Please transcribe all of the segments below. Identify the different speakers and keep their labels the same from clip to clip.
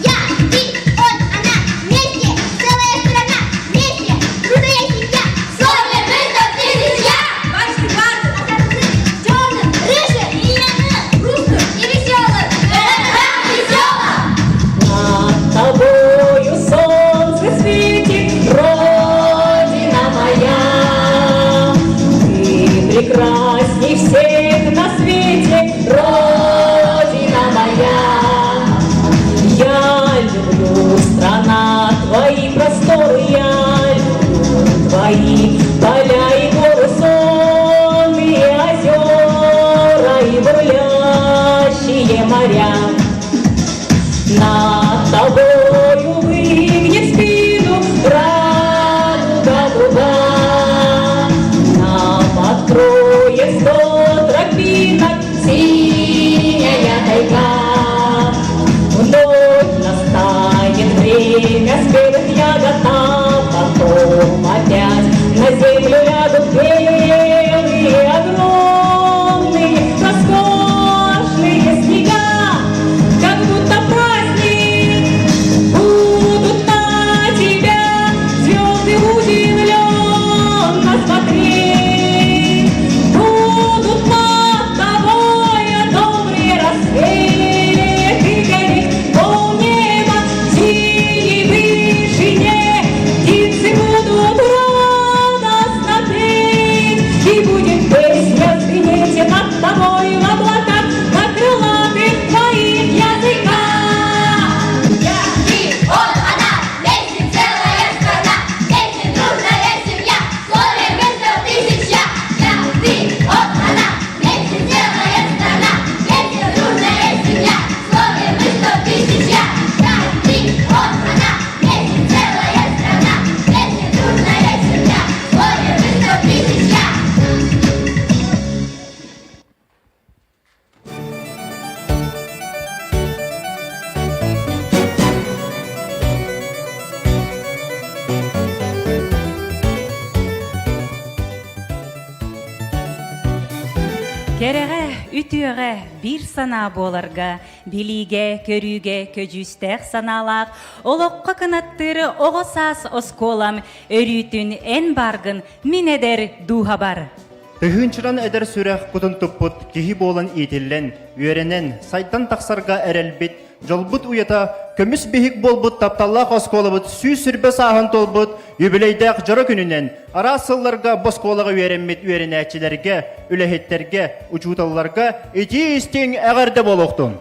Speaker 1: Я, ты, он, она, вместе, целая страна, вместе, дружная семья, сотни быстро тысяч я. Ваши парты черным, рыжим, грустным и веселым. Это весело.
Speaker 2: Над тобою солнце светит, Родина моя. Ты прекрасней всех на свете, Родина моя. Я люблю, страна, твои просторы, я люблю твои поля и горы, сонные озера и бурлящие моря. Над тобою выгнет спину радуга дуга, Нам откроет сто тропинок синяя тайга. Вновь настанет время спелых ягод, а потом опять на землю лягут белые, огромные, роскошные снега, как будто праздник будут на тебя звезды удивленно смотреть, будут над тобой добрые рассветы гореть, полнеба в синей вышине птицы будут радостно петь, и будет песня звенеть над тобой в облаках на крылатых твоих языках.
Speaker 1: Я, ты, он, она, вместе целая страна, вместе дружная семья, в слове вместо тысяч я. Я, ты, он, она, вместе целая страна, вместе дружная семья, в слове вместо тысяч я. Я, ты, он, она, вместе целая страна, вместе дружная семья, в слове вместо тысяч я.
Speaker 2: Кэрэҕэ, үтүөҕэ биир санаа буоларга, билиигэ, көрүүгэ көдьүүстээх санаалаах, олоххо кынаттыыр оҕо саас оскуолам өрүүтүн эн бааргын мин эдэр дууһабар.
Speaker 3: Тыһыынчанан эдэр сүрэх кутун туппут киһи буолан иитиллэн, үөрэнэн, сайдан тахсарга эрэлбит, дьолбут уйата көмүс биһик буолбут тапталлаах оскуолабыт 120 сааһын туолбут юбилейдээх дьоро күнүнэн араас сылларга бу оскуолаҕа үөрэммит үөрэнээччилэргэ, үлэһиттэргэ, учууталларга итии-истиҥ эҕэрдэ буолуохтун!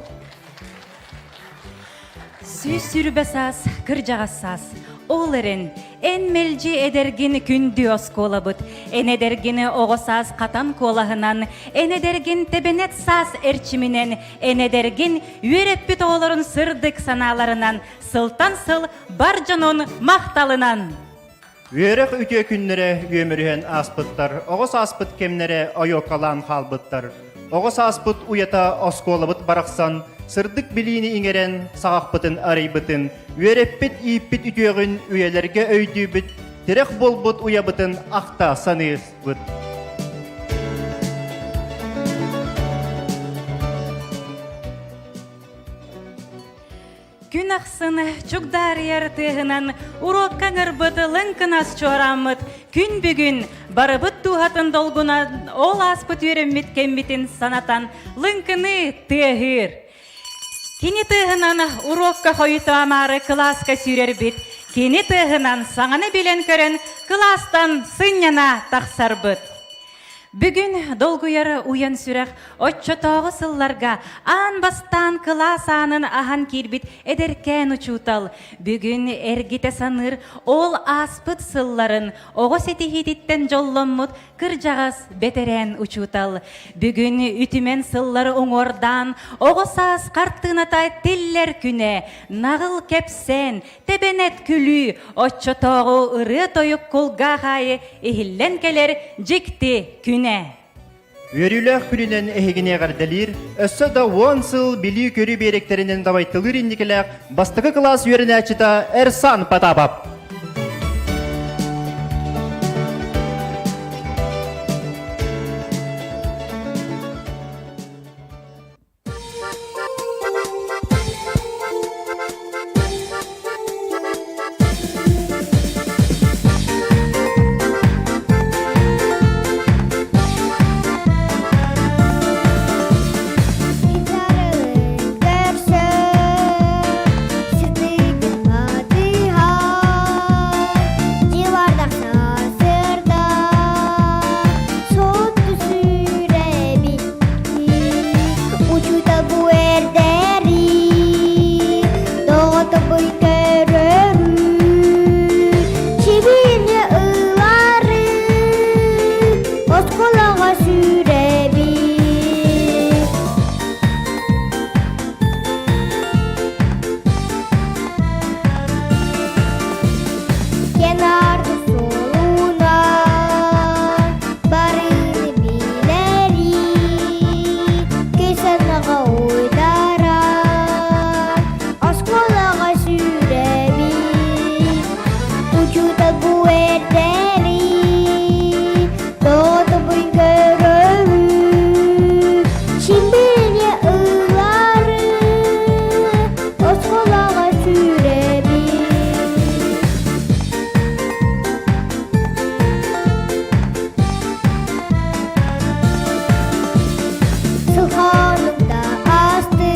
Speaker 2: 120 саас, кырдьаҕас саас. Ол эрэн, эн мэлдьи эдэргин күндү оскуолабыт. Эн эдэргин оҕо саас хатан куолаһынан, эн эдэргин тэбэнэт саас эрчиминэн, эн эдэргин үөрэппит оҕолорун сырдык санааларынан, сылтан сыл бар дьонун махталынан.
Speaker 3: Үөрэх үтүө күннэрэ үөмүрүһэн ааспыттар, оҕо сааспыт кэмнэрэ ойуоккалаан хаалбыттар. Оҕо сааспыт уйата оскуолабыт барахсан, сырдык билиини иҥэрэн, саҕахпытын арыйбытын, үөрэппит, ииппит үтүөҕүн үйэлэргэ өйдүүбүт, тирэх буолбут уйабытын ахта саныыбыт.
Speaker 2: Күн ахсын чугдаарыйар тыаһынан уруокка ыҥырбыт лыҥкынас чуорааммыт күн бүгүн барыбыт дууһатын долгунан ол ааспыт үөрэммит кэммитин санатан лыҥкыны тыаһыыр. Кини тыаһынан уруокка хойутаамаары кылааска сүүрэрбит, кини тыаһынан саҥаны билэн көрөн кылаастан сынньана тахсарбыт. Бүгүн долгуйар уйан сүрэх оччотооҕу сылларга аан бастаан кылаас аанын аһан киирбит эдэркээн учуутал бүгүн эргитэ саныыр ол ааспыт сылларын оҕо ситиһиититтэн дьолломмут кырдьаҕас бэтэрээн учуутал бүгүн үтүмэн сыллары уҥуордаан оҕо саас хартыыната тиллэр күнэ наҕыл кэпсээн Тэбэнэт күлүү, оччотооҕу ырыа-тойук кулгаах аайы иһиллэн кэлэр дьикти күнэ.
Speaker 3: Үөрүүлээх күнүнэн эһигини эҕэрдэлиир, өссө да уон сыл билии-көрүү биэрэктэринэн дабайтылыыр инникилээх бастакы кылаас үөрэнээччитэ Эрсан Потапов.
Speaker 1: Учуутал бу эрдэри доҕотобуй көрөрү Сибииргэ ылары оскуолаҕа сүүрэбин. Кенарды суолунан барыны билэри, Кесанаҕа уйдаран, оскуолаҕа сүүрэбин. Учуутал бу эрдэри, доҕотобун көрөбүн, Сибииргэ ылары, оскуолаҕа сүүрэбин. Сылхонукта асты,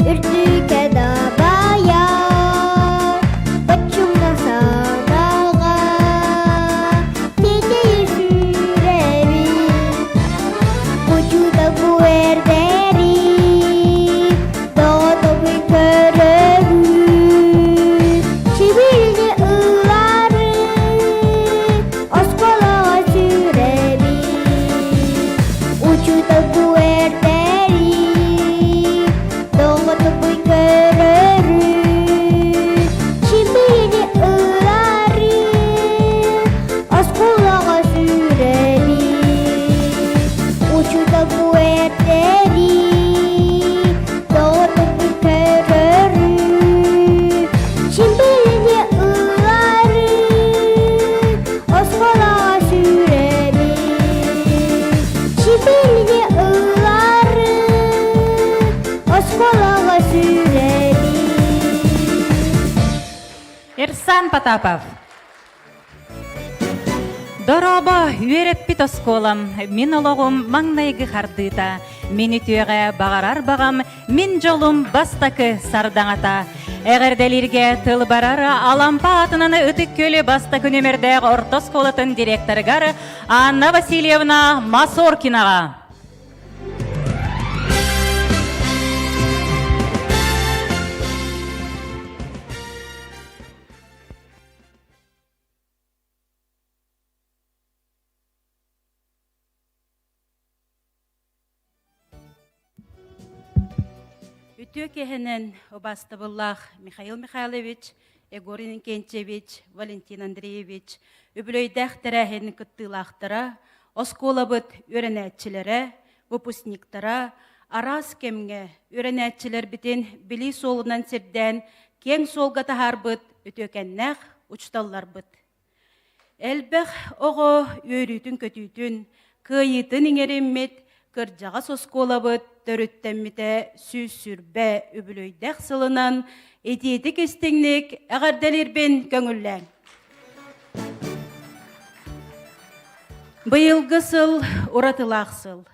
Speaker 1: үрдүккэ дабайар, боччумна санаҕа тиэтэйи сүүрэбин. Учуутал бу эрдэри доҕотобун көрөбүн, сибилини ылары оскуолаҕа сүүрэбин. Учуутал бу эрдэри доҕотобун көрөрүн, сибилини ылары оскуолаҕа сүүрэбин. Учуутал бу эрдэри доҕотобун көрөрүн, сибилини ылары оскуолаҕа сүүрэбин. Сибилини ылары оскуолаҕа сүүрэбин.
Speaker 2: Эрсан Потапов. Дорообо, үөрэппит оскуолам, мин олоҕум маҥнайгы хардыыта, мин үтүөҕэ баҕарар баҕам, мин дьолум бастакы сардаҥата. Эҕэрдэлииргэ тыл барар Алампа аатынан Ытык Күөлү бастакы нүмердээх орто оскуолатын директорыгар Анна Васильевна Масоркинаҕа.
Speaker 4: Үтүө киэһэнэн убаастабыллаах Михаил Михайлович, Егор Иннокентьевич, Валентин Андреевич үбүлүөйдээх тэрээһин кыттыылаахтара, оскуолабыт үөрэнээччилэрэ, выпускниктара араас кэмҥэ үөрэнээччилэрбитин билии суолунан сирдээн киэҥ суолга таһаарбыт үтүөкэннээх учууталларбыт. Элбэх оҕо үөрүүтүн-көтүүтүн, кыайыытын иҥэриммит кырдьаҕас оскуолабыт төрүттэммитэ 120 үбүлүөйдээх сылынан итиитик истиҥник эҕэрдэлиирбин көҥүллээҥ. Быйылгы сыл уратылаах сыл.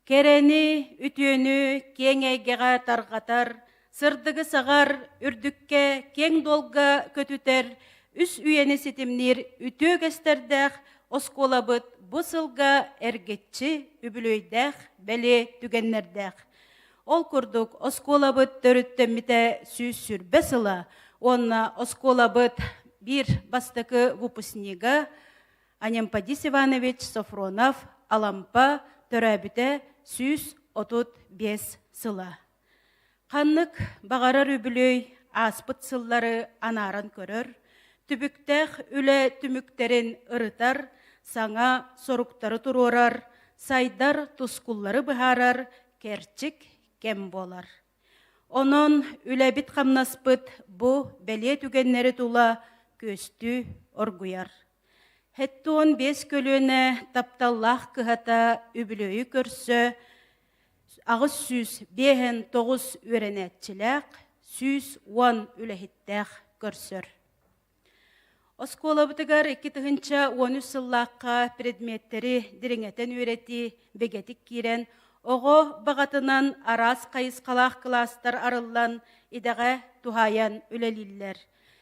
Speaker 4: Кэрэни, үтүөнү киэҥ эйгэҕэ тарҕатар, сырдыгы саҕар, үрдүккэ, киэҥ дуолга көтүтэр, үс үйэни ситимниир үтүө үгэстэрдээх. Оскуолабыт бу сылга эргиччи үбүлүөйдээх бэлиэ түгэннэрдээх. Ол курдук, оскуолабыт төрүттэммитэ 120 сыла уонна оскуолабыт биир бастакы выпускнига Анемподист Иванович Софронов Алампа төрөөбүтэ 135 сыла. Ханнык баҕарар үбүлүөй ааспыт сыллары анааран көрөр, түбүктээх үлэ түмүктэрин ырытар, саҥа соруктары туруорар, сайдар тускуллары быһаарар кэрчик кэм буолар. Онон үлэбит-хамнаспыт бу бэлиэ түгэннэри тула күөстүү оргуйар. 75 көлүөнэ тапталлаах кыһата үбүлүөйү көрсө 859 үөрэнээччилээх, 110 үлэһиттээх көрсөр. Оскуолабытыгар 2013 сыллаахха предметтэри дириҥэтэн үөрэтии бигэтик киирэн, оҕо баҕатынан араас хайысхалаах кылаастар арыллан, идэҕэ туһаайан үлэлииллэр.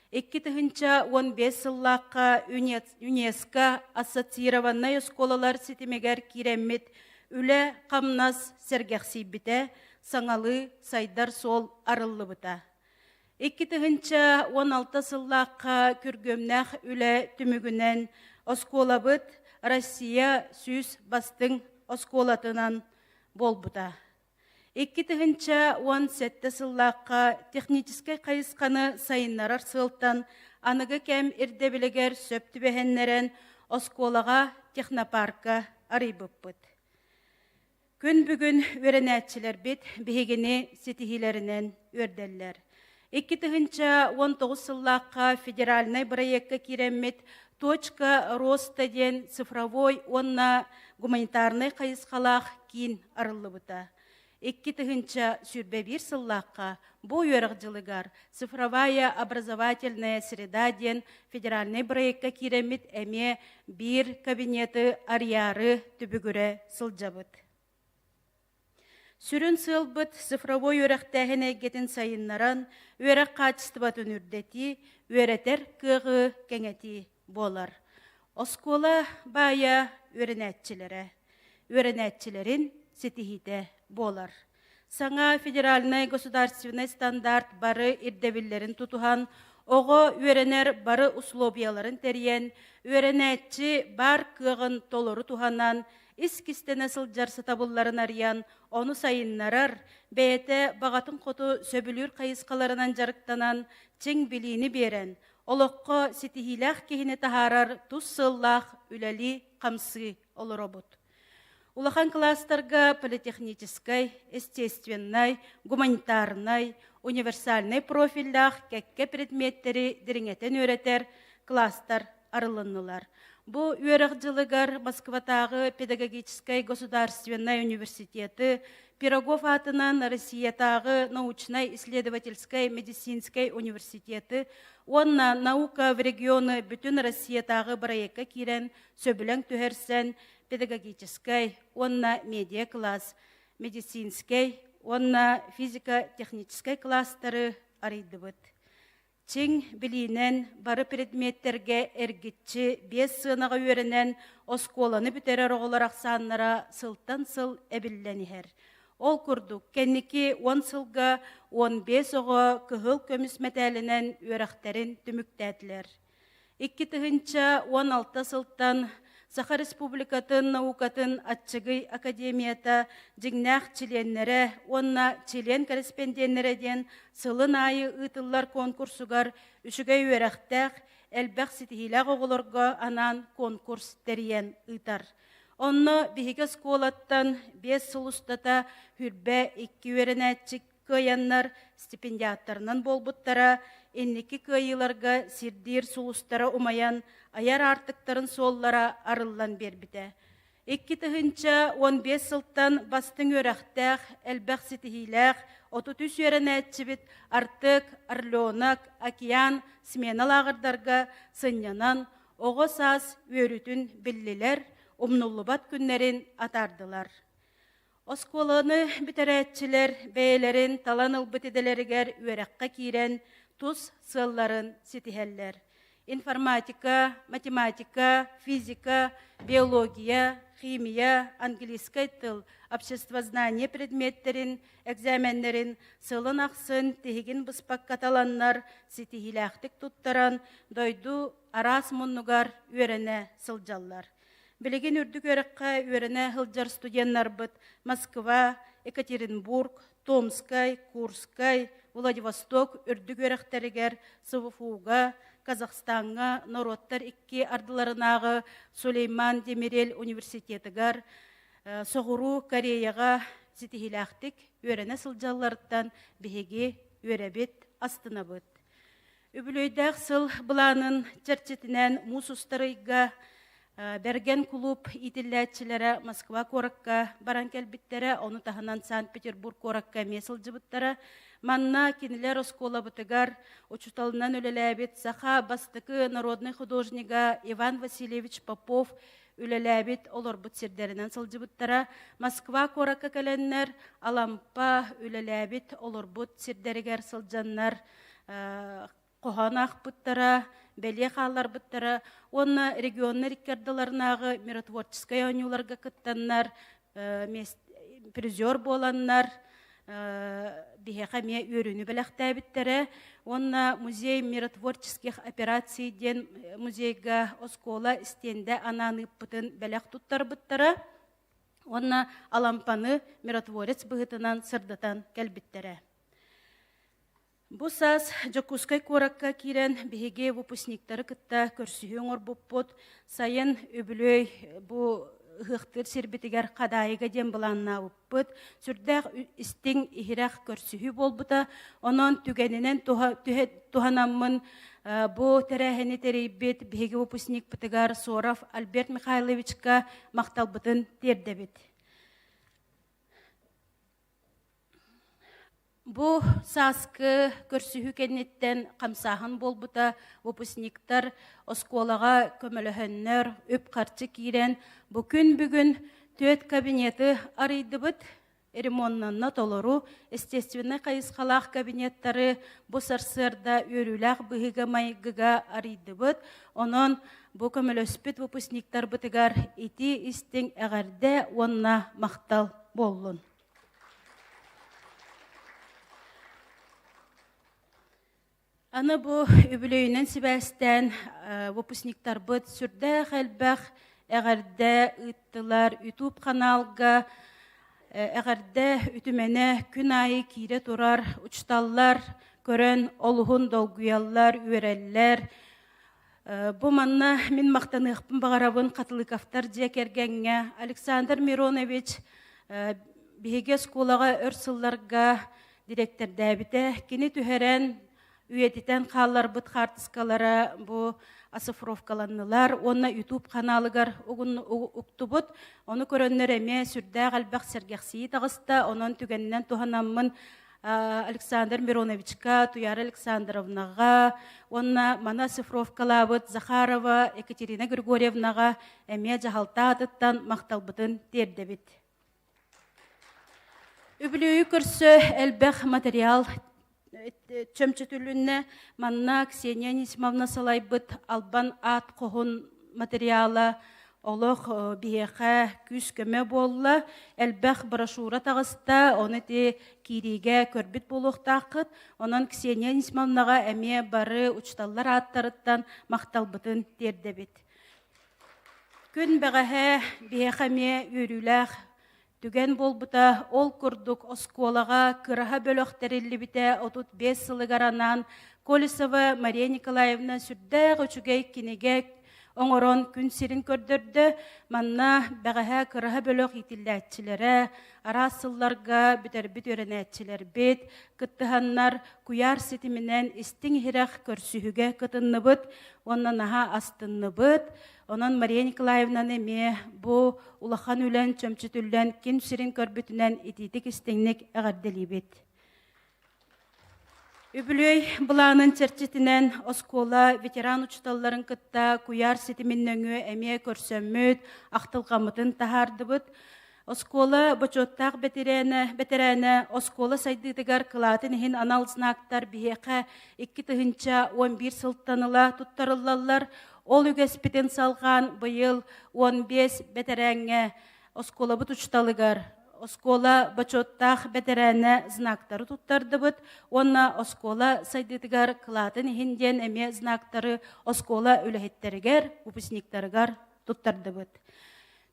Speaker 4: 2015 сыллаахха ЮНЕСКО ассоциированнай оскуолалар ситимигэр киирэммит үлэ-хамнас сэргэхсийбитэ, саҥалыы сайдар суол арыллыбыта. 2016 сыллаахха күргүөмнээх үлэ түмүгүнэн оскуолабыт Россия 100 бастыҥ оскуолатынан буолбута. 2017 сыллаахха техническэй хайысханы сайыннарар сыалтан аныгы кэм ирдэбилигэр сөп түбэһиннэрэн оскуолаҕа технопарка арыйбыппыт. Күн бүгүн үөрэнээччилэрбит биһигини ситиһиилэринэн үөрдэллэр. 2019 сыллаахха федеральнай бырайыакка киирэммит «Точка роста» диэн цифровой уонна гуманитарнай хайысхалаах киин арыллыбыта. 2021 сыллаахха бу үөрэх дьылыгар «Цифровая образовательная среда» диэн федеральнай бырайыакка киирэммит эмиэ биир кабинеты арыйаары түбүгүрэ сылдьабыт. Сүрүн сыалбыт цифровой үөрэхтээһин эйгэтин сайыннаран, үөрэх хаачыстыбатын үрдэтии, үөрэтэр кыаҕы кэҥэтии буолар. Оскуола баайа үөрэнээччилэрэ, үөрэнээччилэрин ситиһиитэ буолар. Саҥа федеральнай государственнай стандарт бары ирдэбиллэрин тутуһан, оҕо үөрэнэр бары условияларын тэрийэн, үөрэнээччи баар кыаҕын толору туһанан, ис кистэнэ сылдьар сатабылларын арыйан, ону сайыннарар, бэйэтэ баҕатын хоту сөбүлүүр хайысхаларынан дьарыктанан, чиҥ билиини биэрэн, олоххо ситиһиилээх киһини таһаарар тус сыаллаах үлэлии-хамсыы олоробут. Улахан кылаастарга политехническай, естественнай, гуманитарнай, универсальнай профильдаах кэккэ предметтэри дириҥэтэн үөрэтэр кылаастар арылыннылар. Бу үөрэх дьылыгар Москватааҕы педагогическай государственнай университеты, Пирогов аатынан Россиятааҕы научнай-исследовательскай медицинскэй университеты уонна Наука в регионы бүтүн Россиятааҕы бырайыакка киирэн сөбүлэҥ түһэрсэн педагогическай уонна медиа-класс, медицинскэй уонна физико-техническэй класстары арыйдыбыт. Чиҥ билиинэн бары предметтэргэ эргиччи биэс сыанаҕа үөрэнэн оскуоланы бүтэрэр оҕолор ахсааннара сылтан сыл эбиллэн иһэр. Ол курдук, кэнники 10 сылга 15 оҕо кыһыл көмүс мэтээлинэн үөрэхтэрин түмүктээтилэр. 2016 сылтан Саха Республикатын наукатын аччыгый академията дьиҥнээх чилиэннэрэ уонна чилиэн-кэрэспэндиэннэрэ диэн сылын аайы ыытыллар конкурсугар үчүгэй үөрэхтээх, элбэх ситиһиилээх оҕолорго анаан конкурс тэрийэн ыытар. Онно биһиги оскуолаттан 5 сыл устата 22 үөрэнээччи кыайаннар стипендиаттарынан буолбуттара, инники кыайыыларга сирдиир сулустара умайан, айар аартыктарын суоллара арыллан биэрбитэ. 2015 сылтан бастыҥ үөрэхтээх, элбэх ситиһиилээх 33 үөрэнээччибит Артек, Орленок, Океан смена лааҕырдарга сынньанан, оҕо саас үөрүүтүн биллилэр, умнуллубат күннэрин атаардылар. Оскуоланы бүтэрээччилэр бэйэлэрин талан ылбыт идэлэригэр үөрэххэ киирэн тус сыалларын ситиһэллэр. Информатика, математика, физика, биология, химия, английскай тыл, обществознание предметтэрин, экзаменнэрин сылын ахсын тиһигин быспакка таланнар, ситиһиилээхтик туттаран, дойду араас муннугар үөрэнэ сылдьаллар. Билигин үрдүк үөрэххэ үөрэнэ сылдьар студеннарбыт Москва, Екатеринбург, Томскай, Курскай, Владивосток үрдүк үөрэхтэригэр СВФУ-га, Казахстаҥҥа норуоттар икки ардыларынааҕы Сулейман Демирель университетыгар, Соҕуруу Кореяҕа ситиһиилээхтик үөрэнэ сылдьалларыттан биһиги үөрэбит, астынабыт. Үбүлүөйдээх сыл былаанын чэрчитинэн муус устар ыйга Бэргэн кулууп иитиллээччилэрэ Москва куоракка баран кэлбиттэрэ, ону таһынан Санкт-Петербург куоракка эмиэ сылдьыбыттара. Манна кинилэр оскуолабытыгар учууталынан үлэлээбит саха бастакы народнай художнига Иван Васильевич Попов үлэлээбит, олорбут сирдэринэн сылдьыбыттара. Москва куоракка кэлэннэр Алампа үлэлээбит, олорбут сирдэригэр сылдьаннар хоһоон аахпыттара, бэлиэ хаалларбыттара уонна регионнар икки ардыларынааҕы миротворческай оонньууларга кыттаннар, призер буоланнар, биһиэхэ эмиэ үөрүүнү бэлэхтээбиттэрэ уонна музей миротворческих операций диэн музейга оскуола истиэндэ анаан ыыппытын бэлэх туттарбыттара уонна Алампаны миротворец быһыытынан сырдатан кэлбиттэрэ. Бу саас Дьокуускай куоракка киирэн биһиги выпускниктары кытта көрсүһүү оҥорбуппут. Сайын үбүлүөй бу ыһыахтыыр сирбитигэр Хадаайыга диэн былааннаабыппыт. Сүрдээх истиҥ, иһирэх көрсүһүү буолбута. Онон түгэнинэн туһанаммын бу тэрээһини тэрийбит биһиги выпускникпытыгар Соров Альберт Михайловичка махталбытын тиэрдэбит. Бу сааскы көрсүһүү кэнниттэн хамсааһын буолбута, выпускниктар оскуолаҕа көмөлөһөннөр, үп-харчы киирэн, бу күн бүгүн түөрт кабинеты арыйдыбыт. Ремоннанна толору естественнай хайысхалаах кабинеттары бу сарсыарда үөрүүлээх быһыыга-майгыга арыйдыбыт. Онон бу көмөлөспүт выпускниктарбытыгар итии-истиҥ эҕэрдэ уонна махтал буоллун. Аны бу үбүлүөйүнэн сибээстээн выпускниктарбыт сүрдээх элбэх эҕэрдэ ыыттылар. YouTube ханаалга эҕэрдэ үтүмэнэ күн аайы киирэ турар учууталлар көрөн олуһун долгуйаллар, үөрэллэр. Бу манна мин махтаныахпын баҕарабын Хатылыковтар дьиэ кэргэҥҥэ Александр Миронович биһиги оскуолаҕа өр сылларга дириэктэрдээбитэ. Кини түһэрэн, үйэтитэн хаалларбыт хаартыскалара бу оцифровкаланнылар уонна YouTube ханаалыгар уктубут. Ону көрөннөр эмиэ сүрдээх элбэх сэргэхсийии таҕыста. Онон түгэнинэн туһанаммын Александр Мироновичка, Туяра Александровнаҕа уонна маны оцифровкалаабыт Захарова Екатерина Григорьевнаҕа эмиэ дьаһалта аатыттан махталбытын тиэрдэбит. Үбүлүөйү көрсө элбэх материал чөмчөтүлүннэ. Манна Ксения Анисимовна салайбыт Албан аат хоһун материала олох биһиэхэ күүс-көмө буолла. Элбэх брошюра таҕыста, ону ити киириигэ көрбүт буолуохтааххыт. Онон Ксения Анисимовнаҕа эмиэ бары учууталлар ааттарыттан махталбытын тиэрдэбит. Күн бэҕэһээ биһиэхэ эмиэ үөрүүлээх түгэн буолбута. Ол курдук оскуолаҕа кыраһа бөлөх тэриллибитэ 35 сылыгар анаан Колесова Мария Николаевна сүрдээх үчүгэй кинигэ оҥорон күн сирин көрдөрдө. Манна бэҕэһээ кыраһа бөлөх иитиллээччилэрэ, араас сылларга бүтэрбит үөрэнээччилэрбит кыттыһаннар куйаар ситиминэн истиҥ-иһирэх көрсүһүүгэ кытынныбыт уонна наһаа астынныбыт. Онон Мария Николаевнаны эмиэ бу улахан үлэн чөмчүтүллэн ким сирин көрбүтүнэн итиитик-истиҥник эҕэрдэлиибит. Үбүлүөй былаанын чэрчитинэн оскуола ветеран учууталларын кытта куйаар ситимин нөҥүө эмиэ көрсөммүт, ахтылҕаммытын таһаардыбыт. Оскуола бочуоттаах бэтэрээнэ, бэтэрээнэ оскуола сайдыытыгар кылаатын иһин анал знактар биһиэхэ 2011 сылтан ыла туттарыллаллар. Ол үгэспитин салҕаан быйыл 15 бэтэрээҥҥэ оскуолабыт учууталыгар оскуола бочуоттаах бэтэрээнэ знактары туттардыбыт уонна оскуола сайдыытыгар кылаатын иһин диэн эмиэ знактары оскуола үлэһиттэригэр, выпускниктарыгар туттардыбыт.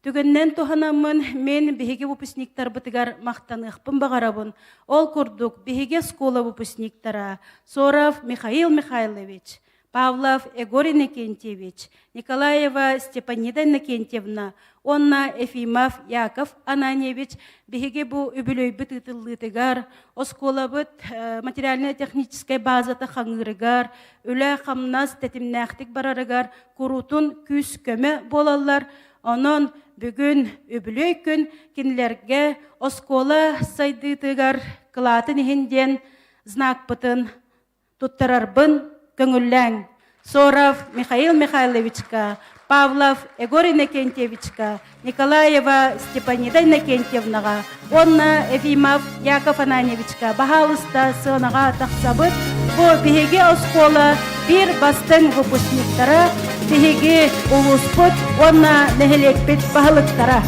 Speaker 4: Түгэнинэн туһанаммын мин биһиги выпускниктарбытыгар махтаныахпын баҕарабын. Ол курдук, биһиги оскуола выпускниктара Соров Михаил Михайлович, Павлов Егор Иннокентьевич, Николаева Степанида Иннокентьевна уонна Ефимов Яков Ананьевич биһиги бу үбүлүөйбүт ыытыллыытыгар, оскуолабыт материально-техническэй базата хаҥыырыгар, үлэ-хамнас тэтимнээхтик барарыгар куруутун күүс-көмө буолаллар. Онон бүгүн үбүлүөй күн кинилэргэ оскуола сайдыытыгар кылаатын иһин диэн знакпытын туттарарбын көҥүллээҥ. Соров Михаил Михайловичка, Павлов Егор Иннокентьевичка, Николаева Степанида Иннокентьевнаҕа уонна Ефимов Яков Ананьевичка баһаалыста сыанаҕа тахсабыт. Бу биһиги оскуола биир бастыҥ выпускниктара, биһиги улууспут уонна нэһилиэкпит баһылыктара.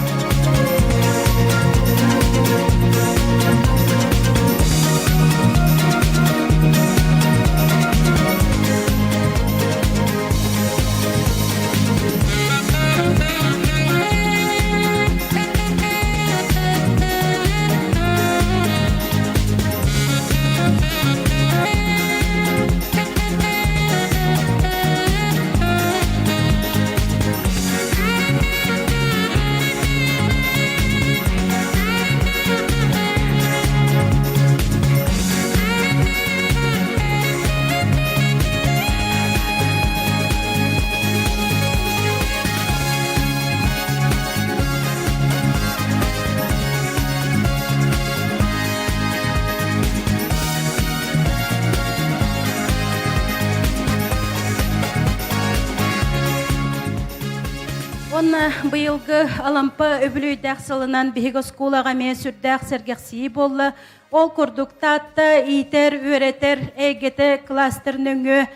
Speaker 4: Уонна быйылгы Алампа үбүлүөйдээх сылынан биһиги оскуолаҕа эмиэ сүрдээх сэргэхсийии буолла. Ол курдук Таатта иитэр, үөрэтэр эйгэтэ кластер нөҥүө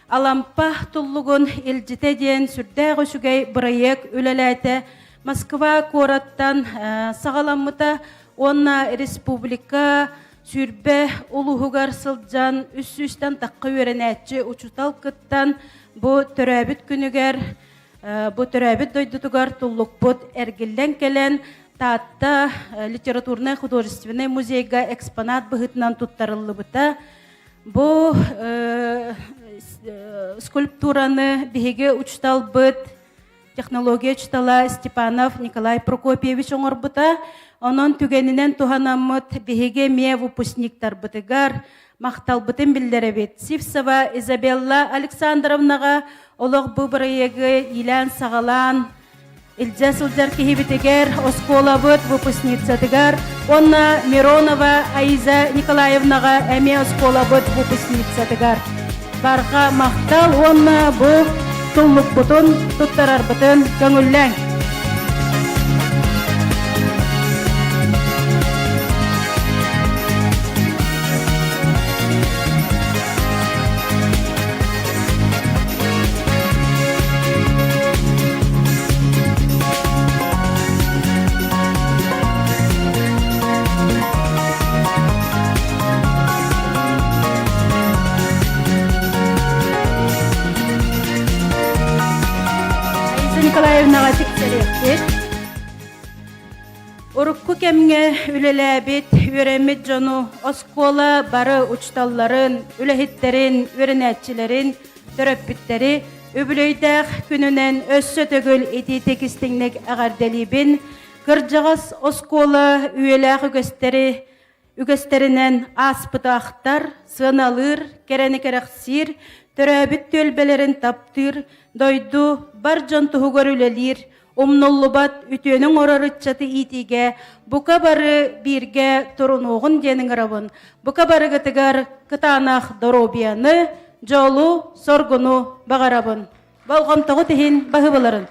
Speaker 4: Алампа туллугун илдьитэ диэн сүрдээх үчүгэй бырайыак үлэлээтэ. Москва куораттан саҕаламмыта уонна республика 20 улууһугар сылдьан үс сүүстэн тахха үөрэнээччи учуутал кыттан бу төрөөбүт күнүгэр бу төрөөбүт дойдутугар туллукпут эргиллэн кэлэн Таатта литературнай художественнай музейга экспонат быһыытынан туттарыллыбыта. Бу скульптураны биһиги учууталбыт, технология учуутала Степанов Николай Прокопьевич оҥорбута. Онон түгэнинэн туһанаммыт биһиги эмиэ выпускниктарбытыгар махталбытын биллэрэбит. Сивцева Изабелла Александровнаҕа олох бу бырайыагы иилээн-саҕалаан Илдьэ сылдьар киһибитигэр, оскуолабыт выпускницатыгар уонна Миронова Аиза Николаевнаҕа эмиэ оскуолабыт выпускницатыгар барҕа махтал уонна бу туллукпутун туттарарбытын көҥүллээҥ. Раиса Николаевнаҕа тиксэриэхпит. Урукку кэмҥэ үлэлээбит, үөрэммит дьону оскуола бары учууталларын, үлэһиттэрин, үөрэнээччилэрин, төрөппүттэри үбүлүөйдээх күнүнэн өссө төгүл итиитик истиҥник эҕэрдэлиибин. Кырдьаҕас оскуола үйэлээх үгэстэри үгэстэринэн ааспытаахтар, сыаналыыр, кэрэни кэрэхсиир, төрөөбүт түөлбэлэрин таптыыр, дойду бар дьон туһугар үлэлиир, умнуллубат үтүөнү оҥорор ыччаты иитиигэ бука бары бииргэ турунуоҕун диэн ыҥырабын. Бука барыгытыгар кытаанах доруобуйаны, дьолу, соргуну баҕарабын. Болҕомтоҕут иһин баһыыбаларын.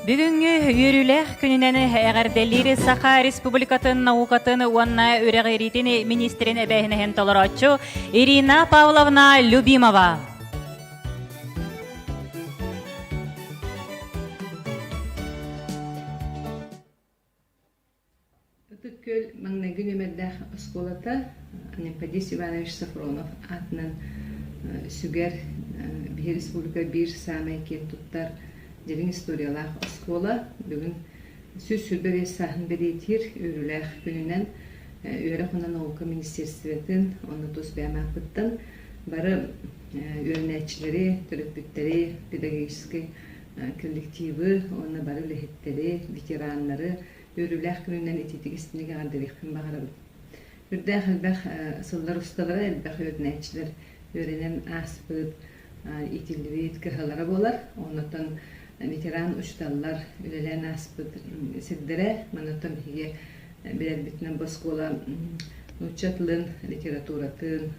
Speaker 2: Бүгүҥҥү үөрүүлээх күнүнэн эҕэрдэлиир Саха Республикатын наукатын уонна үөрэҕириитин министрин эбээһинэһин толорооччу Ирина Павловна Любимова.
Speaker 5: Ытык Күөл маҥнайгы нүөмэрдээх оскуолата Анемподист Иванович Софронов аатынан сүгэр биһи республика биир саамай киэн туттар дириҥ историялаах оскуола. Бүгүн 125 сааһын бэлиэтиир үөрүүлээх күнүнэн Үөрэх уонна наука министерствотын уонна тус бэйэм ааппыттан бары үөрэнээччилэри, төрөппүттэри, педагогическай коллективы уонна бары үлэһиттэри, ветераннары Үөрүүлээх күнүнэн итиитик истиҥник эҕэрдэлиэхпин баҕарабын. Үрдээх элбэх сыллар усталара элбэх үөрэнээччилэр үөрэнэн ааспыт, иитиллибит кыһалара буолар. Оннуттан ветеран учууталлар үлэлээн ааспыт сирдэрэ. Манныттан биһиги билэрбитинэн бу оскуола нуучча тылын, литературатын,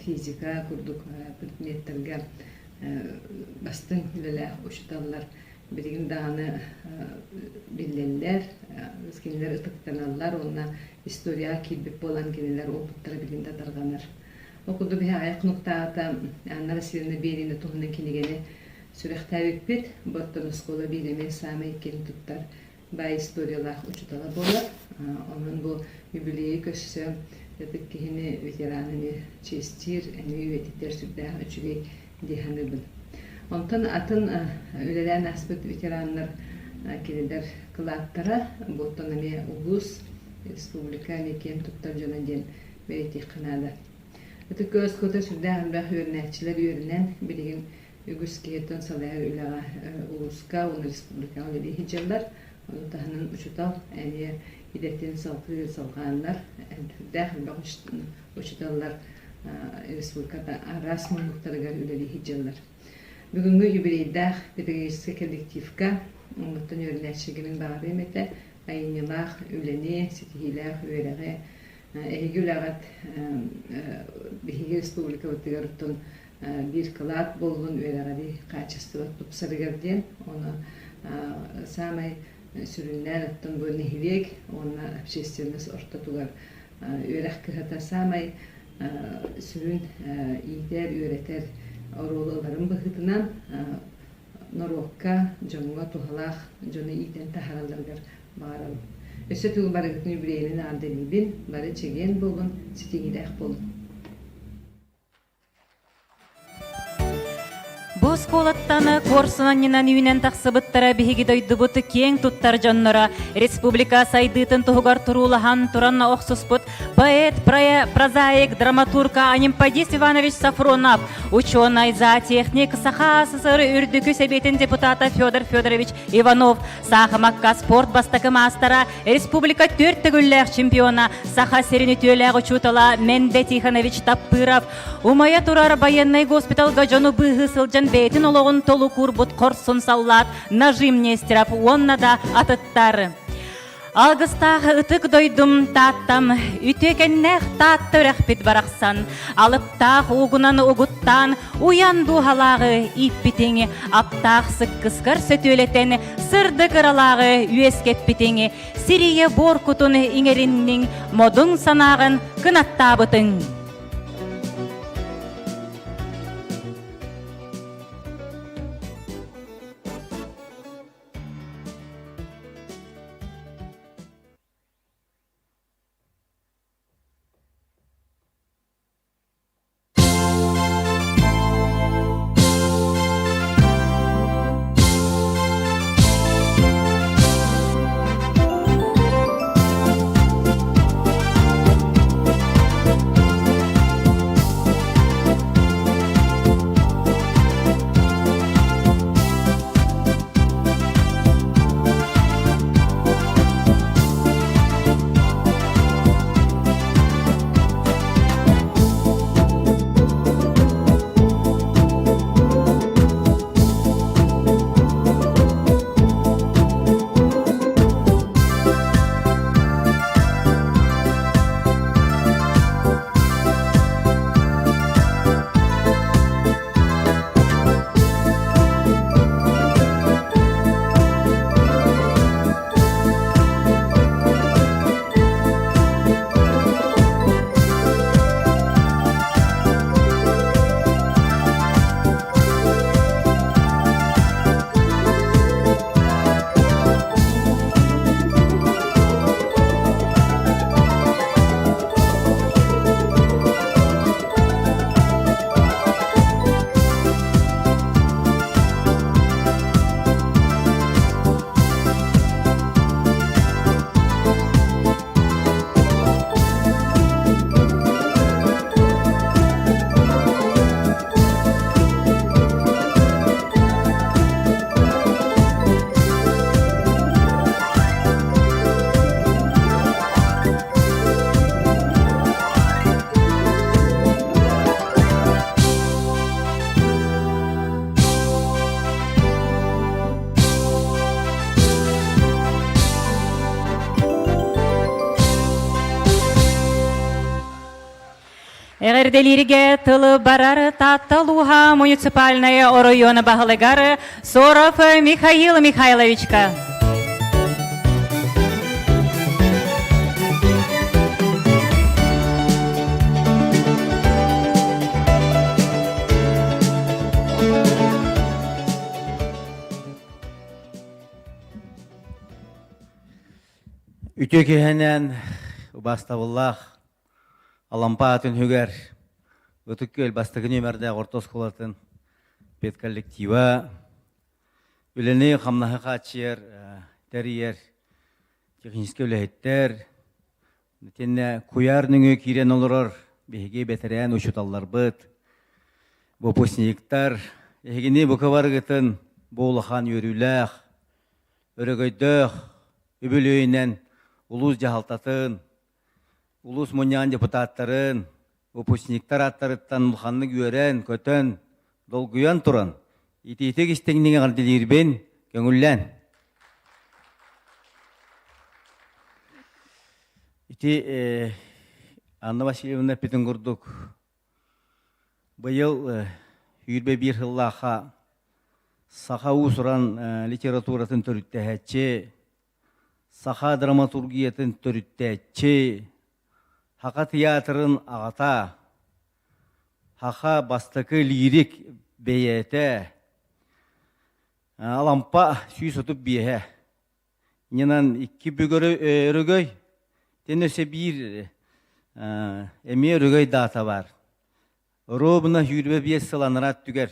Speaker 5: физика курдук предметтэргэ бастыҥ үлэлээх учууталлар билигин даҕаны биллэллэр, кинилэр ытыктаналлар уонна историяҕа киирбит буолан кинилэр опыттара билигин да тарҕанар. Ол курдук биһи аҕыйах хонуктааҕыта Анна Васильевна Берина туһунан кинигэни сүрэхтээбиппит. Бу оттон оскуола биир эмиэ саамай киэн туттар баай историялаах учуутала буолар. Онон бу юбилейи көрсө ытык киһини ветераны эмиэ чиэстиир, эмиэ үйэтитэр сүрдээх үчүгэй дии саныыбын. Онтон атын үлэлээн ааспыт ветераннар кинилэр кылааттара бу оттон эмиэ улуус, республика эмиэ киэн туттар дьоно диэн бэлиэтиэххэ наада. Ытык Көс кута сүрдээх элбэх үөрэнээччилэр үөрэнэн билигин үгүс киһиттэн салайар үлэҕэ улууска уонна республикаҕа үлэлии сылдьаллар. Ону таһынан учуутал эмиэ идэтин салгыы салҕааннар сүрдээх элбэх учууталлар республиката араас муннуктарыгар үлэлии сылдьаллар. Бүгүҥҥү юбилейдаах педагогическай коллективка оттон үөрэнээччигин баҕарыам этэ айымньылаах үлэни, ситиһиилээх үөрэҕи, эһиги үлэҕит биһиги республикабытыгар оттон биир кылаат буоллун үөрэҕи хаачыстыба тупсарыгар диэн ону саамай сүрүннээн оттон бу нэһилиэк уонна общественность ортотугар үөрэх кыһата саамай сүрүн иитэр, үөрэтэр оруолу ыларын быһыытынан норуокка, дьоҥҥо туһалаах дьону иитэн таһааралларыгар баҕарабын. Өссө тыл барыгытын үбүлүөйүнэн эҕэрдэлиибин, бары чэгиэн буолун, ситиһиилээх буолун.
Speaker 2: Бу оскуолаттан куорсун анньынан үүнэн тахсыбыттара биһиги дойдубут киэҥ туттар дьонноро республика сайдыытын туһугар туруулаһан туран охсуспут поэт, прозаик, драматург Анемподист Иванович Сафронов, ученый, зоотехник, Саха СССР Үрдүкү Сэбиэтин депутата Федор Федорович Иванов, саахымакка спорт бастакы маастара, республика төрт төгүллээх чемпиона, Саха сирин үтүөлээх учуутала Мэндэ Тихонович Таппыров, умайа турар военнай госпиталга дьону быыһыы сылдьан бэйэтин олоҕун толук уурбут хорсун саллаат Нажим Нестеров уонна да атыттар. Алгыстаах ытык дойдум Тааттам, үтүөкэннээх Таатта үрэхпит барахсан, алыптаах уугунан угуттаан, уйан дууһалааҕы ииппитиҥ, аптаах сыккыскар сөтүөлэтэн, сырдык ыралааҕы үөскэппитиҥ, сирийэ буор кутун иҥэринниҥ, модун санааҕын кынаттаабытыҥ. Эҕэрдэлииргэ тылы барар Таатта улууһа муниципальнай оройуон баһылыгар Соров Михаил Михайловичка.
Speaker 6: Үтүө киһинэн убаастабыллаах Алампа аатын үгэр Ытык Күөл бастакы нүөмэрдээх орто оскуолатын педколлектива үлэни хамнаһы хааччыйар, тэрийэр техническэй үлэһиттэр, итиэннэ куйаар нөҥүө киирэн олорор биһиги бэтэрээн учууталларбыт, выпускниктар, эһигини бука барыгытын бу улахан үөрүүлээх, өрөгөйдөөх үбүлүөйүнэн улуус дьаһалтатын, Улуус мунньаҕын депутаттарын, выпускниктар ааттарыттан улаханнык үөрэн-көтөн, долгуйан туран, итиитик истиҥник эҕэрдэлиирбин көҥүллээн. Ити Анна Васильевна эппитин курдук, быйыл 21 сыллаахха саха уус-уран литературатын төрүттэһээччи, Саха драматургиятын төрүттээччи, Саха театрын аҕата, саха бастакы лирик бэйиэтэ Алампа 135-э. Иннинэн икки бүгүрү өрөгөй, итиннэ өссө биир эмиэ өрөгөй даата баар. Ровно 25 сыл анараа өттүгэр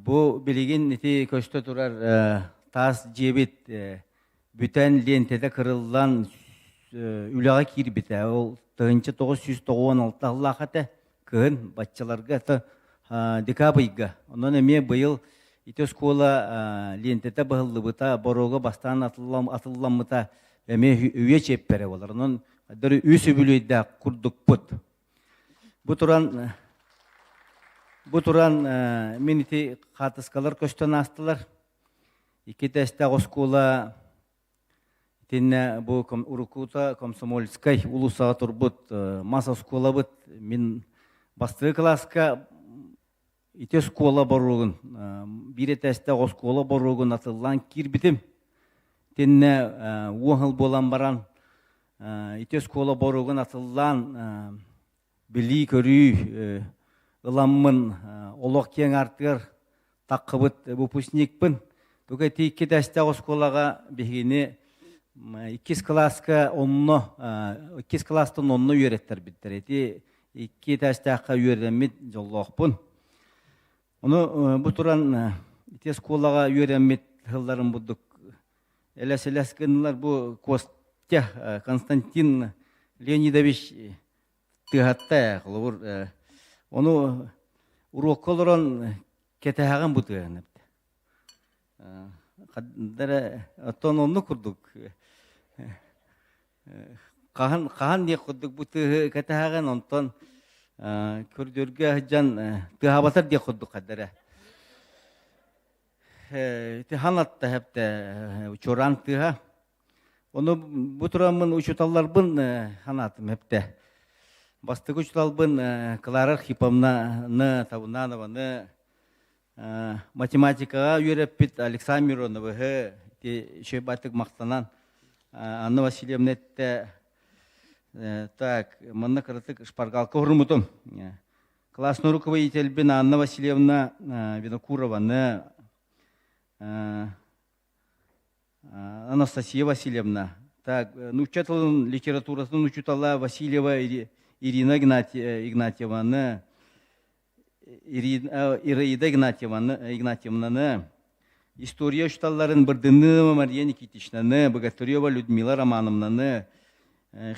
Speaker 6: Бу билигин ити көстө турар таас дьиэбит бүтэн лиэнтэтэ кырыллан үлэҕэ киирбитэ. Ол 1996 сыллаах этэ. Кыһын баччаларга это декабрьга. Онон эмиэ быйыл ити оскуола лиэнтэтэ быһыллыбыта, боруога бастаан атылламмыта эмиэ үйэ чиэппэрэ буолар. Онон үс үбүлүөйдээх курдукпут. Бу туран бу туран мин ити хаартыскалар көстөн аастылар. Икки тэстээх оскуола итиннэ бу уруккута Комсомольскай улуусаҕа турбут мас оскуолабыт мин бастакы кылааска ити оскуола боруогун биир этээстээх оскуола боруогун атыллаан киирбитим. Итиннэ уон сыл буолан баран ити оскуола боруогун атыллаан билии-көрүү ыламмын олох киэҥ аартыгар таххыбыт выпускникпын. Туга ити икки этээстээх оскуолаҕа биһигини иккис кылааска онно иккис кылаастан онно үөрэттэрбиттэр. Ити икки этээстээххэ үөрэммит дьоллоохпун. Ону бу туран ити оскуолаҕа үөрэммит сылларым бурдук элэс-элэс гыннылар бу Костя Константин Леонидович тыаһатта холобур ону уруокка олорон кэтэһэҕин бу тыаһын хаддара оттон оннук курдук хаһан хаһан диэх курдук бу тыаһы кэтэһэҕин онтон көрдөргө сылдьан тыаһаабатар диэх курдук хаддара ити ханатта хэптэ чуораан тыаһа ону бу тураммын учууталларбын ханаатым хэптэ бастакы учууталбын Клара Архиповнаны Табунанованы Математикаҕа үөрэппит Александр Мироновыһы ити үчүгэй баайтык махтанан Анна Васильевна эттэ так манна кыратык шпаргалка уһуруммутум. Классный руководительбин Анна Васильевна Винокурованы Анастасия Васильевна. Так, нуучча тылын литературатын учуутала Васильева Ирина Игнатьеваны Ираида Игнатьевнаны, история учууталларын Бырдынова Мария Никитичнаны, Богатырева Людмила Романовнаны,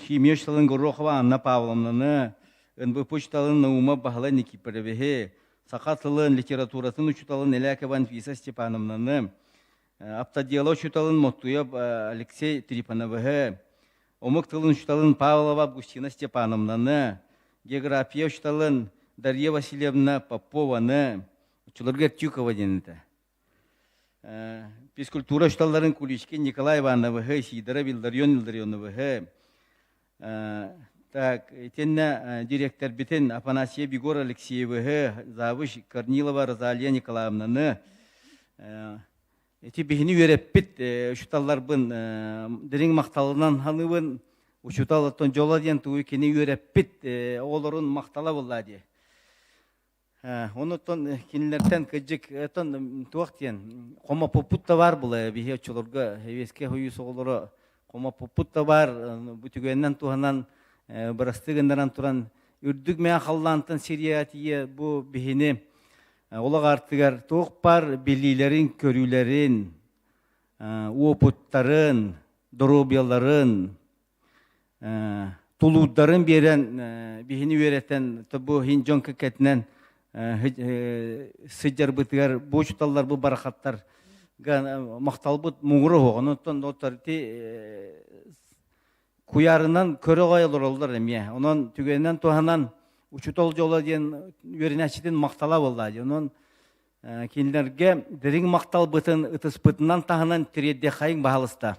Speaker 6: химия учууталын Горохова Анна Павловнаны, НВП учууталын Наума Баһылай Никифоровиһы, саха тылын, литературатын учууталын Элякова Анфиса Степановнаны, автодела учууталын Моттуев Алексей Трифоновиһы, омук тылын учууталын Павлова Августина Степановнаны, география учууталын Дарья Васильевна Попованы, оччолорго Тюкова диэн этэ. Физкультура учууталларын Куличкин Николай Ивановиһы, Сидоров Илларион Илларионовиһы, Так, итиннэ директорбитин Афанасьев Егор Алексеевиһы, завуч Корнилова Розалия Николаевнаны, ити биһини үөрэппит учууталларбын дириҥ махталынан саныыбын. Учуутал оттон дьоло диэн тугуй кини үөрэппит оҕолорун махтала буолла дии. Онуттан кинилэртэн кыдьык оттон туох диэн хомоппуппут да баар була биһи оччолорго Сэбиэскэй Сойуус оҕолоро хомоппуппут да баар бу түгэнинэн туһанан бырастыы гыннаран туран үрдүк мээн халлаантан сирийэ тиийэ бу биһини олох артыгар туох баар билиилэрин көрүүлэрин уопуттарын доруобуйаларын тулуурдарын биэрэн биһини үөрэтэн бу иһин дьон кэккэтинэн сылдьарбытыгар бу учууталлар бу барахаттар махталбыт муҥура суох онон доттор ити куйаарынан көрө олороллор эмиэ онон түгэнинэн туһанан учуутал дьоло диэн үөрэнээччитин махтала буолла дии онон Кинилэргэ дириҥ махталбытын ытыспытынан таһынан тириэрдиэххэйиҥ баһалыста.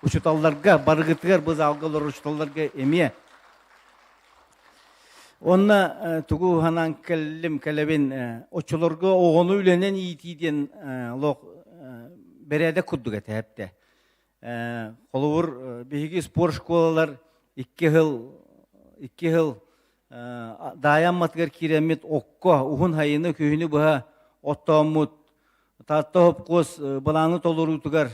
Speaker 6: Учууталларга, барыгытыгар бу залга олорор учууталларга эмиэ. Онно тугу санаан кэллим кэлэбин оччолорго оҕону үлэнэн иитии диэн олох бэрээдэк курдук этэ эптэ. Холобур, биһиги спорт школалар икки сыл икки сыл Даайа Амматыгар киирэммит окко уһун хайыны күһүнү быһа оттооммут Таатта хопкуос былааны толоруутугар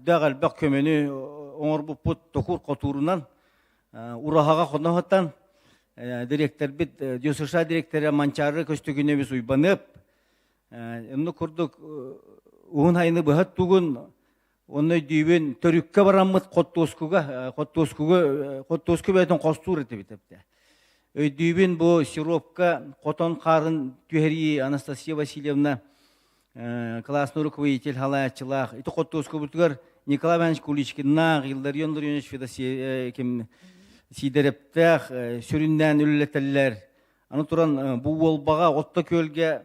Speaker 6: дөөх элбэх көмөнү оҥорбуппут токур хотуурунан ураһаҕа хоноһутан дириэктэрбит ДЮСШ дириэктэрэ Манчаары Көстөкүнэбис Уйбаныап оннук курдук уһун хайыны быһа тугун Онно өйдүүбүн, төрүккэ бараммыт хоттуоскуга, хоттуоскуга, хоттуоску бэйэтин хостуур этибит эбитэ. Өйдүүбүн бу сиропка хотон хаарын түһэрии Анастасия Васильевна классный руководитель халааччылаах. Ити хоттуоскубутугар Николай Иванович Куличкиннаах, Илларион Ларионович Федосеев ким Сиидэрэптээх сүрүннээн үлэлэтэллэр. Аны туран бу Уолбаҕа Отто күөлгэ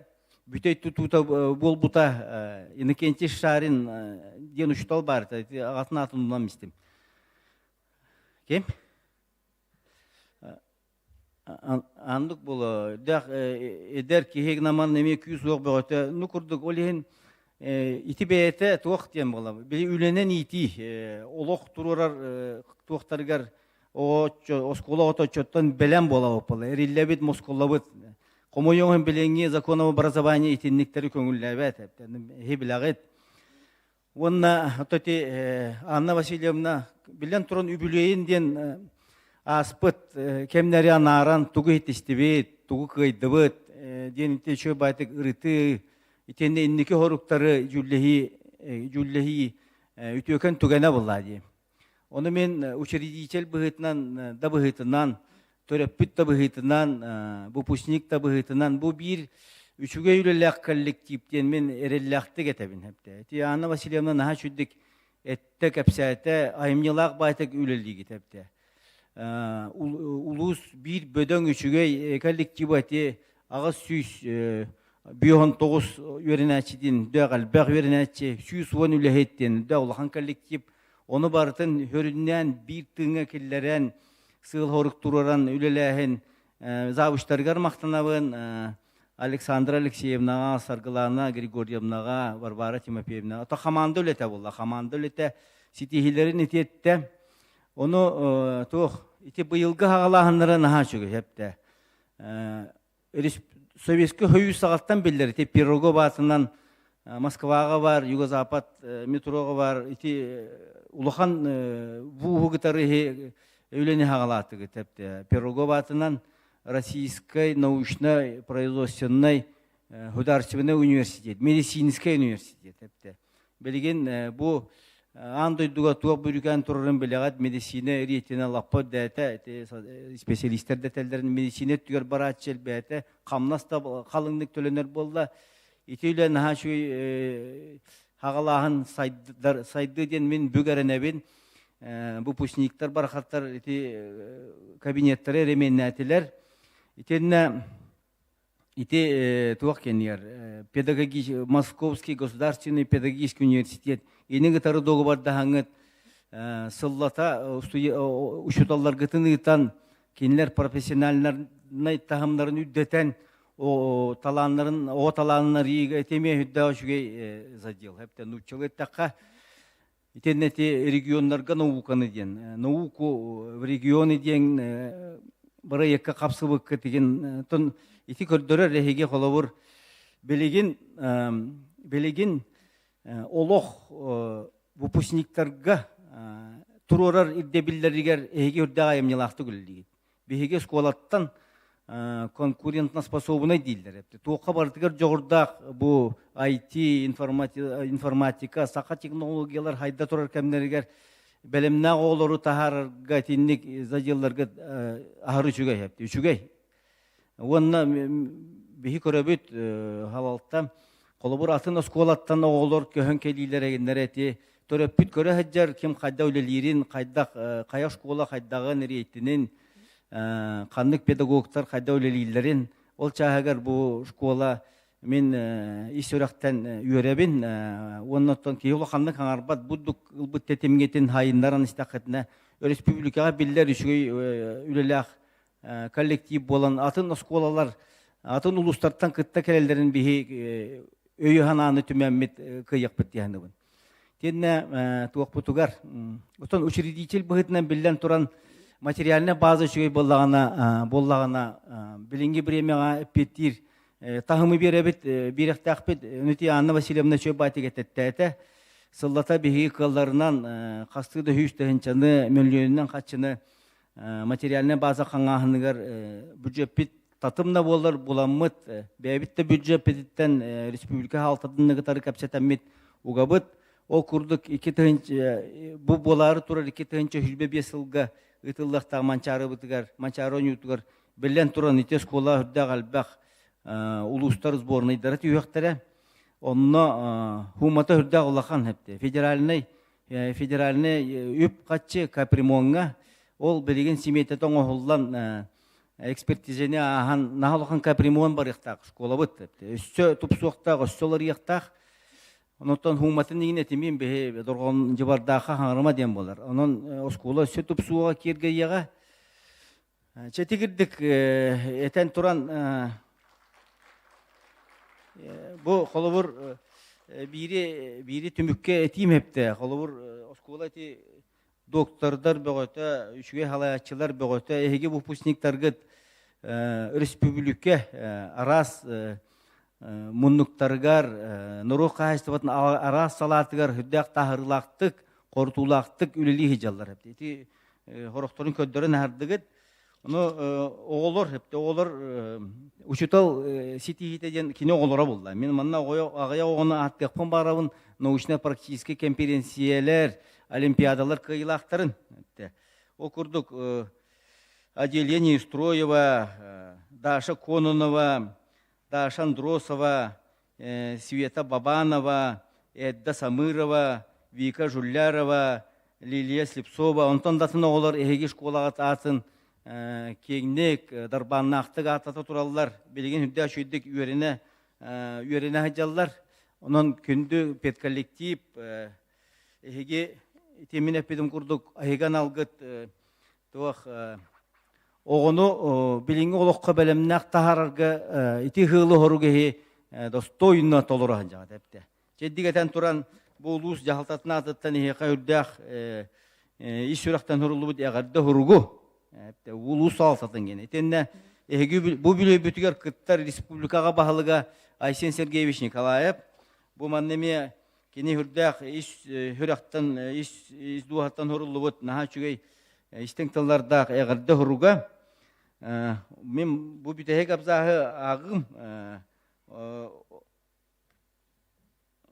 Speaker 6: бүтэй тутуута буолбута Иннокентий Шарин диэн учуутал баар аҕатын аатын умнан истим. Ким? Андык буоло дэх эдэр киһи наман эмиэ күүс уох бөҕөтө ну курдук ол иһин ити бэйэтэ туох диэн буола били үлэнэн иитии олох туруорар туохтарыгар оскуола оҕото оччоттон бэлэм буолабыт эриллэбит мускуллабыт хомойуоҕун билиҥҥи закон об образовании итинниктэри көҥүллээбэт эһи билэҕит уонна ити Анна Васильевна билэн туран үбүлүөйүн диэн ааспыт кэмнэри анааран тугу иһиттистибит тугу кыайдыбыт диэн ити үчүгэй баайтык ырытыы итиэннэ инники хоруктары дьүүллэһии дьүүллэһии үтүөкэн түгэнэ буолла дии Ону мин учредитель быһыытынан да быһыытынан, төрөппүт да быһыытынан, выпускник да быһыытынан бу биир үчүгэй үлэлээх коллектив диэн мин эрэллээхтик этэбин. Ити Анна Васильевна наһаа үчүгдүк эттэ, кэпсээтэ, айымньылаах баайтык үлэлиигит эбитэ. Улуус биир бөдөҥ үчүгэй коллектива ити 859 үөрэнээччитин, дөөх элбэх үөрэнээччи, 110 үлэһит диэн дөөх улахан коллектив. Ону барытын хөрүннээн биир тыыҥҥа киллэрэн, сыал-сорук туруоран үлэлээһин завучтарыгар махтанабын. Александра Алексеевнаҕа, Саргылана Григорьевнаҕа, Варвара Тимофеевнаҕа. Ото хамаанда үлэтэ буолла. Хамаанда үлэтэ ситиһиилэрин итиэттэ. Ону туох ити быйылгы хаҕалааһыннара наһаа үчүгэй эптэ. Советский Союз саҕаттан биллэр ити Пирогов аатынан Москваҕа бар, Юго-Запад метроҕа бар ити улахан бууһу кытары үлэни хаҕалаатыгыт эптэ. Пирогов аатынан Российский научно-производственный художественный университет, медицинский университет эптэ. Билигин бу аан дойдуга туох бүрүүкээн турарын билэҕит, медицина рейтинэ лаппа үрдээтэ, специалистэр дэтэллэрин медицина өттүгэр барааччы элбээтэ, хамнас да халыҥнык төлөнөр буолла. Ити үлэ наһаа үчүгэй хаҕалааһын сайдар, сайдыы диэн мин бүк эрэнэбин. Выпускниктар барахаттар ити кабинеттары эремиэннээтилэр. Итиннэ Ити туох кэннигэр педагоги Московский государственный педагогический университет ини кытары дуогабардаһаҥҥыт. Сыллата учууталларгытын ыытан, кинилэр профессиональнай таһымнарын үрдэтэн, талааннарын, оҕо талаанын арыйыыга ити эмиэ үрдээх үчүгэй задел. Эптэ нууччалыы эттэххэ, итиннэ ити регионнарга науканы диэн, науку в регионы диэн бырайыакка хапсыбыккыт игин тон ити көрдөрөр эһиги холобур билигин билигин олох выпускниктарга туруорар ирдэбиллэригэр эһиги үрдээх айымньылаахтык үлэлиигит. Биһиги оскуолаттан конкурентноспособунай дииллэр. Туохха барытыгар дьоҕурдаах бу IT, информатика, саха технологиялар хайда турар кэмнэригэр бэлэмнээх оҕолору таһаарарга итинник заделларга аһары үчүгэй. Үчүгэй. Уонна биһи көрөбүт халалта холобур атын оскуолаттан оҕолор көһөн кэлиилэрэ гиннэр эти төрөппүт көрө сылдьар ким хайда үлэлиирин, хайдах хайа оскуола хайдаҕын, рейтинин, ханнык педагогтар хайда үлэлииллэрин ол чааһыгар бу школа мин ис сүрэхтэн үөрэбин уонна оттон киһи улаханнык хаҥарбат бурдук ылбыт тэтимҥитин хайыннаран истэххитинэ өрөспүүбүлүкэҕэ биллэр үчүгэй үлэлээх коллектив буолан атын оскуолалар атын улуустартан кытта кэлэллэрин биһи өйү санааны түмэммит кыайыахпыт диэхинибин. Тиэннэ туохпутугар отон учредитель быһыытынан биллэн туран материальная база үчүгэй буоллаҕына буоллаҕына билиҥҥи бириэмэҕэ эппиэттиир таһымы биэрэбит биэрэхтээхпит Үнүти Анна Васильевна үчүгэй баатыга этэттээтэ сыллата биһиги кыалларынан хастыы да сүүс тыһыынчаны мөлүйүөнүнэн хаччыны материальная база хаҥааһыныгар бюджеппит татым да буоллар буламмыт бэйэбит да бюджеппититтэн республика хаалтатын кытары кэпсэтэммит угабыт ол курдук 2 бу буолаары турар 2025 сылга ыытыллыахтаах Манчаарыбытыгар Манчаары оонньуутугар биллэн туран ити оскуола үрдээх элбэх улуустар сборнайдара түһүөхтэрэ онно хуумата үрдээх улахан федеральный федеральный үп-хаччы капремоҥҥа ол билигин симиэтэтэ оҥоһуллан экспертизаны ааһан наһаа улахан капремон барыахтаах школабыт өссө тупсуохтаах өссө уларыйыахтаах онтон хууматын игин этимиин биһи дорҕоон дьыбардаахха хаҥарыма диэн буолар онон оскуола өссө тупсуоҕа киэргэйиэҕэ чэтигирдик этэн туран бу холобур биири биири түмүккэ этиим эптэ холобур оскуола ити доктордар бөҕөтө үчүгэй халайааччылар бөҕөтө эһиги выпускниктаргыт өрөспүүбүлүкэ араас муннуктарыгар норуот хаһаайыстыбатын араас салаатыгар үрдээх таһаарыылаахтык хорутуулаахтык үлэлии сылдьаллар ити хорохторун көрдөрөн аһардыгыт Ону оҕолор, оҕолор учутал ситиһиитэ диэн кини оҕолоро булла. Мин манна аҕыйах оҕону ааттыахпын баарабын научно-практическай кэмпириэнсийэлэр, олимпиадалар кыайыылаахтарын. Ол курдук Аделия Неустроева, Даша Кононова, Даша Андросова, Света Бабанова, Эдда Самырова, Вика Жуллярова, Лилия Слепцова, онтон да атын оҕолор эһиги школаҕыт аатын киэҥник, дарбааннаахтык ааттата тураллар. Билигин үрдээх үчүгэйдик үөрэнэ үөрэнэ сылдьаллар. Онон күндү педколлектив эһиги ити мин эппитим курдук эһиги аналгыт туох оҕону билиҥҥи олоххо бэлэмнээх таһаарарга ити ыһыылы хорук иһи достойно толоро сылдьаҕыт эптэ. Чэддик этэн туран бу улуус дьаһалтатын аатыттан эһиэхэ үрдээх ис сүрэхтэн суруллубут эҕэрдэ суругу улуус салалтатын гиэнэ. Итиннэ эһиги бу бүлөйбүтүгэр кыттар республикаҕа баһылыга Айсен Сергеевич Николаев бу манна эмиэ Кини үрдээх ис сүрэхтэн, ис, ис дууһаттан суруллубут наһаа үчүгэй истиҥ тыллардаах эҕэрдэ суруга. Мин бу бүтэһик абзааһы ааҕым.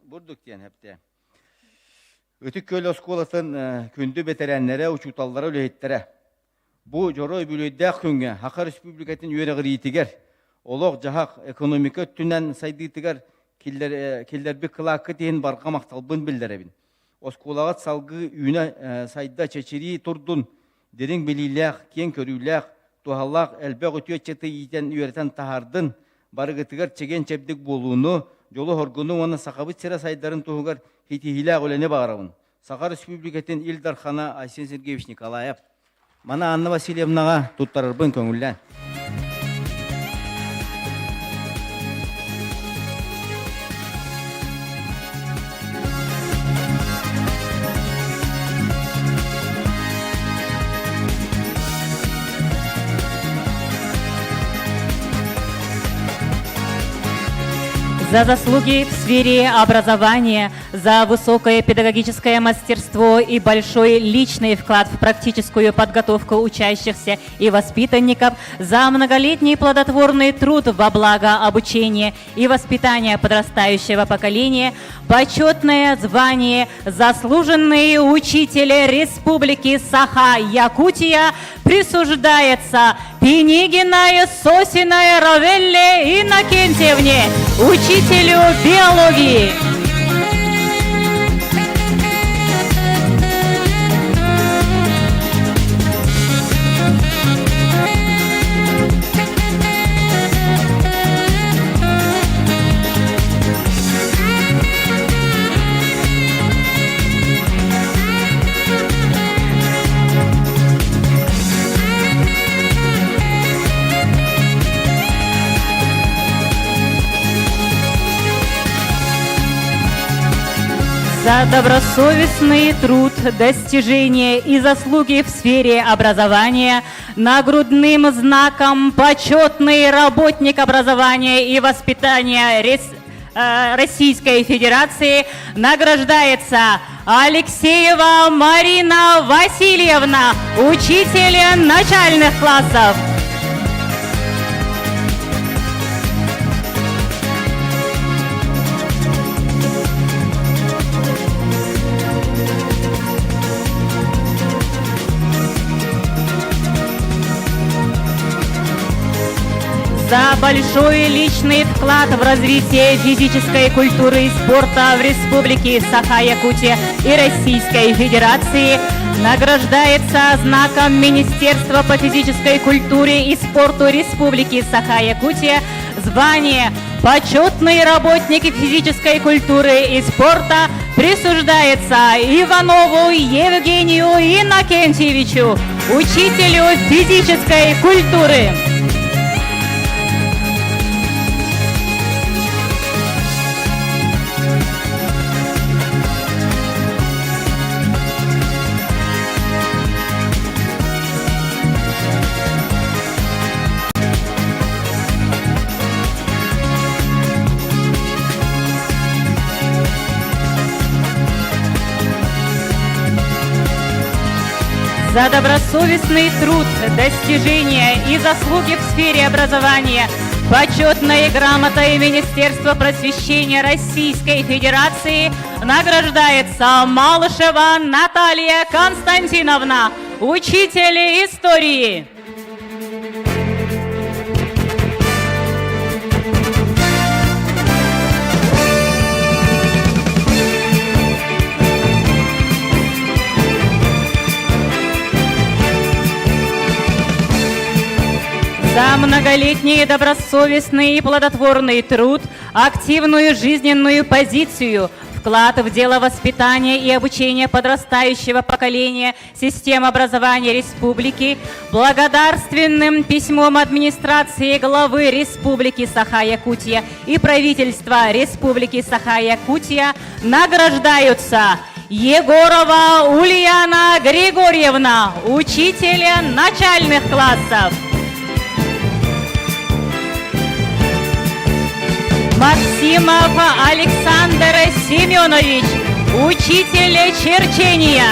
Speaker 6: Бурдук диэн эптэ. Ытык Күөл оскуолатын күндү бэтэрээннэрэ, учууталлара, үлэһиттэрэ. Бу дьоро үбүлүөйдээх күҥҥэ Саха Республикатын үөрэҕириитигэр, олох-дьаһах, экономика өттүнэн сайдыытыгар киллэрбит кылааккыт иһин барҕа махталбын биллэрэбин. Оскуолаҕыт салгыы үүнэ сайда чэчирии турдун, дириҥ билиилээх, киэҥ көрүүлээх, туһалаах элбэх үтүө ыччаты иитэн үөрэтэн таһаардын, барыгытыгар чэгиэн-чэбдик буолууну, дьолу-соргуну уонна Сахабыт сирэ сайдарын туһугар ситиһиилээх үлэни баҕарабын. Саха Республикатын Ил Дархана Айсен Сергеевич Николаев Мана Анна Васильевнаҕа туттарарбын көҥүллээн.
Speaker 2: За заслуги в сфере образования, за высокое педагогическое мастерство и большой личный вклад в практическую подготовку учащихся и воспитанников, за многолетний плодотворный труд во благо обучения и воспитания подрастающего поколения, почетное звание «Заслуженный учитель Республики Саха-Якутия» присуждается Пинигиной Сосиной Равелле Иннокентьевне, учителю биологии. За добросовестный труд, достижения и заслуги в сфере образования нагрудным знаком «Почетный работник образования и воспитания Российской Федерации» награждается Алексеева Марина Васильевна, учитель начальных классов. За большой личный вклад в развитие физической культуры и спорта в Республике Саха-Якутия и Российской Федерации награждается знаком Министерства по физической культуре и спорту Республики Саха-Якутия звание «Почетный работник физической культуры и спорта» присуждается Иванову Евгению Иннокентьевичу, учителю физической культуры. За добросовестный труд, достижения и заслуги в сфере образования почетной грамотой Министерства просвещения Российской Федерации награждается Малышева Наталья Константиновна, учитель истории. За многолетний добросовестный и плодотворный труд, активную жизненную позицию, вклад в дело воспитания и обучения подрастающего поколения систем образования республики, благодарственным письмом администрации главы Республики Саха-Якутия и правительства Республики Саха-Якутия награждаются Егорова Ульяна Григорьевна, учитель начальных классов. Максимов Александр Семенович, учитель черчения.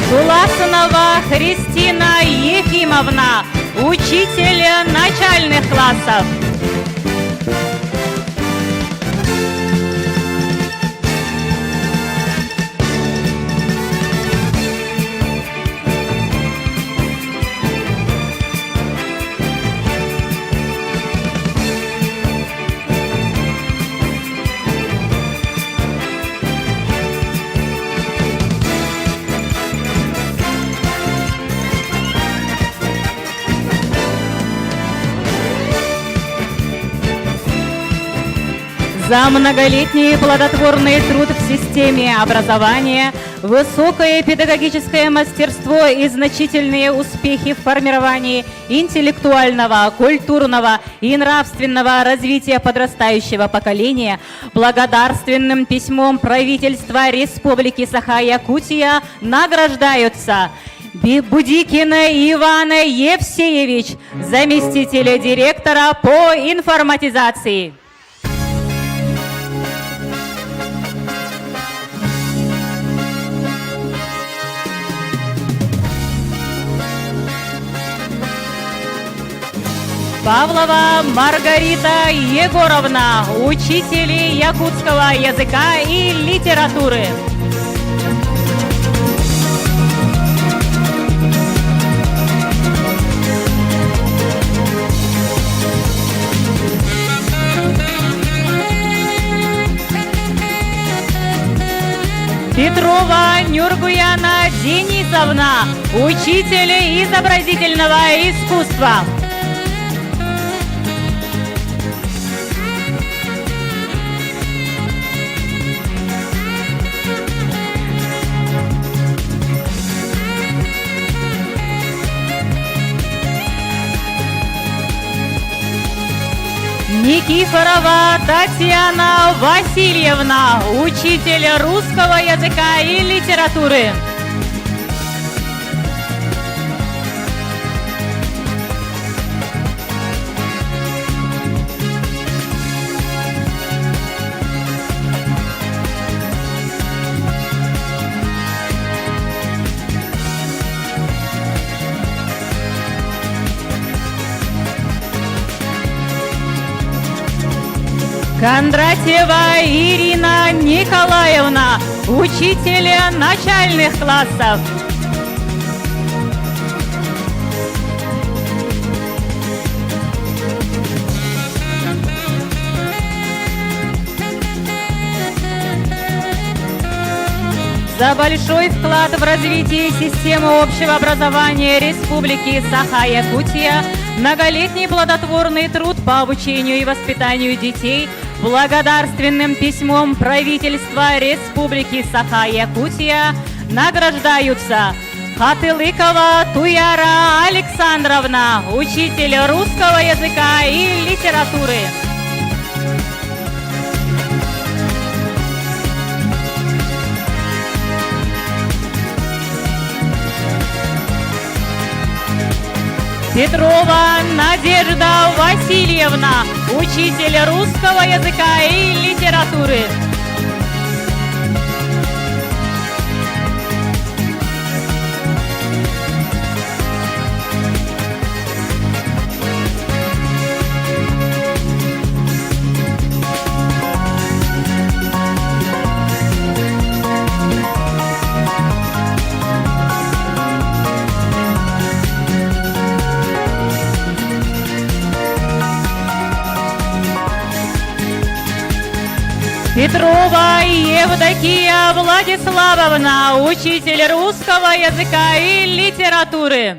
Speaker 2: Туласынова Христина Ефимовна, учитель начальных классов. За многолетний плодотворный труд в системе образования, высокое педагогическое мастерство и значительные успехи в формировании интеллектуального, культурного и нравственного развития подрастающего поколения благодарственным письмом правительства Республики Саха-Якутия награждаются Будикина Ивана Евсеевич, заместителя директора по информатизации. Павлова Маргарита Егоровна, учители якутского языка и литературы. Петрова Нюргуяна Денисовна, учитель изобразительного искусства. Никифорова Татьяна Васильевна, учитель русского языка и литературы. Кондратьева Ирина Николаевна, учитель начальных классов. За большой вклад в развитие системы общего образования Республики Саха-Якутия, многолетний плодотворный труд по обучению и воспитанию детей благодарственным письмом правительства Республики Саха-Якутия награждаются Хатылыкова Туяра Александровна, учитель русского языка и литературы. Петрова Надежда Васильевна, учитель русского языка и литературы. Петрова Евдокия Владиславовна, учитель русского языка и литературы.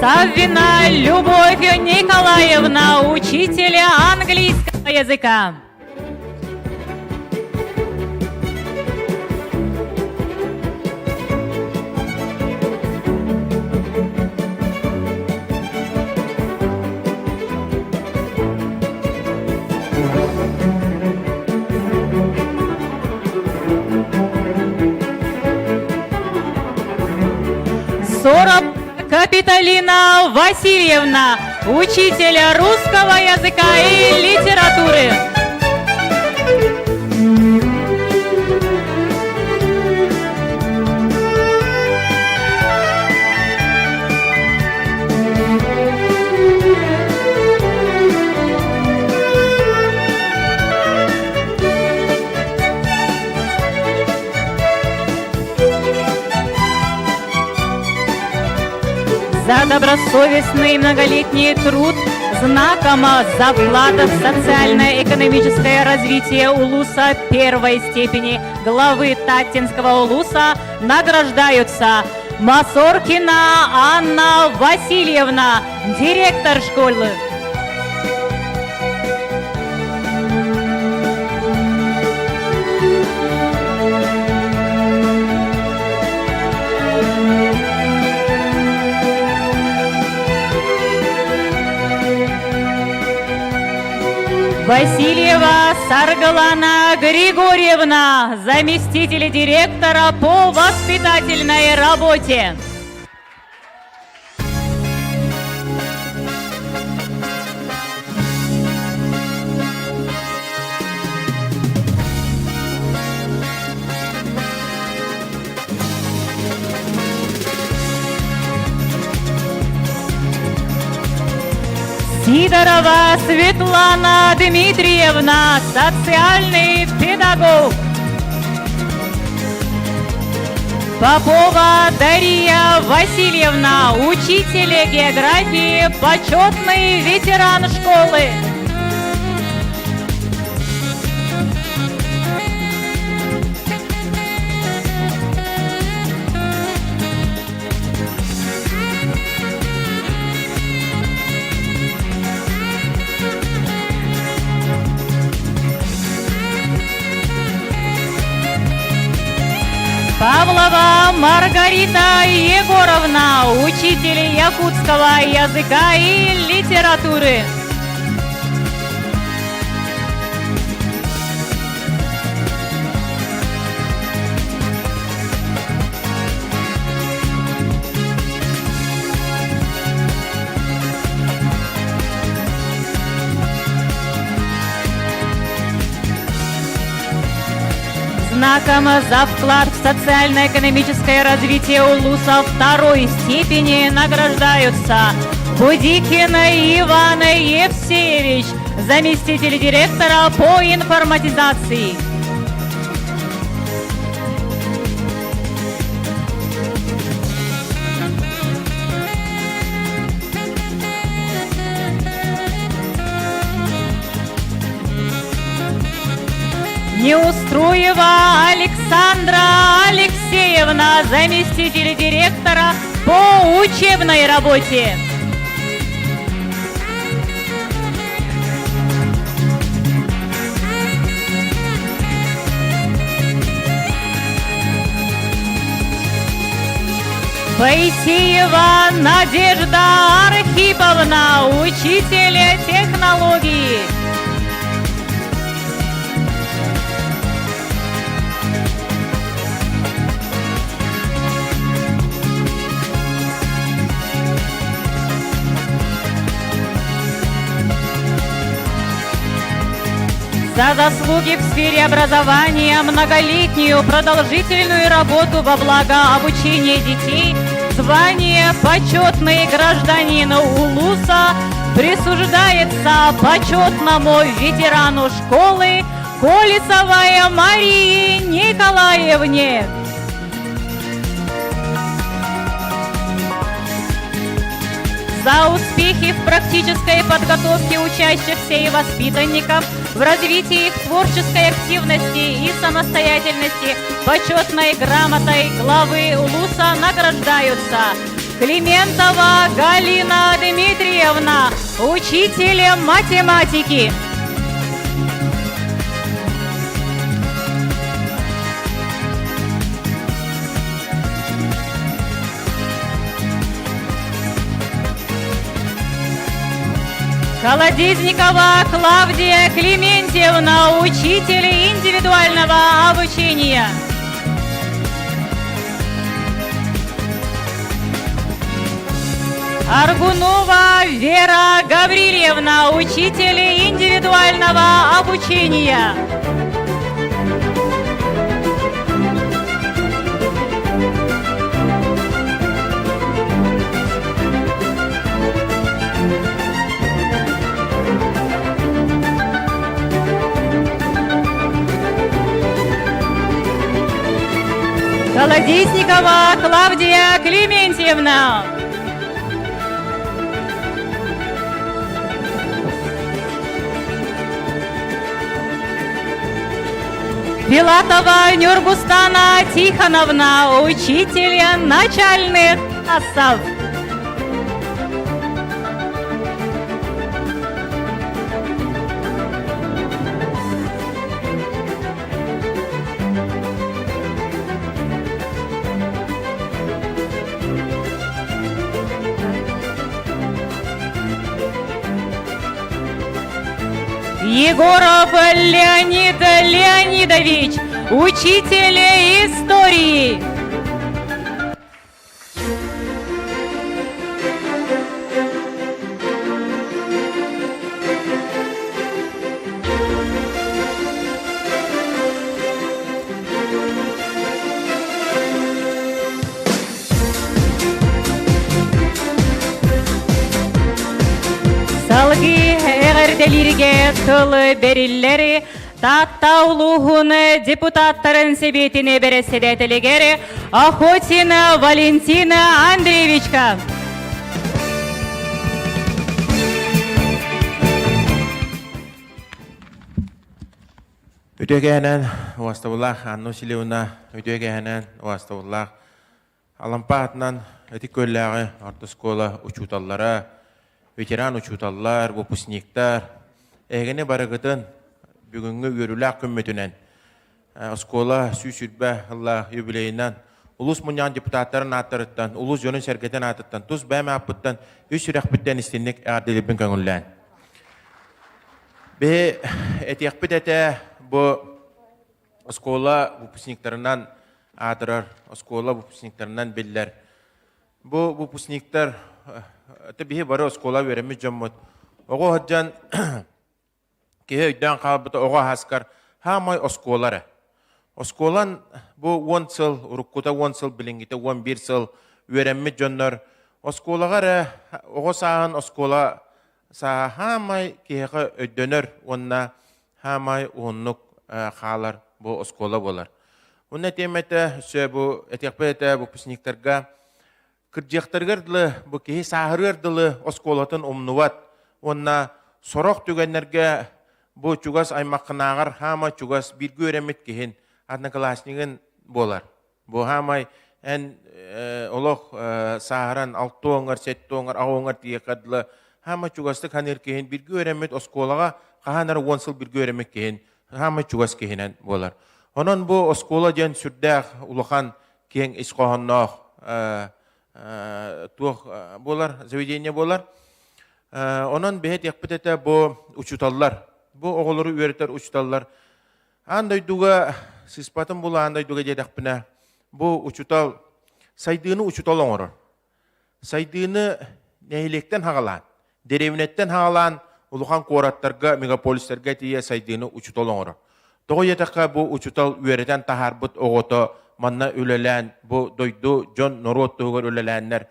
Speaker 2: Саввина Любовь Николаевна, учитель английского языка. Сорок Капитолина Васильевна, учитель русского языка и литературы. За добросовестный многолетний труд, Знаком за вклад в социально-экономическое развитие улуса первой степени главы Таттинского улуса награждаются Масоркина Анна Васильевна, директор школы. Васильева Саргалана Григорьевна, заместитель директора по воспитательной работе. Сидорова Светлана Дмитриевна, социальный педагог. Попова Дарья Васильевна, учитель географии, почетный ветеран школы. Павлова Маргарита Егоровна, учитель якутского языка и литературы. Знаком за вклад в социально-экономическое развитие Улуса второй степени награждаются Будикин Иван Евсеевич, заместитель директора по информатизации. Неустроева Александра Алексеевна, заместитель директора по учебной работе. Поисеева Надежда Архиповна, учитель технологии. За заслуги в сфере образования, многолетнюю продолжительную работу во благо обучения детей, звание «Почетный гражданин Улуса» присуждается почетному ветерану школы Колесовой Марии Николаевне. За успехи в практической подготовке учащихся и воспитанников, в развитии их творческой активности и самостоятельности почетной грамотой главы Улуса награждаются Климентова Галина Дмитриевна, учитель математики. Колодезникова Клавдия Клементьевна, учитель индивидуального обучения. Аргунова Вера Гаврильевна, учитель индивидуального обучения. Колодезникова Клавдия Клементьевна. Филатова Нюргустана Тихоновна, учитель начальных классов. Егоров Леонид Леонидович, учитель истории. Салгыы эҕэрдэлииргэ тыл бэриллэр Таатта улууһун депутаттарын сэбиэтин бэрэссэдээтэлигэр Охотина Валентина Андреевичка.
Speaker 7: Үтүө кэһэнэн уастабыллаах Анна Васильевна, үтүө кэһэнэн уастабыллаах Алампа аатынан Ытык Күөллээҕи орто оскуола учууталлара, ветеран учууталлар, выпускниктар, эһигини барыгытын бүгүҥҥү үөрүүлээх күммүтүнэн оскуола 120 сыллаах юбилейынан улуус мунньаҕын депутаттарын ааттарыттан, улуус дьонун-сэргэтин аатыттан, тус бэйэм ааппыттан үс сүрэхпиттэн истинник эҕэрдэлиирбин көҥүллээн. Биһи этиэхпит этэ бу оскуола выпускниктарынан аатырар, оскуола выпускниктарынан биллэр. Бу выпускниктар, это биһи бары оскуола үөрэммит дьоммут. Оҕо сылдьан киһи өйдөөн хаалбыта оҕо аһаскар хаамай оскуола эрэ. Оскуолан бу 10 сыл, уруккута 10 сыл, билиҥҥитэ 11 сыл үөрэммит дьоннор оскуолаҕа эрэ оҕо сааһын оскуола сааһа хаамай киһиэхэ өйдөнөр уонна хаамай уһуннук хаалар бу оскуола буолар. Уонна этиэм этэ, өссө бу этиэхпит этэ выпускниктарга кырдьыахтарыгар дылы бу киһи сааһырыар дылы оскуолатын умнубат уонна сорох түгэннэргэ бу чугас аймаххынааҕар хаама чугас бииргэ үөрэммит киһин однокласснигын буолар. Бу хаамай эн олох сааһыран алтуоҥар, сэттуоҥар, аҕуоҥар тиийиэххэ дылы хаама чугастык ханыыр киһин бииргэ үөрэммит оскуолаҕа хаһан эрэ 10 сыл бииргэ үөрэммит киһин хаамай чугас киһинэн буолар. Онон бу оскуола диэн сүрдээх улахан киэҥ ис хоһоонноох туох буолар, заведение буолар. Онон биһи этиэхпит этэ бу учууталлар, бу оҕолору үөрэтэр учууталлар аан дойдуга сыыспатын бул аан дойдуга диэтэхпинэ бу учуутал сайдыыны учуутал оҥорор. Сайдыыны нэһилиэктэн хаҕалаан, дэриэбинэттэн хаҕалаан улахан куораттарга, мегаполистарга тиийэ сайдыыны учуутал оҥорор. Тоҕо диэтэххэ, бу учуутал үөрэтэн таһаарбыт оҕото манна үлэлээн, бу дойду, дьон, норуот туһугар үлэлээннэр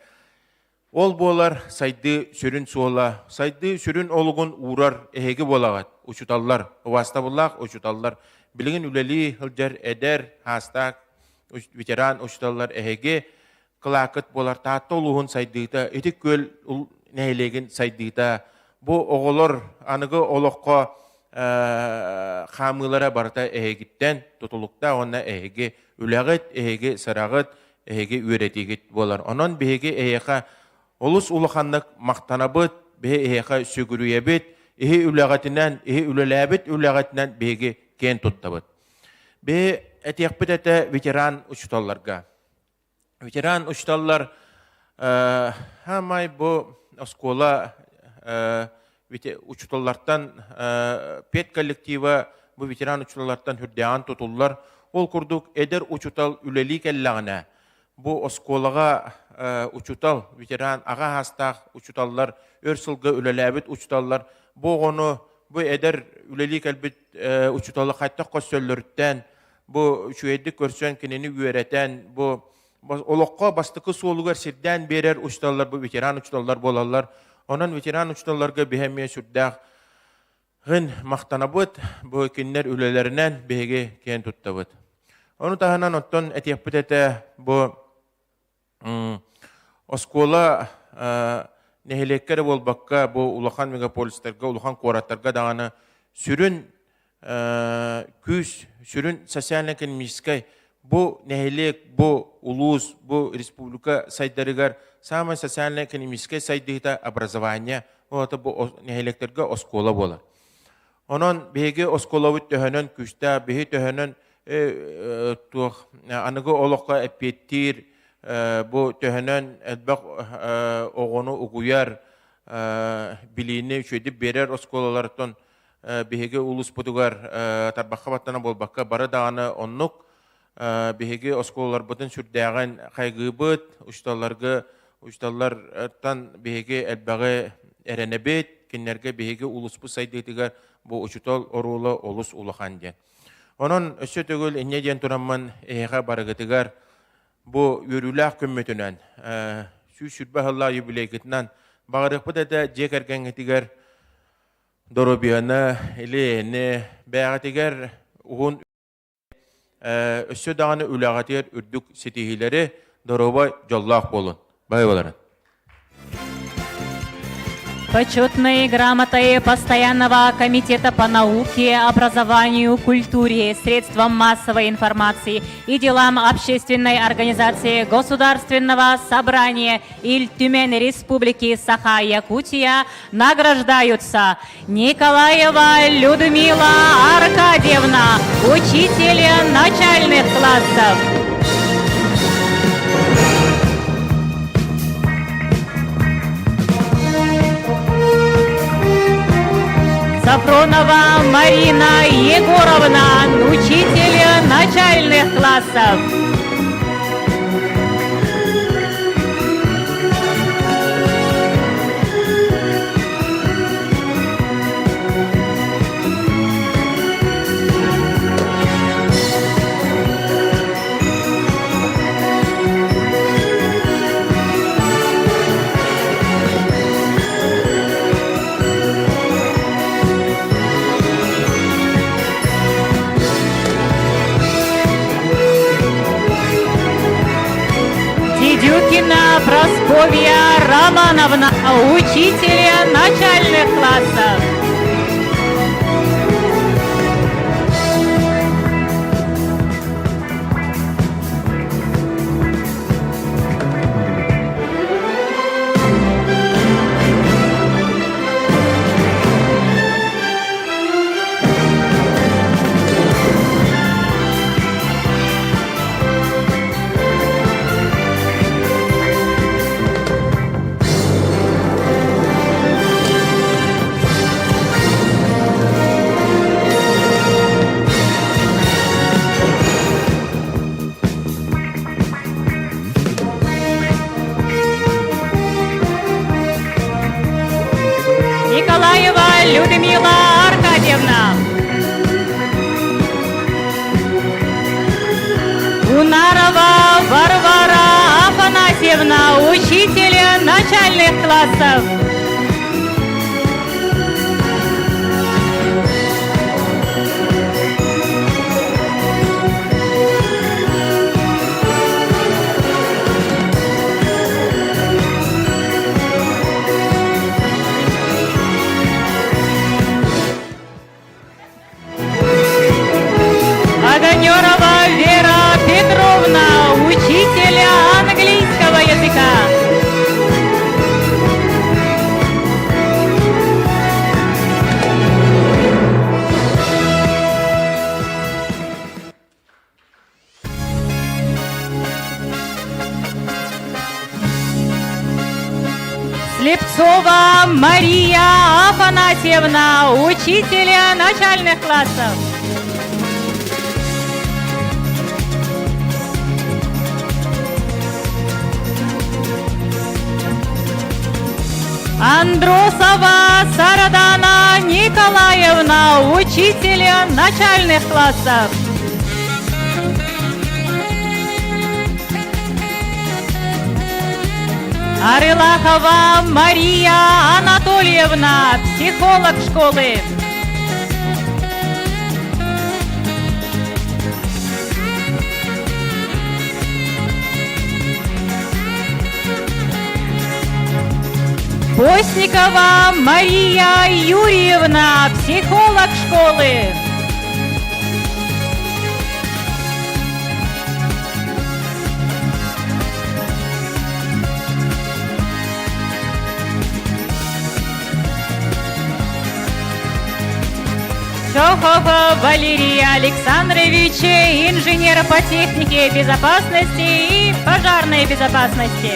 Speaker 7: ол буолар сайдыы сүрүн суола, сайдыы сүрүн олугун уурар эһиги буолаҕыт, учууталлар, убаастабыллаах учууталлар. Билигин үлэлии сылдьар эдэр, хаастаах ветеран учууталлар эһиги кылаакыт буолар Таатта улууһун сайдыыта, ити күөл нэһилиэгин сайдыыта, бу оҕолор аныгы олоххо хаамыылара барыта эһигиттэн тутулуктаах уонна эһиги үлэҕит, эһиги сыраҕыт, эһиги үөрэтиигит буолар. Онон биһиги эһиэхэ олус улаханнык махтанабыт, биһи эһиэхэ сүгүрүйэбит, иһи үлэҕитинэн, иһи үлэлээбит үлэҕитинэн биһиги киэн туттабыт. Биһи этиэхпит этэ ветеран учууталларга. Ветеран учууталлар хаамай бу оскуола учууталлартан педколлектива бу ветеран учууталлартан үрдээҕин тутуллар. Ол курдук эдэр учуутал үлэлии кэллэҕинэ бу оскуолаҕа учуутал, ветеран аҕа аастаах учууталлар, өр сылга үлэлээбит учууталлар бу оҕону бу эдэр үлэлии кэлбит учууталы хайдах көрсөллөрүттэн бу үчүгэйдик көрсөн кинини үөрэтэн бу олоххо бастакы суолугар сирдээн биэрэр учууталлар бу ветеран учууталлар буолаллар. Онон ветеран учууталларга биһи эмиэ сүрдээх гын махтанабыт. Бу кинилэр үлэлэринэн биһиги киэн туттабыт. Ону таһынан оттон этиэхпит этэ бу Оскуола нэһилиэккэ эрэ буолбакка, бу улахан мегаполистарга, улахан куораттарга даҕаны сүрүн күүс сүрүн социально-экономическай бу нэһилиэк, бу улуус, бу республика сайдарыгар самай социально-экономическай сайдыыта образование, ол бу нэһилиэктэргэ оскуола буолар. Онон биһиги оскуолабыт төһөнөн күүстээх, биһи төһөнөн туох аныгы олоххо эппиэттиир, бу төһөнөн элбэх оҕону угуйар, билиини үчүгэйдик биэрэр оскуолалартан биһиги улууспутугар тарбахха баттана буолбакка бары даҕаны оннук биһиги оскуолаларбытын сүрдээҕин хайгыыбыт, учууталларга учууталлартан биһиги элбэҕи эрэнэбит, кинилэргэ биһиги улууспут сайдыытыгар бу учуутал оруола олус улахан диэн. Онон өссө төгүл инньэ диэн тураммын эһиэхэ барыгытыгар бу үөрүүлээх күммүтүнэн 120 сыллаах юбилейгытынан баҕарыахпыт этэ дьиэ кэргэҥҥитигэр доруобуйаны, или-эйэни бэйэҕитигэр уһун өссө даҕаны үлэҕитигэр үрдүк ситиһиилэри, доруобай, дьоллоох буолун. Баһыыбаларын.
Speaker 2: Почетной грамотой Постоянного комитета по науке, образованию, культуре, средствам массовой информации и делам общественной организации Государственного собрания Ил-Түмэн Республики Саха-Якутия награждаются Николаева Людмила Аркадьевна, учитель начальных классов. Сафронова Марина Егоровна, учитель начальных классов. Дедюкина Просковья Романовна, учителя начальных классов. Николаева Людмила Аркадьевна. Унарова Варвара Афанасьевна, учитель начальных классов. Огонерова Вера Петровна, учитель английского языка. Слепцова Мария Афанасьевна, учитель начальных классов. Андросова Сарадана Николаевна, учитель начальных классов. Арылахова Мария Анатольевна, психолог школы. Постникова Мария Юрьевна, психолог школы. Чохов Валерий Александрович, инженер по технике безопасности и пожарной безопасности.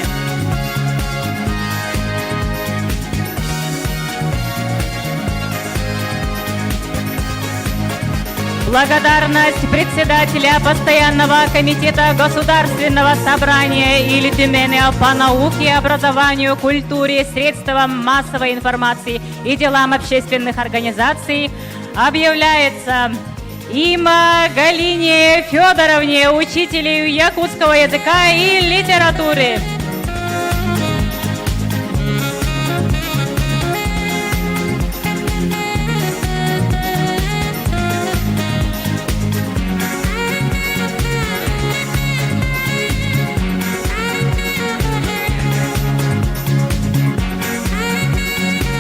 Speaker 2: Благодарность председателя Постоянного комитета Государственного собрания или Тюмени по науке, образованию, культуре, средствам массовой информации и делам общественных организаций объявляется има Галине Федоровне, учителю якутского языка и литературы.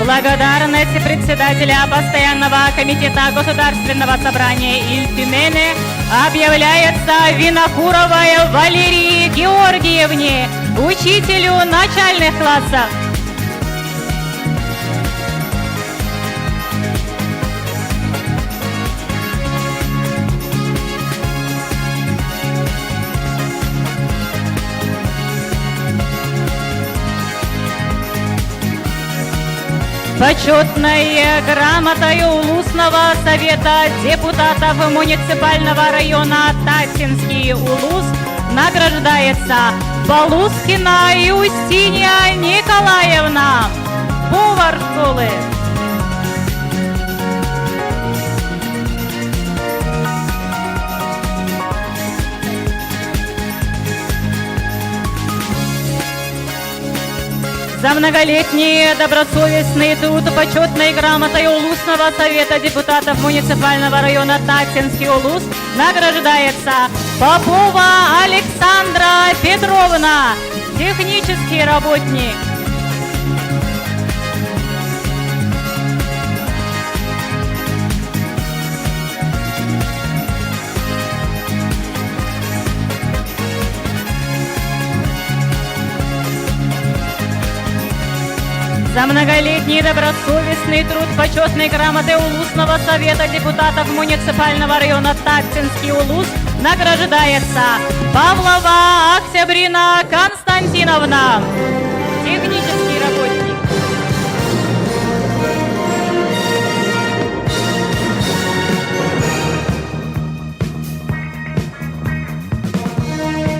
Speaker 2: Благодарность председателя Постоянного комитета Государственного собрания Ильтюмене объявляется Винокуровой Валерии Георгиевне, учителю начальных классов. Почетной грамотой Улусного совета депутатов муниципального района Таттинский Улус награждается Полускина Юстиния Николаевна, повар школы. За многолетний добросовестный труд почетной грамотой Улусного совета депутатов муниципального района Таттинский Улус награждается Попова Александра Петровна, технический работник. За многолетний добросовестный труд почетной грамоты Улусного совета депутатов муниципального района Таттинский Улус награждается Павлова Октябрина Константиновна, технический работник.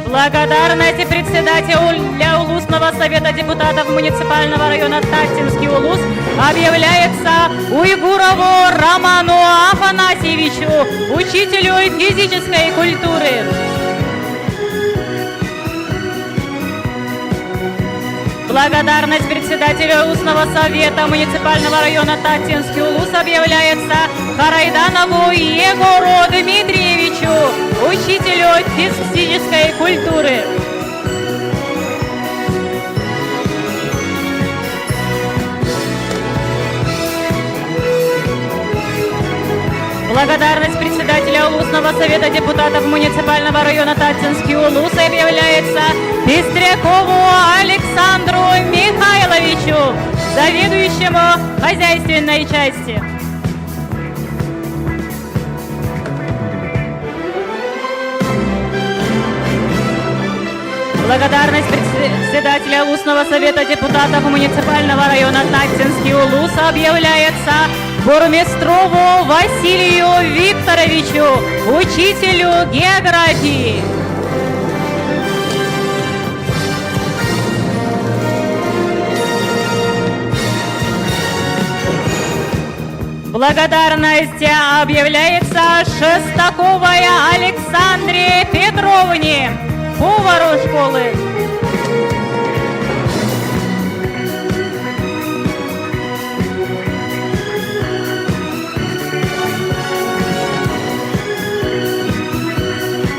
Speaker 2: Благодарность председателя Улусного совета депутатов муниципального района Таттинский Улус объявляется Уйгурову Роману Афанасьевичу, учителю физической культуры. Благодарность председателю Устного совета муниципального района Таттинский Улус объявляется Харайданову Егору Дмитриевичу, учителю физической культуры. Благодарность председателя Улусного совета депутатов муниципального района Таттинский Улус объявляется Пестрякову Александру Михайловичу, заведующему хозяйственной части. Благодарность председателя Улусного совета депутатов муниципального района Таттинский Улус объявляется Бурмистрову Василию Викторовичу, учителю географии. Благодарность объявляется Шестаковой Александре Петровне, повару школы.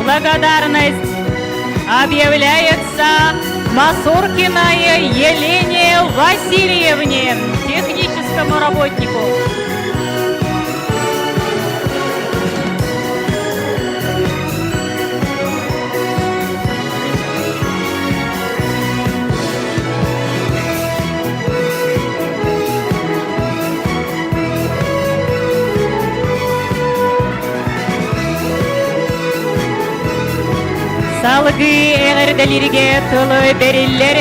Speaker 2: Благодарность объявляется Масуркиной Елене Васильевне, техническому работнику. Салгыы эҕэрдэлииргэ тылы бэриллэр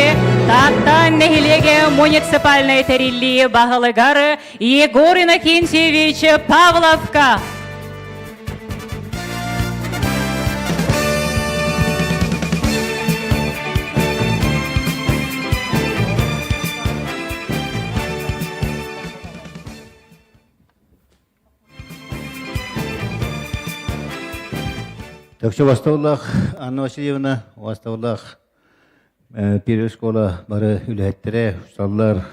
Speaker 2: Таатта нэһилиэгэ муниципальнай тэриллии баһылыгар Егор Иннокентьевич Павловка.
Speaker 6: Токчу бастаулах Анна Васильевна, бастаулах первая школа бары үлэһиттэрэ, усталлар,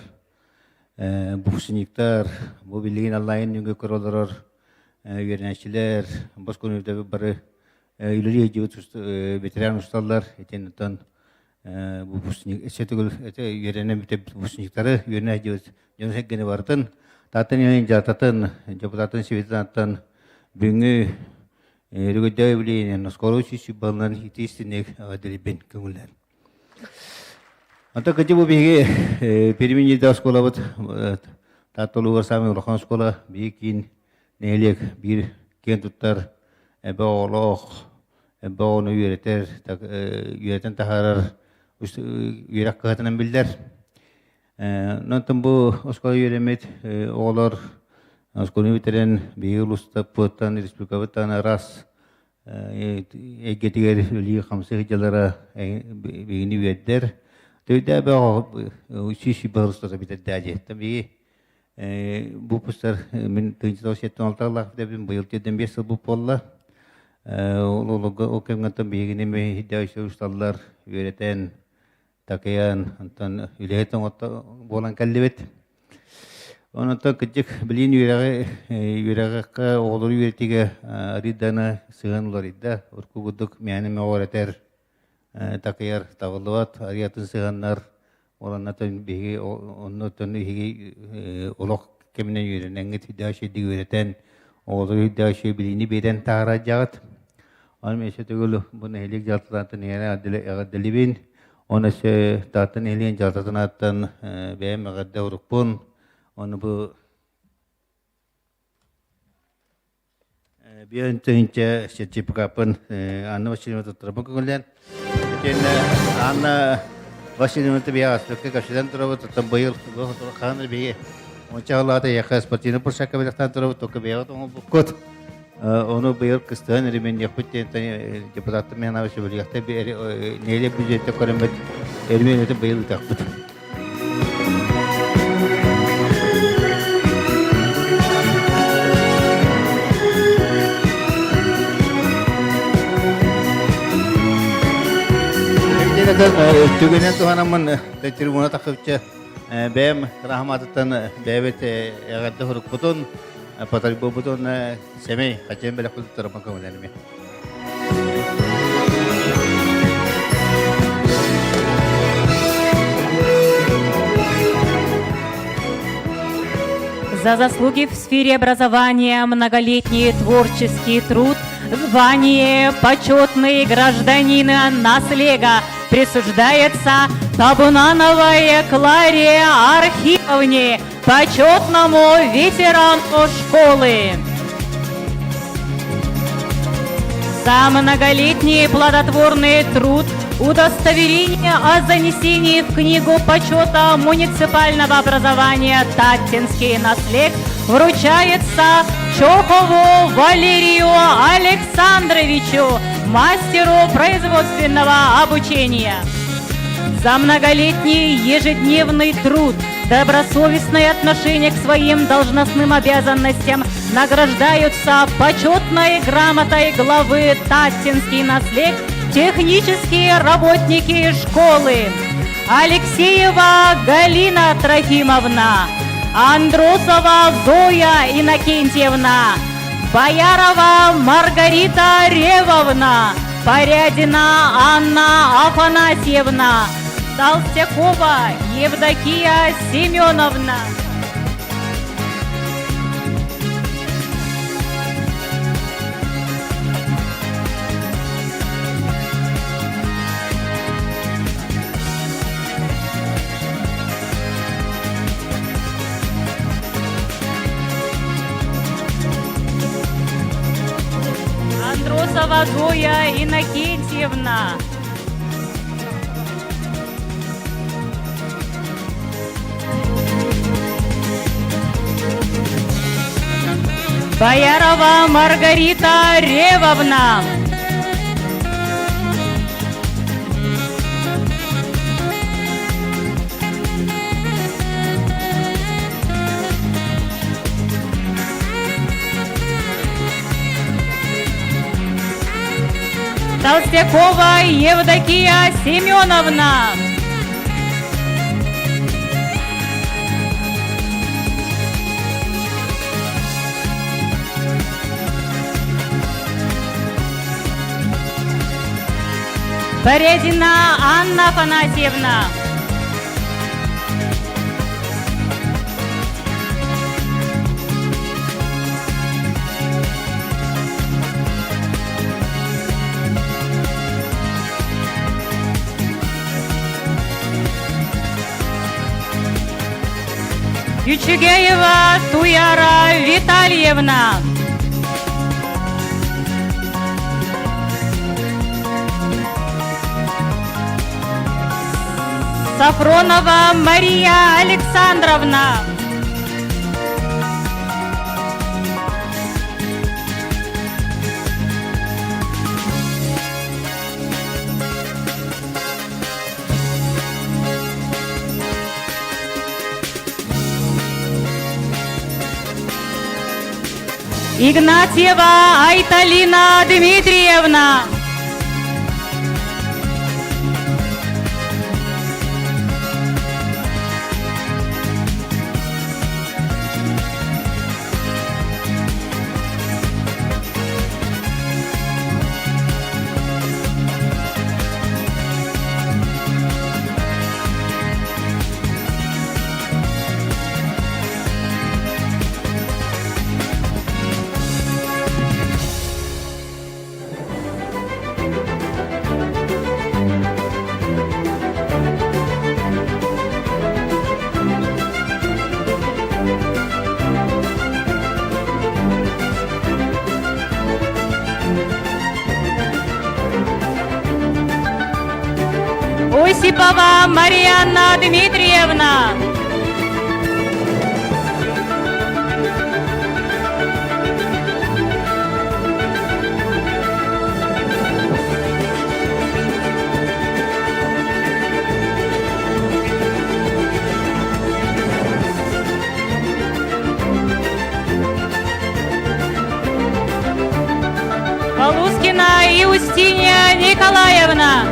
Speaker 6: выпускниктар, бу билигин онлайн нөҥүө көрө олорор үөрэнээччилэр, босхону бары үлэлии сылдьыбыт ветеран усталлар, итинтэн выпускник өссө үөрэнэн бүтэ выпускниктары үөрэнэ сылдьыбыт дьону сэргэни барытын Тааттан иһин дьаататын депутатын Светланаттан бүгүҥҥү Рүгүдэ билиинэн оскуола үчүс балынан итиистинник эҕэрдэлиибин көҥүллээн. Онтон кыдьы бу биһиги Перминьиде оскуолабыт Таатта улууһугар саамай улахан оскуола биһиги киин нэһилиэк биир киэн туттар эбэ оҕолоох эбэ оҕону үөрэтэр үөрэтэн таһаарар үөрэх кыһатынан биллэр. Онтон бу оскуола үөрэммит оҕолор оскуоланы бүтэрэн биһиги улуустаппыттан республикабыттан араас эйгэтигэр үлэлии-хамсыы сылдьаллара биһигини үөрдэр. Төйдөөбө сүүс баһылыстата бүтэрдээ диэттэн биһиги бу пустар мин тыынча сеттен алталаах бүтэбин быйыл тиэрдэн биэс сыл буолла. Ол ол кэмҥэ биһигини мэһийдээ усталлар үөрэтэн такайан онтон үлэһит оҥотто буолан кэллибит. Онон кырдьык билиин үөрэҕи үөрэҕи оҕолору үөрэтиигэ арыйдана сыһыан уларыйда. Урукку курдук мээнэ мөҕөр такайар табыллыбат арыйатын сыһыаннар уонна биһиги онно биһиги олох кэминэн үөрэнэҥҥит үрдээх үөрэтэн оҕолору үрдээх билиини биэрэн таһаарар Аны өссө төгүл бу нэһилиэк дьаһалтатыттан эҕэрдэлибин. Оны өссө Таатта нэһилиэгин дьаһалтатын ааттан бэйэм эҕэрдэ урукпун. Оны бу биэн тыһыынча сертификаппын Анна Васильевна туттарбын көҥүллээн. Итиэннэ Анна Васильевна биһиэхэ аспекка көрсүтэн турабыт. Оттон быйыл хаһан биһиги онча халаата эйиэхэ спортивный площадка бэлэхтээн турабыт, только бэйэҕит оҥорбуккут. Ону быйыл кыстыган ремонтниахпыт диэн депутаттар Михайлович сөбүлүөхтэ нэһилиэк бюджетте көрөммүт ремонты быйыл ыытыахпыт. Түгэнэн туһанаммын трибуна тахсыбычча бэйэм рахматыттан бэйэбит эҕэрдэ сурукпутун Патарбыбытын сэмэй хачыан бэлэхпит туттарыма көҥүлэниме.
Speaker 2: За заслуги в сфере образования, многолетний творческий труд, звание почетный гражданина наслега присуждается Табунановой Кларе Архиповне, почетному ветерану школы. За многолетний плодотворный труд удостоверение о занесении в книгу почета муниципального образования «Таттинский наслед» вручается Чохову Валерию Александровичу, мастеру производственного обучения. За многолетний ежедневный труд, добросовестное отношение к своим должностным обязанностям награждаются почетной грамотой главы Таттинский наслед технические работники школы Алексеева Галина Трофимовна, Андросова Зоя Иннокентьевна, Боярова Маргарита Ревовна, Порядина Анна Афанасьевна, Толстякова Евдокия Семеновна. Андросова Иванова Зоя Иннокентьевна. Боярова Маргарита Ревовна. Толстякова Евдокия Семеновна. Борядина Анна Афанасьевна. Ючугеева Туяра Витальевна. Сафронова Мария Александровна. Игнатьева Айталина Дмитриевна. Осипова Марианна Дмитриевна. Полускина Иустиния Николаевна.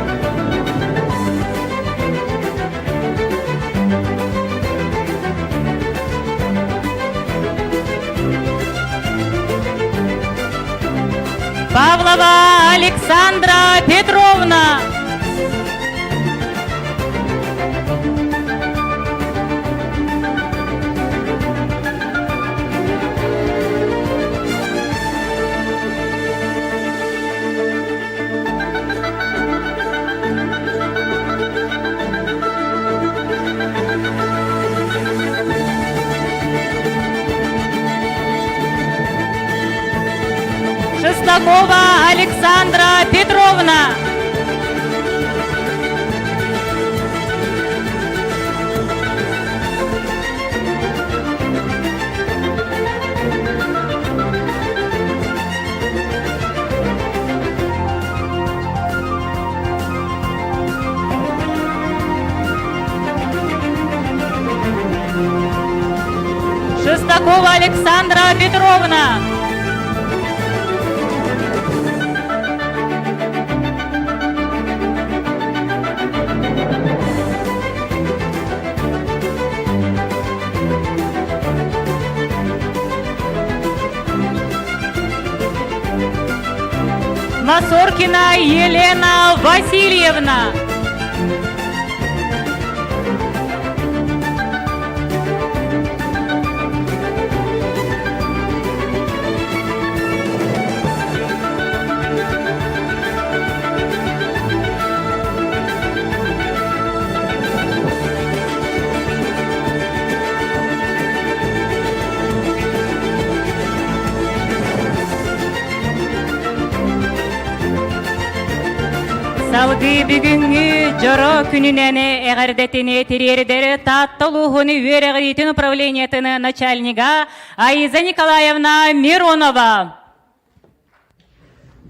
Speaker 2: Павлова Александра Петровна. Шестакова Александра Петровна. Шестакова Александра Петровна. Масоркина Елена Васильевна. Салгыы бүгүҥҥү дьоро күнүнэн эҕэрдэтини тириэрдэр Таатта улууһун үөрэҕириитин управлениетын начальнига Аиза Николаевна Миронова.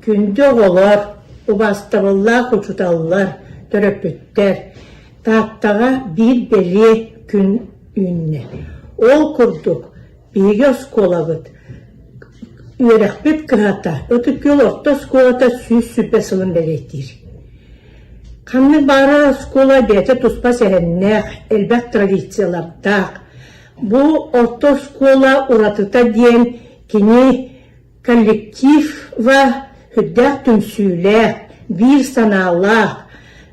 Speaker 8: Күндү оҕолор, убаастабыллаах учууталлар, төрөппүттэр! Тааттаҕа биир бэлиэ күн үүннэ. Ол курдук, биһиги оскуолабыт үөрэхпит кыһата Ытык Күөл орто оскуолата 120 сылын бэлиэтиир. Ханнык баҕарар оскуола бэйэтэ туспа сэһэннээх, элбэх традициялардаах. Бу орто оскуола уратыта диэн кини коллектива үрдээх түмсүүлээх, биир санаалаах,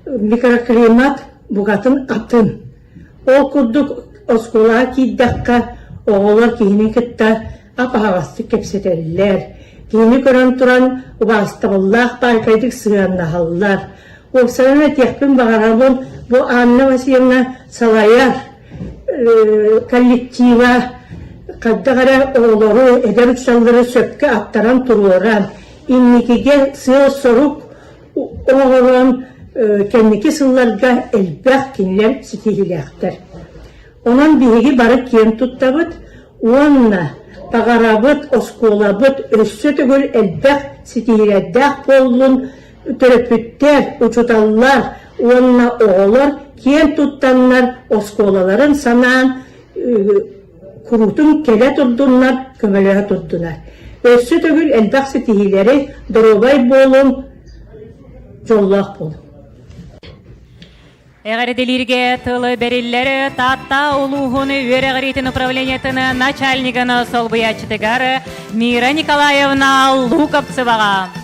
Speaker 8: микроклимат букатын атын. Ол курдук оскуолаҕа киирдэххэ, оҕолор киһини кытта ап-аһаҕастык кэпсэтэллэр, киһини көрөн туран убаастабыллаах баайкайдык сыһыаннаһаллар. Уопсайынан этиэхпин баҕарабын, бу Анна Васильевна салайар коллектива хайдах эрэ оҕолору, эдэр ыччаллары сөпкө аттаран туруоран, инникигэ сыал-сорук оҥорон кэнники сылларга элбэх кинилэр ситиһиилээхтэр. Онон биһиги бары киэн туттабыт уонна баҕарабыт оскуолабыт өссө төгүл элбэх ситиһиилэрдээх буоллун, төрөппүттэр, учууталлар уонна оҕолор киэн туттаннар оскуолаларын санаан куруутун кэлэ турдуннар, көмөлөһө турдунар. Өссө төгүл элбэх ситиһиилэри, доруобай буолуҥ, дьоллоох буолуҥ.
Speaker 2: Эҕэрдэлииргэ тылы бэриллэр Таатта улууһун үөрэҕириитин управлениетын начальнигын солбуйааччытыгар Мира Николаевна Луковцеваҕа.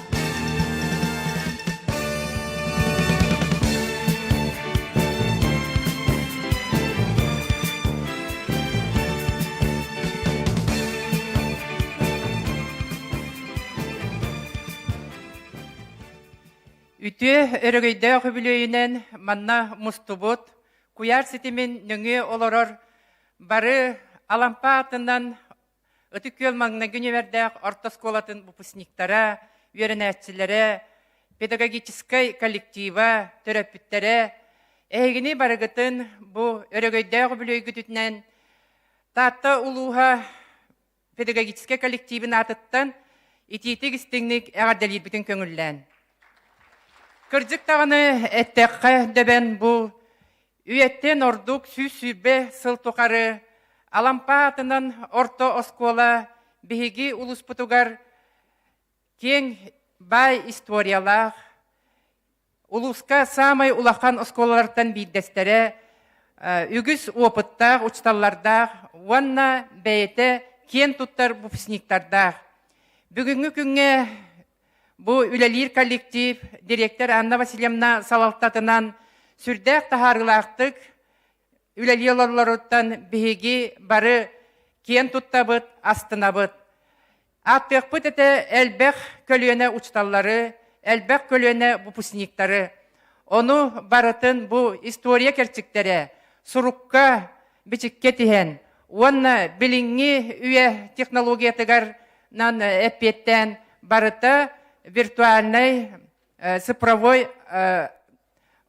Speaker 9: Үтүө өрөгөйдөөх үбүлүөйүнэн манна мустубут, куйаар ситимин нөҥүө олорор бары Алампа аатынан Ытык Күөл маҥнайгы нүөмэрдээх орто оскуолатын выпускниктара, үөрэнээччилэрэ, педагогическай коллектива, төрөппүттэрэ, эһигини барыгытын бу өрөгөйдөөх үбүлүөйгүтүнэн Таатта улууһа педагогическай коллективын аатыттан итиитик-истиҥник эҕэрдэлиирбитин көҥүллээн. Кырдьык даҕаны эттэххэ дөбөн бу үйэттэн ордук 120 сыл тухары Алампа аатынан орто оскуола биһиги улууспутугар киэҥ баай историялаах, Улууска саамай улахан оскуолалартан биирдэстэрэ үгүс опыттаах учууталлардаах уонна бэйэтэ киэн туттар выпускниктардаах. Бүгүҥҥү күҥҥэ бу үлэлиир коллектив директор Анна Васильевна салалтатынан сүрдээх таһаарыылаахтык үлэлии олоролоруттан биһиги бары киэн туттабыт, астынабыт. Ааттыахпыт этэ элбэх көлүөнэ учууталлары, элбэх көлүөнэ выпускниктары. Ону барытын бу история кэрчиктэрэ сурукка, бичиккэ тиһэн уонна билиҥҥи үйэ технологиятыгар эппиэттээн барыта виртуальнай цифровой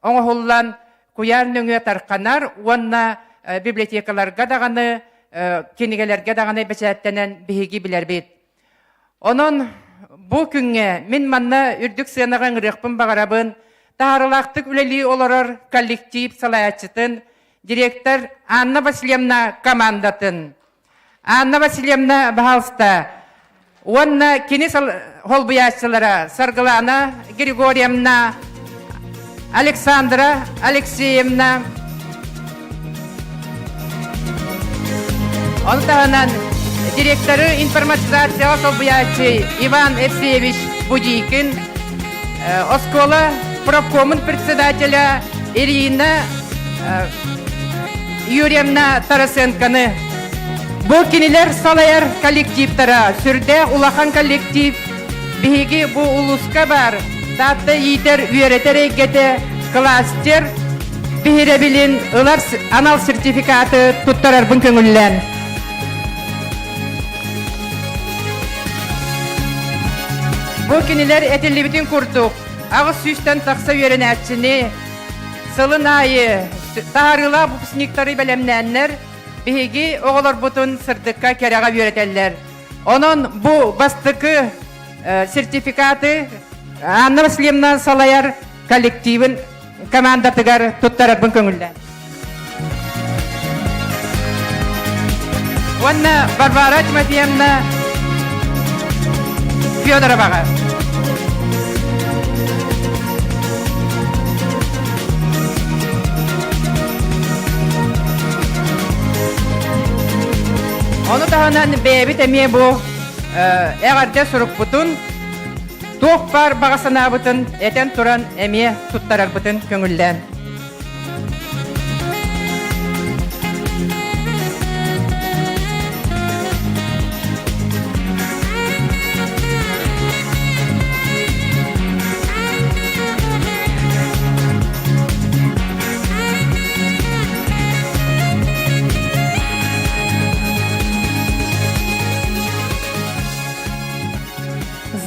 Speaker 9: оҥоһуллан куйаар нөҥүө тарханар уонна библиотекаларга даҕаны, кинигэлэргэ даҕаны бэчээттэнэн биһиги билэрбит. Онон бу күҥҥэ мин манна үрдүк сыанаҕа ыҥырыахпын баҕарабын таһаарылаахтык үлэлии олорор коллектив салайааччытын, директор Анна Васильевна командатын. Анна Васильевна, баһаалыста, уонна кини холбуйааччылара Саргылана Григорьевна, Александра Алексеевна, Ону таһынан директоры информатизацияҕа солбуйааччы Иван Евсеевич Будикин, оскуола профкомун председателя Ирина Юрьевна Тарасенконы. Бу кинилэр салайар коллективтара сүрдээх улахан коллектив. Биһиги бу улууска бар Таатта иитэр үөрэтэр эйгэтэ кластер биһирэбилин ылар анал сертификаты туттарарбын көҥүллээн. Бу кинилэр этиллибитин курдук. Аҕыс сүүстэн тахса үөрэнээччини сылын аайы таһаарыылаах выпускниктары бэлэмнээннэр, биһиги оҕолорбутун сырдыкка кэрэҕэ үөрэтэллэр. Онон бу бастакы сертификаты Анна Васильевна салайар коллективын командатыгар туттарарбын көҥүллээн. Уонна Варвара Тимофеевна Федороваҕа. Ону таһынан бэйэбит эмиэ бу эҕэрдэ сурукпутун туох баар баҕа санаабытын этэн туран эмиэ туттарарбытын көҥүллээн.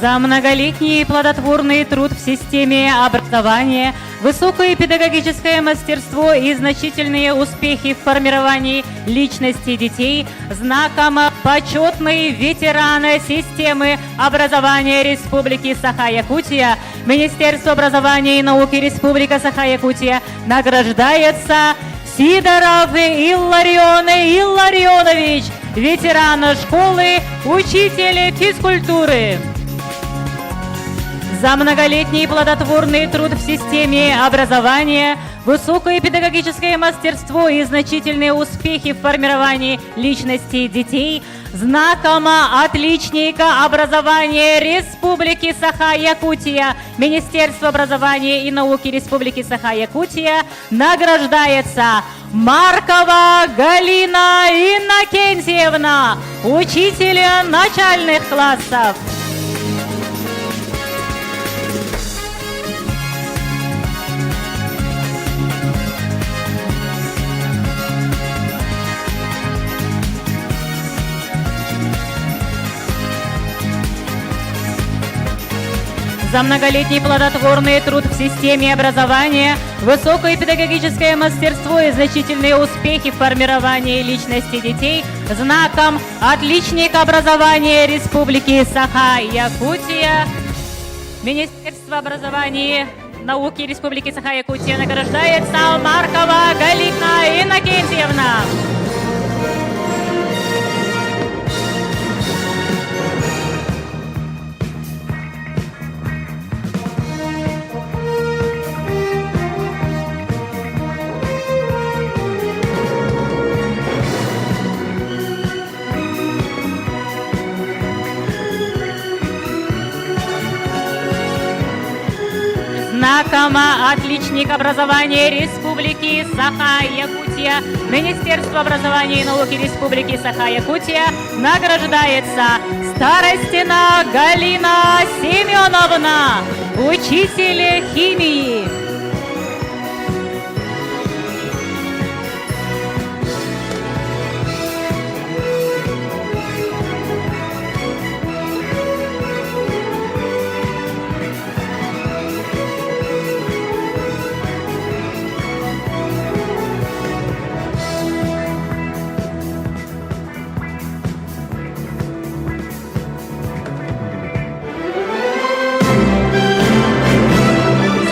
Speaker 2: За многолетний и плодотворный труд в системе образования, высокое педагогическое мастерство и значительные успехи в формировании личности детей знаком почетный ветерана системы образования Республики Саха-Якутия Министерство образования и науки Республики Саха-Якутия награждается Сидоров Илларион Илларионович, ветеран школы, учитель физкультуры. За многолетний плодотворный труд в системе образования, высокое педагогическое мастерство и значительные успехи в формировании личности детей знаком отличника образования Республики Саха-Якутия Министерство образования и науки Республики Саха-Якутия награждается Маркова Галина Иннокентьевна, учитель начальных классов. За многолетний плодотворный труд в системе образования, высокое педагогическое мастерство и значительные успехи в формировании личности детей знаком «Отличник образования Республики Саха-Якутия» Министерство образования и науки Республики Саха-Якутия награждается Маркова Галина Иннокентьевна. Знаком отличник образования Республики Саха-Якутия Министерство образования и науки Республики Саха-Якутия награждается Старостина Галина Семеновна, учитель химии.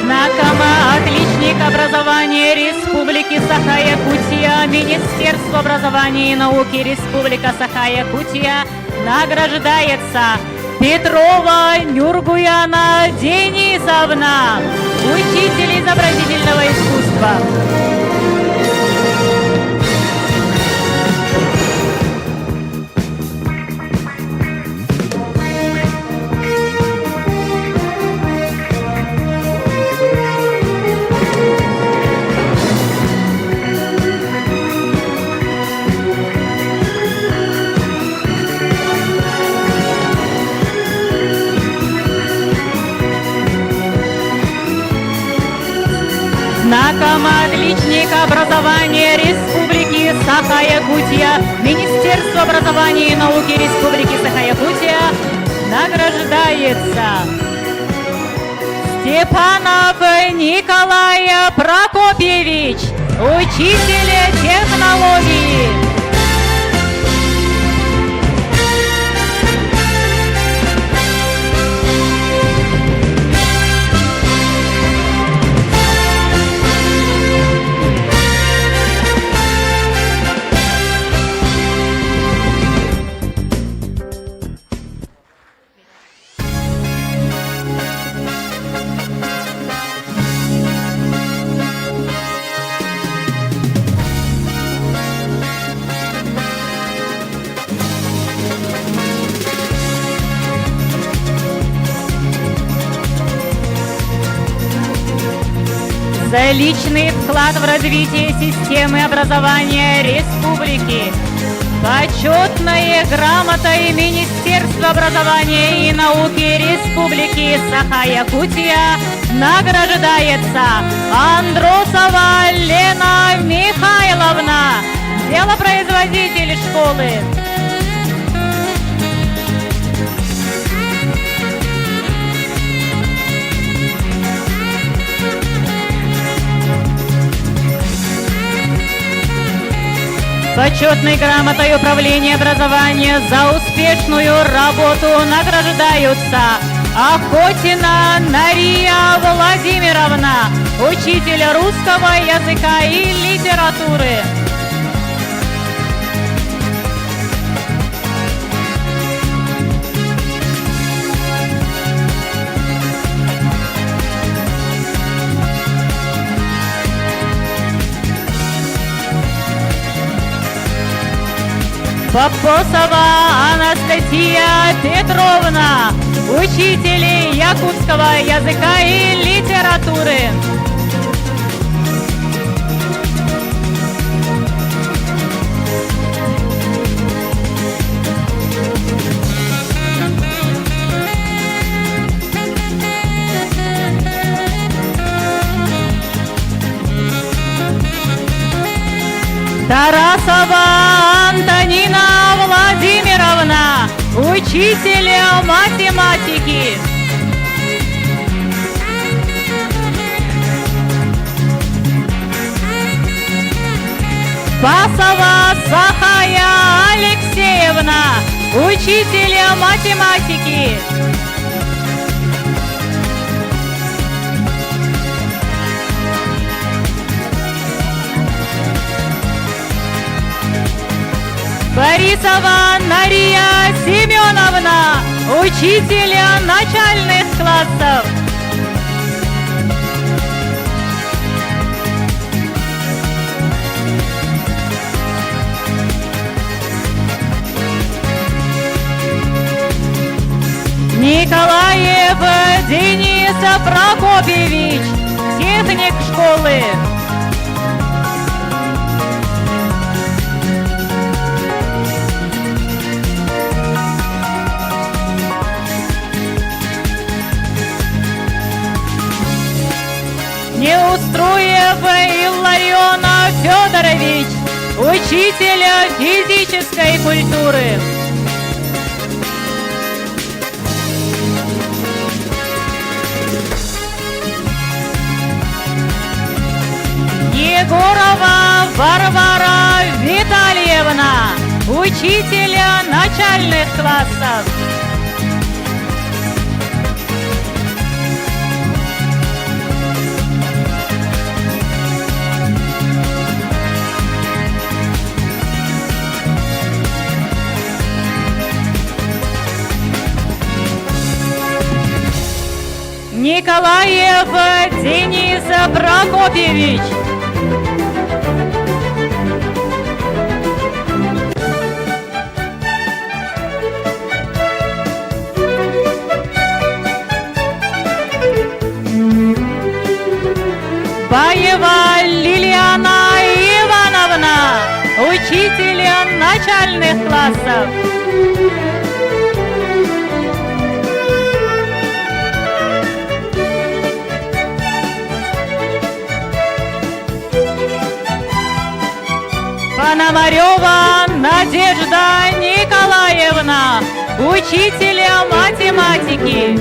Speaker 2: Знаком отличник образования Республики Саха-Якутия, Министерство образования и науки Республика Саха-Якутия награждается Петрова Нюргуяна Денисовна, учитель изобразительного искусства. Знаком отличника образования Республики Саха-Якутия Министерство образования и науки Республики Саха-Якутия награждается. Степанов Николай Прокопьевич, учитель технологии. За личный вклад в развитие системы образования республики Почетная грамотой Министерства образования и науки Республики Саха-Якутия награждается Андросова Лена Михайловна, делопроизводитель школы. Почетной грамотой Управления образования за успешную работу награждаются Охотина Нария Владимировна, учитель русского языка и литературы. Попосова Анастасия Петровна, учитель якутского языка и литературы. Тарасова Антонина Владимировна, учитель математики. Басова Сахая Алексеевна, учитель математики. Борисова Нария Семеновна, учитель начальных классов. Николаев Денис Прокопьевич, техник школы. Неустроев Илларион Федорович, учитель физической культуры. Егорова Варвара Витальевна, учитель начальных классов. Николаев Денис Прокопьевич. Баева Лилиана Ивановна, учитель начальных классов. Пономарева Надежда Николаевна, учитель математики.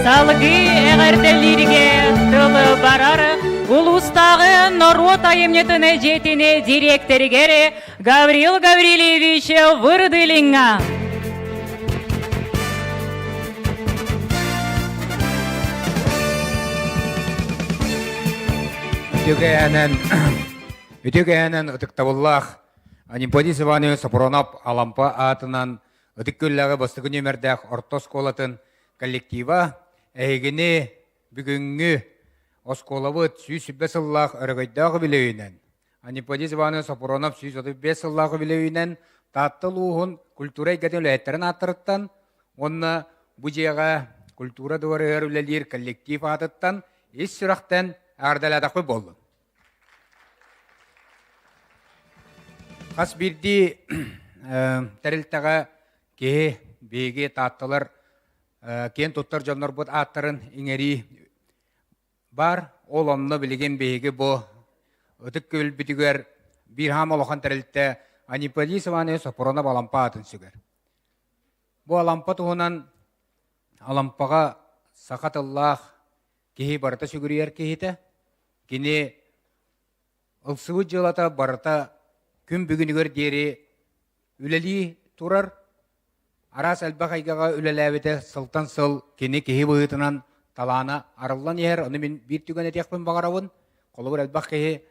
Speaker 2: Салгыы эҕэрдэлииргэ тылы барар улуустааҕы норуот айымньытын дьиэтин дириэктэригэр Гаврил Гаврильевич Вырдылиҥҥа.
Speaker 10: Үтүгээнэн үтүгээнэн ытыктабыллаах Анемподист Иванович Сопронов Алампа аатынан Ытык Күөллээҕи бастакы нүөмэрдээх орто оскуолатын коллектива эһигини бүгүҥҥү оскуолабыт 120 сыллаах өрөгөйдөөх үбүлүөйүнэн Анемподист Иванович Сопронов 135 сыллаах үбүлүөйүнэн Таатта улууһун культура эйгэтин үлэһиттэрин ааттарыттан уонна бу дьиэҕэ культура дворыгар үлэлиир коллектив аатыттан ис сүрэхтэн эҕэрдэлээтэхпит буоллун. Хас биирдии тэрилтэҕэ киһи биһиги таатталар киэн туттар дьоннорбут ааттарын иҥэрии баар. Ол онно билигин биһиги бу Ытык Күөлбүтүгэр биир хаама улахан тэрилтэ Анемподист Иванович Сопронов Алампа аатын сүгэр. Бу Алампа туһунан Алампаҕа саха тыллаах киһи барыта сүгүрүйэр киһитэ. Кини ылсыбыт дьыалата барыта күн бүгүнүгэр диэри үлэлии турар. Араас элбэх эйгэҕэ үлэлээбитэ сылтан сыл кини киһи быһыытынан талаана арыллан иһэр. Ону мин биир түгэн этиэхпин баҕарабын. Холобур, элбэх киһи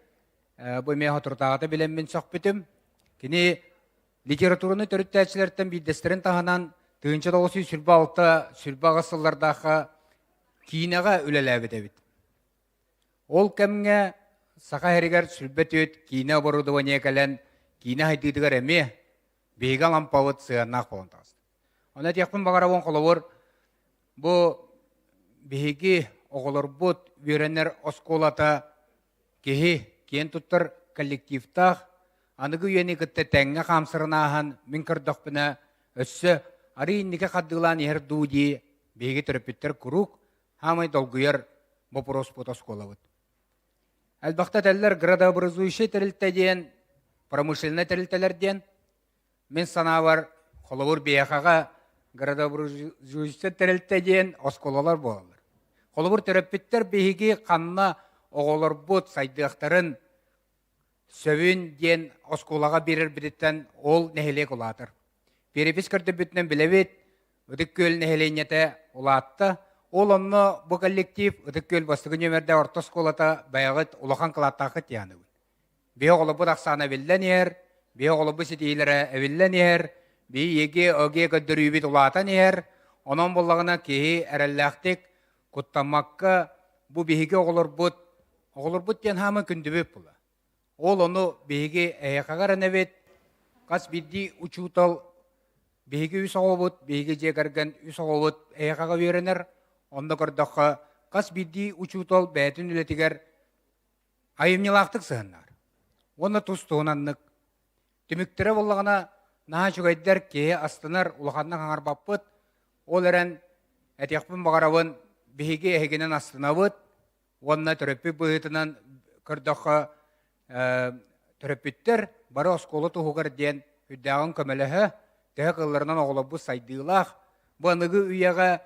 Speaker 10: бу эмиэ соторутааҕыта билэммин сөхпүтүм. Кини литератураны төрүттээччилэртэн биирдэстэрин таһынан 1926-28 сыллардаахха киинэҕэ үлэлээбит эбит. Ол кэмҥэ Саха сиригэр сүлбэ түөт киинэ оборудование кэлэн киинэ хайдыытыгар эмиэ биһиги алампабыт сыһыаннаах буолан таҕыста. Ону этиэхпин баҕарабын холобур бу биһиги оҕолорбут үөрэнэр оскуолата киһи киэн туттар коллективтаах аныгы үйэни кытта тэҥҥэ хаамсарын ааһан мин көрдөхпүнэ өссө арыы инники хардыылаан иһэр дуу дии биһиги төрөппүттэр куруук хаамай долгуйар боппуруоспут оскуолабыт. Элбэхтэ этэллэр градообразующай тэрилтэ диэн, промышленнай тэрилтэлэр диэн. Мин санаабар, холобур, биһиэхэҕэ градообразующай тэрилтэ диэн оскуолалар буолаллар. Холобур, төрөппүттэр биһиги ханна оҕолорбут сайдыахтарын сөбүн диэн оскуолаҕа биэрэрбититтэн ол нэһилиэк улаатар. Перепись көрдөрбүтүнэн билэбит, Ытык Күөл нэһилиэнньэтэ улаатта. Ол онно бу коллектив Ытык Күөл бастакы нүөмэрдээх орто оскуолата бэйэҕит улахан кылааттааххыт диэханыбын. Биһи оҕолорбут ахсаана эбиллэн иһэр, биһи оҕолорбут ситиһиилэрэ эбиллэн иһэр, биһи ЕГЭ, ОГЭ көрдөрүүбүт улаатан иһэр. Онон буоллаҕына киһи эрэллээхтик куттаммакка бу биһиги оҕолорбут, оҕолорбут диэн хааман күндүбүт була. Ол ону биһиги эһиэхэҕэ эрэнэбит, хас биирдии учуутал биһиги үс оҕобут, биһиги дьиэ кэргэн үс оҕобут эһиэхэҕэ үөрэнэр. Онно көрдөххө, хас биирдии учуутал бэйэтин үлэтигэр айымньылаахтык сыһыннар. Уонна тус-туһунаннык. Түмүктэрэ буоллаҕына, наһаа үчүгэйдэр, киһи астынар, улаханнык хаҥарбаппыт. Ол эрэн, этиэхпин баҕарабын, биһиги эһигинэн астынабыт, Уонна төрөппүт быһыытынан көрдөххө, төрөппүттэр бары оскуола туһугар диэн үрдээҕин көмөлөһө, төһө кылларынан оҕолорбут сайдыылаах, бу аныгы үйэҕэ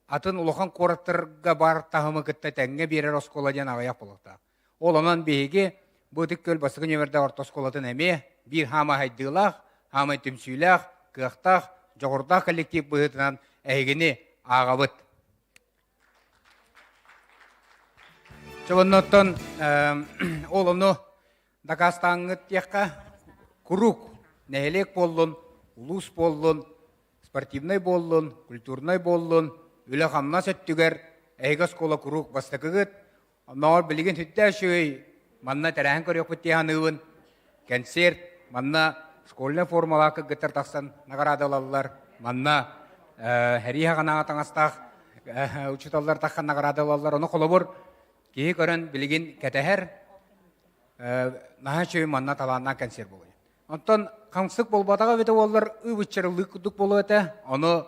Speaker 10: атын улахан куораттарга баар таһымы кытта тэҥҥэ биэрэр оскуола диэн аҕыйах буолуохтаах. Ол онон биһиги бу Ытык Күөл бастакы нүөмэрдээх орто оскуолатын эмиэ биир хаамай сайдыылаах, хаамай түмсүүлээх, кыахтаах, дьоҕурдаах коллектив быһыытынан эһигини ааҕабыт. Чэ оннуттан ол ону дакаастааҥҥыт диэххэ куруук нэһилиэк буоллун, улуус буоллун, спортивнай буоллун, культурнай буоллун, үлэ-хамнас өттүгэр эһиги оскуола куруук бастакыгыт. Оннооҕор билигин сүрдээх үчүгэй манна тэрээһин көрүөхпүт дии саныыбын. Кэнсиэрт манна школьнай формалаах кыргыттар тахсан наҕараадалаллар. Манна сэрии ханаҕа таҥастаах учууталлар тахсан наҕараадалаллар. Ону холобур киһи көрөн билигин кэтэһэр. Наһаа үчүгэй манна талааннаах кэнсиэр буолуо. Онтон хамсык буолбатаҕа эбитэ буоллар ыы-быччарылыы курдук буолуо этэ. Ону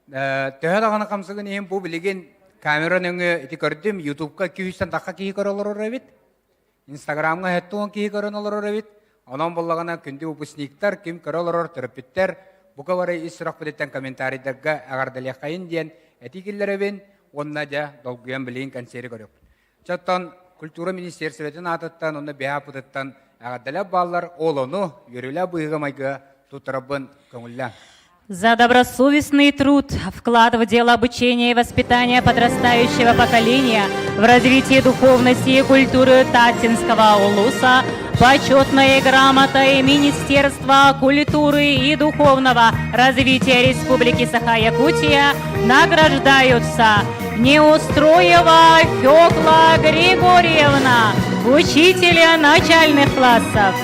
Speaker 10: төһө даҕаны хамсыгын иһин бу билигин камера нөҥүө ити көрдүм, Ютубка 200 тахха киһи көрө олорор эбит. Инстаграмҥа 70 киһи көрөн олорор эбит. Онон буоллаҕына күндү выпускниктар, ким көрө олорор төрөппүттэр, бука бары ис сүрэхпититтэн комментарийдарга эҕэрдэлиэххэйин диэн этии киллэрэбин. Уонна дьэ долгуйан билигин кэнсиэри көрүөхпүт. Чоттон культура министиэрсибэтин аатыттан уонна БХП-тыттан эҕэрдэлэр бааллар. Ол ону үөрүүлээх быһыыга-майгыга туттарарбын көҥүллээн.
Speaker 2: За добросовестный труд, вклад в дело обучения и воспитания подрастающего поколения в развитии духовности и культуры Татинского улуса почетной грамотой Министерства культуры и духовного развития Республики Саха-Якутия награждаются Неустроева Фёкла Григорьевна, учителя начальных классов.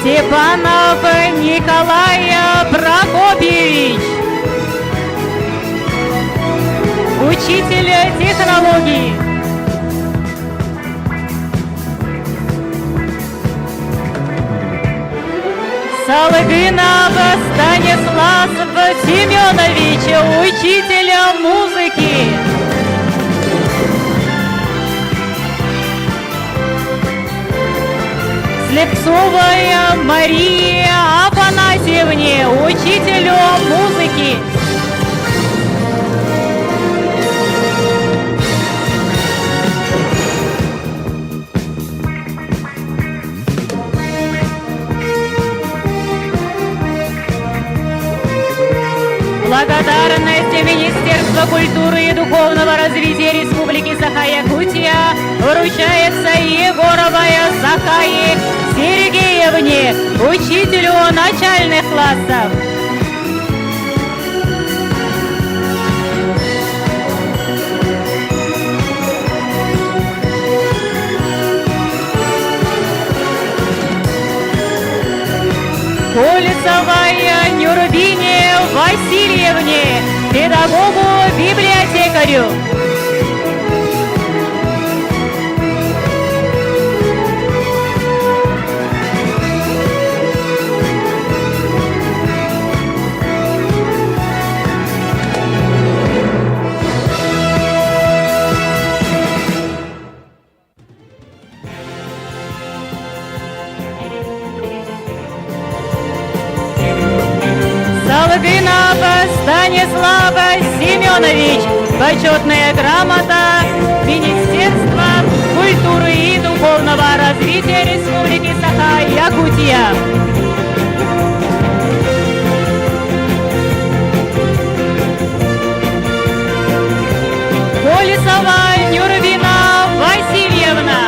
Speaker 2: Степанов Николай Прокопьевич, учитель технологии. Салыгынов Станислав Семенович, учитель музыки. Слепцовой Марии Афанасьевне, учителю музыки. Благодарность Министерства культуры и духовного развития Республики Саха-Якутия вручается Егоровой Сахае Сергеевне, учителю начальных классов. Колесовой Нюрбине Васильевне, педагогу-библиотекарю. Салгинов Станислав Семенович. Почетная грамота Министерства культуры и духовного развития Республики Саха-Якутия. Колесова Нюрвина Васильевна.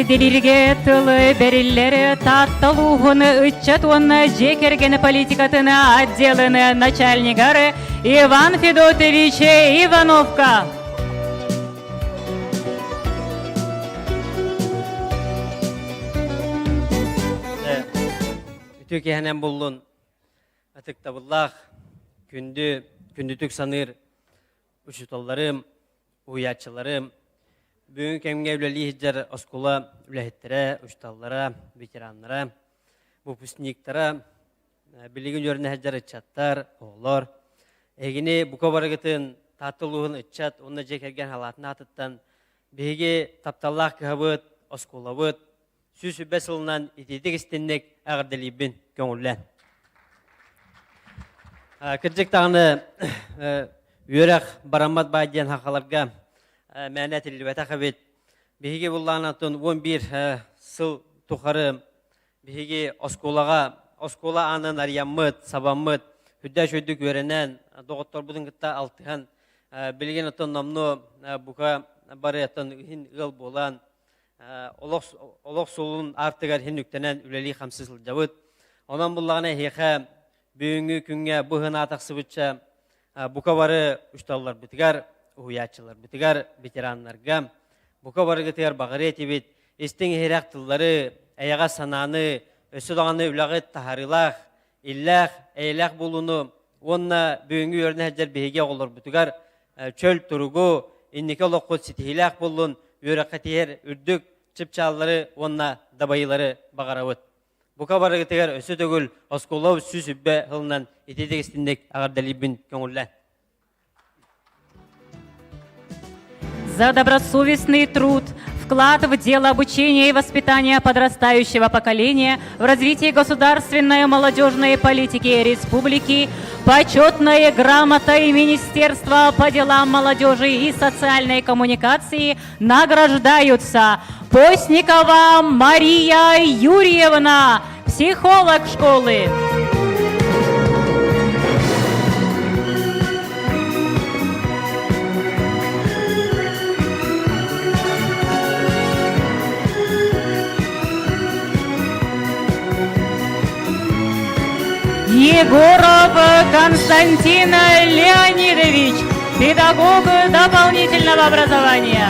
Speaker 2: Эҕэрдэлииргэ тылы бэриллэр Таатта улууһун ыччат уонна дьиэ кэргэн политикатын отделын начальнигар Иван Федотович Ивановка.
Speaker 11: Үтүө киһинэн буллун ытыктабыллаах күндү күндүтүк саныыр учууталларым, уһуйааччыларым, бүгүҥҥү кэмҥэ үлэлии сылдьар оскуола үлэһиттэрэ, учууталлара, ветераннара, выпускниктара, билигин үөрэнэ сылдьар ыччаттар, оҕолор, эһигини бука барыгытын Таатта улууһун ыччат уонна дьиэ кэргэн халаатын аатыттан биһиги тапталлаах кыһабыт, оскуолабыт 120 сылынан итиитик истинник эҕэрдэлиибин көҥүллээн. Кырдьык даҕаны үөрэх бараммат баай диэн хахаларга мээнэ этиллибэтэх эбит. Биһиги буллаанатын 11 сыл тухары биһиги оскуолаҕа оскуола аанын арыйаммыт, сабаммыт, үрдэ үчүгдүк үөрэнэн, доҕотторбутун кытта алтыһан, билигин оттон номнуо бука бары оттон иһин ыал буолан, олох олох суолун аартыгар иһин үктэнэн үлэлии-хамсыы сылдьабыт. Онон буллаҕына эһиэхэ бүгүҥҥү күҥҥэ бу ыһынаат тахсыбычча бука бары учууталларбытыгар, уһуйааччыларбытыгар, ветераннарга бука барыгытыгар баҕарыа этибит истиҥ иһирэх тыллары, эйэҕэс санааны, өссө даҕаны үлэҕит таһаарыылаах, иллээх, эйэлээх буолууну уонна бүгүҥҥү үөрэнэ сылдьар биһиги оҕолорбутугар чөл туругу, инники олоххут ситиһиилээх буоллун, үөрэххэ тиһэр үрдүк чыпчааллары уонна дабайыылары баҕарабыт. Бука барыгытыгар өссө төгүл оскуола 120 сылынан ититик истинник эҕэрдэлиибин көҥүллээн.
Speaker 2: За добросовестный труд, вклад в дело обучения и воспитания подрастающего поколения в развитии государственной молодежной политики республики, почетная грамотой Министерства по делам молодежи и социальной коммуникации награждаются Постникова Мария Юрьевна, психолог школы. Егоров Константин Леонидович, педагог дополнительного образования.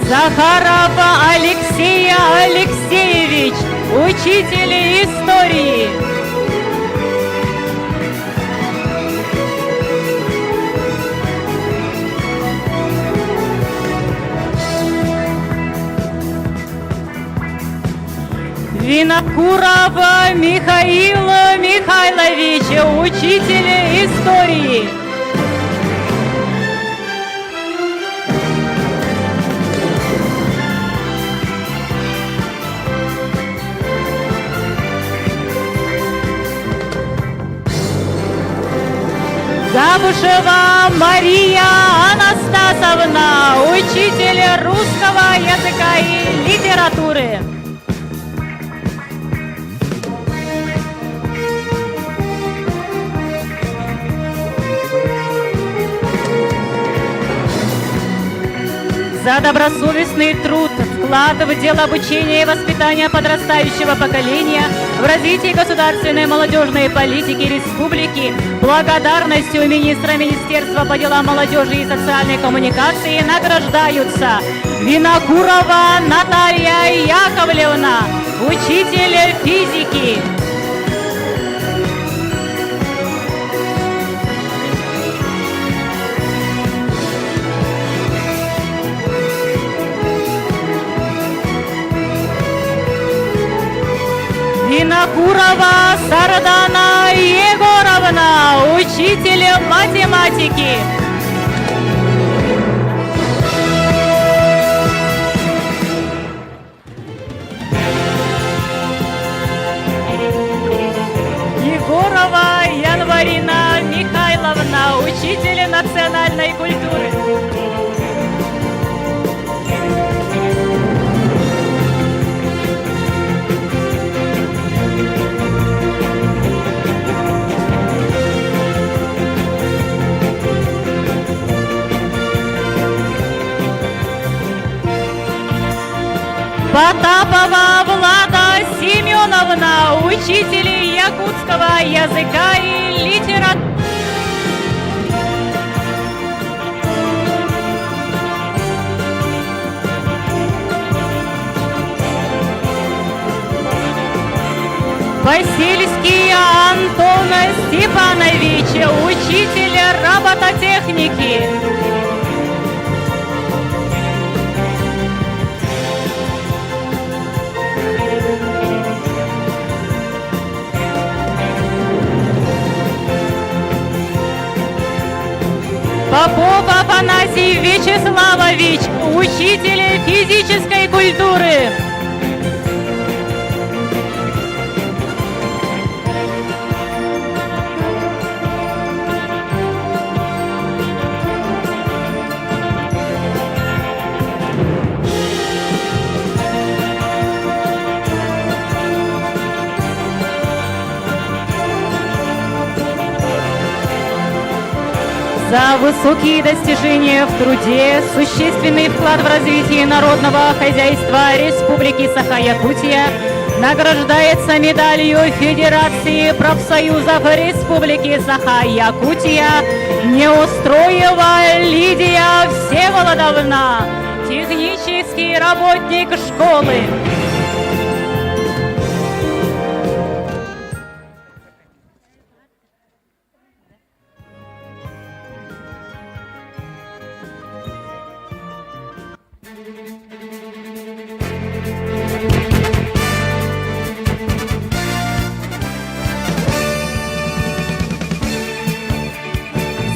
Speaker 2: Захаров Алексей Алексеевич, учитель истории. Винокуров Михаил Михайлович, учитель истории. Габышева Мария Анастасовна, учитель русского языка и литературы. За добросовестный труд, вклад в дело обучения и воспитания подрастающего поколения, в развитии государственной молодежной политики республики, благодарностью министра Министерства по делам молодежи и социальной коммуникации награждаются Винокурова Наталья Яковлевна, учитель физики. Винокурова Сардана Егоровна, учитель математики. Егорова Январина Михайловна, учитель национальной культуры. Потапова Влада Семеновна, учитель якутского языка и литературы. Васильский Антон Степанович, учитель робототехники. Попов Афанасий Вячеславович, учитель физической культуры. За высокие достижения в труде, существенный вклад в развитие народного хозяйства Республики Саха-Якутия награждается медалью Федерации профсоюзов Республики Саха-Якутия Неустроева Лидия Всеволодовна, технический работник школы.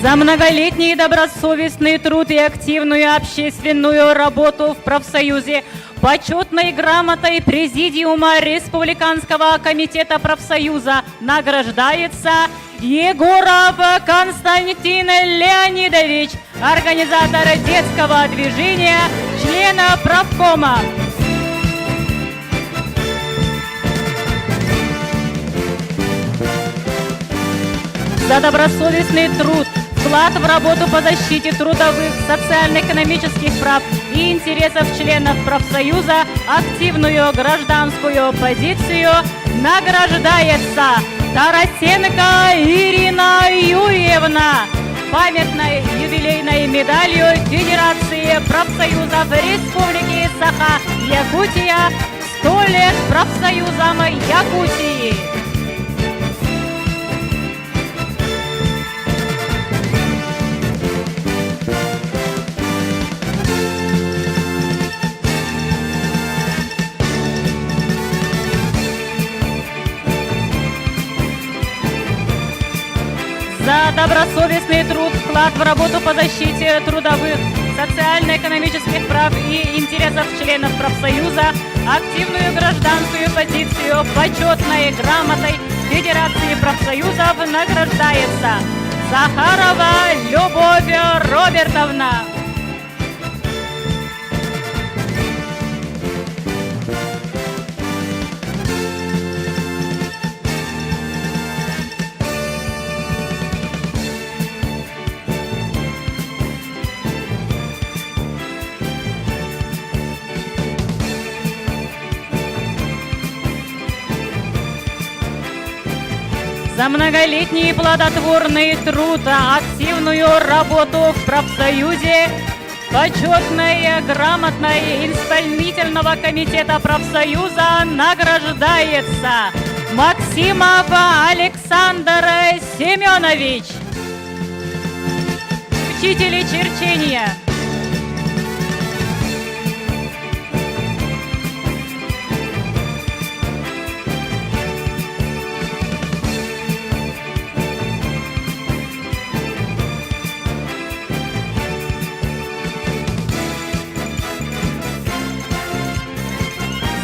Speaker 2: За многолетний добросовестный труд и активную общественную работу в профсоюзе почетной грамотой Президиума Республиканского комитета профсоюза награждается Егоров Константин Леонидович, организатор детского движения, члена правкома. За добросовестный труд, вклад в работу по защите трудовых, социально-экономических прав и интересов членов профсоюза, активную гражданскую позицию награждается Тарасенко Ирина Юрьевна памятной юбилейной медалью Федерации профсоюзов Республики Саха-Якутия «Сто лет профсоюзам Якутии». За добросовестный труд, вклад в работу по защите трудовых, социально-экономических прав и интересов членов профсоюза, активную гражданскую позицию почетной грамотой Федерации профсоюзов награждается Захарова Любовь Робертовна. За многолетний плодотворный труд, активную работу в профсоюзе, почетной грамотной исполнительного комитета профсоюза награждается Максимов Александр Семенович, учитель черчения.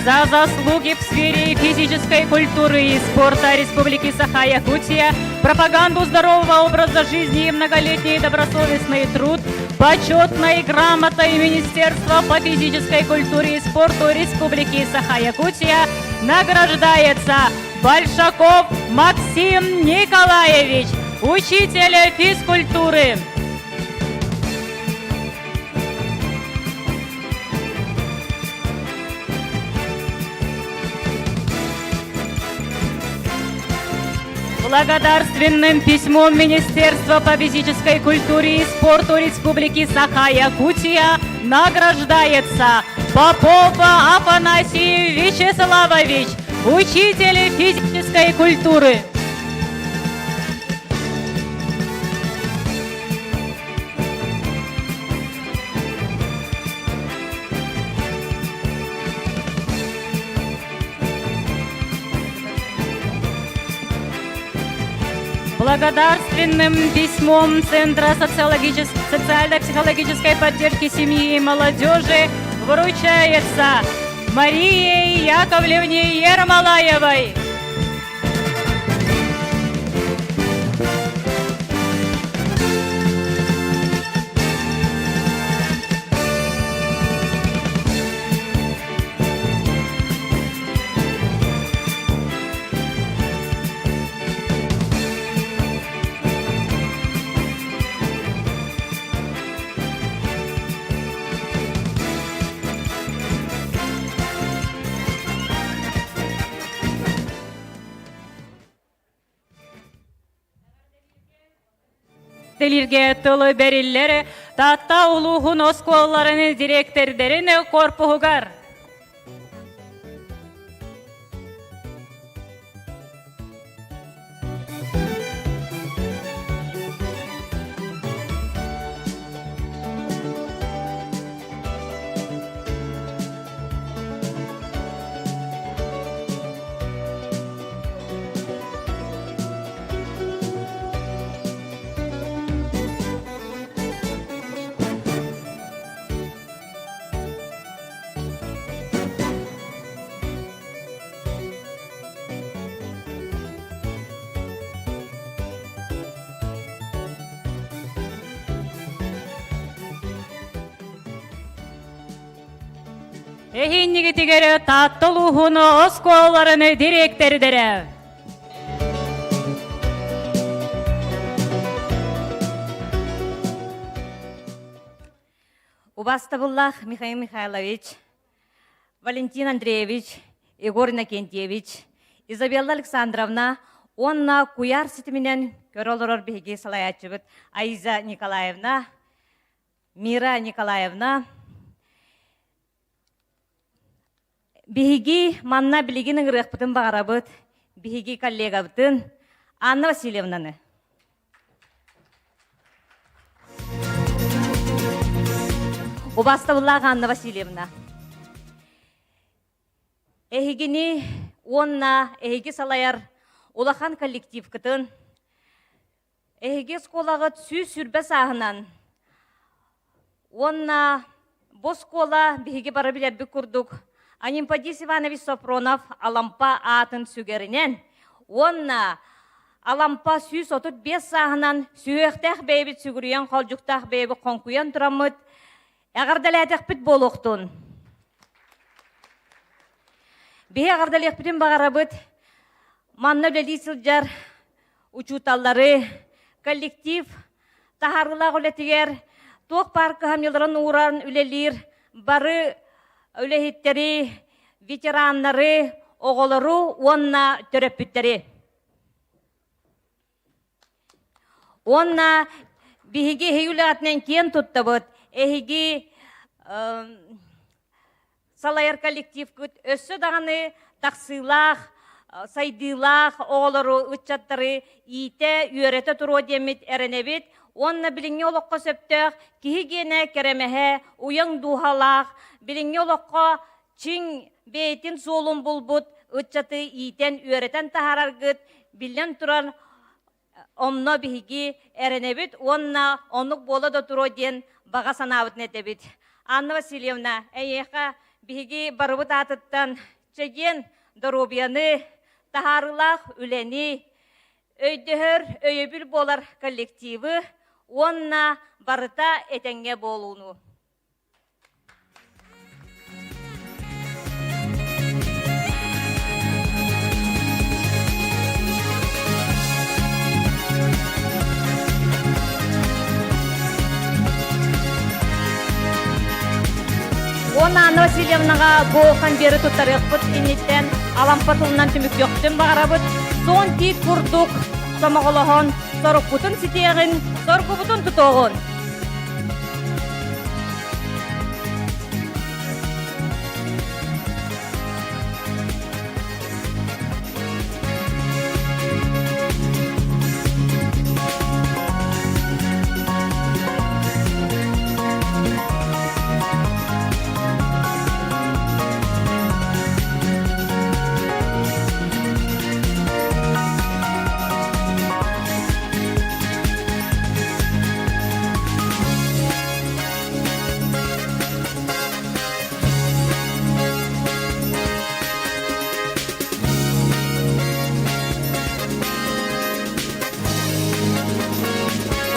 Speaker 2: За заслуги в сфере физической культуры и спорта Республики Саха-Якутия, пропаганду здорового образа жизни и многолетний добросовестный труд почетной грамотой Министерства по физической культуре и спорту Республики Саха-Якутия награждается Большаков Максим Николаевич, учитель физкультуры. Благодарственным письмом Министерства по физической культуре и спорту Республики Саха-Якутия награждается Попова Афанасий Вячеславович, учитель физической культуры. Благодарственным письмом Центра социально-психологической поддержки семьи и молодежи вручается Марии Яковлевне Ермолаевой. Делирге тылы бериллер Таатта улууһун оскуолаларын директордарын корпуһугар. Эһииннигитигэр Таатта улууһун оскуолаларын дириэктэрдэрэ.
Speaker 12: Убастабыллаах Михаил Михайлович, Валентин Андреевич, Егор Иннокентьевич, Изабелла Александровна уонна куйаар ситиминэн көрө олорор биһиги салайааччыбыт Аиза Николаевна, Мира Николаевна, биһиги манна билигин ыҥырыахпытын баҕарабыт биһиги коллегабытын Анна Васильевнаны. Убаастабыллаах Анна Васильевна, эһигини уонна эһиги салайар улахан коллективкытын Эһиги оскуолаҕыт 120 сааһынан уонна бу оскуола биһиги бары билэрбит курдук Анимпадис Иванович Софронов Алампа аатын сүгэринэн уонна Алампа 135 сааһынан сүһүөхтээх бэйэбит сүгүрүйэн холдьуктаах бэйэбит хоҥкуйан тураммыт эҕэрдэлээтэхпит буолуохтун. Биһи эҕэрдэлиэхпитин баҕарабыт манна үлэлии сылдьар учууталлары, коллектив таһаарыылаах үлэтигэр туох баар кыһамньыларын ууран үлэлиир бары үлэһиттэри, ветераннары, оҕолору уонна төрөппүттэри. Уонна биһиги эһиги үлэҕитинэн киэн туттабыт. Эһиги салайар коллективкыт өссө даҕаны тахсыылаах, сайдыылаах оҕолору, ыччаттары иитэ, үөрэтэ туруо диэммит эрэнэбит уонна билиҥҥи олоххо сөптөөх киһи гиэнэ кэрэмэһэ, уйаҥ дууһалаах, билиҥҥи олоххо чиҥ бэйэтин суолун булбут ыччаты иитэн, үөрэтэн таһаараргыт, биллэн турар, Онно биһиги эрэнэбит уонна оннук буола да туруо диэн баҕа санаабытын этэбит. Анна Васильевна, эйиэхэ биһиги барыбыт аатыттан чэгиэн доруобуйаны, таһаарыылаах үлэни, өйдөһөр, өйөбүл буолар коллективы уонна барыта этэҥҥэ буолууну. Уонна Анна Васильевнаҕа бу конверы туттарыахпыт инниттэн Алампа тылынан түмүктүөхпүтүн баҕарабыт. Суон тиит курдук. сомоҕолоһон, сорукпутун ситиэҕин, соргубутун тутуоҕун!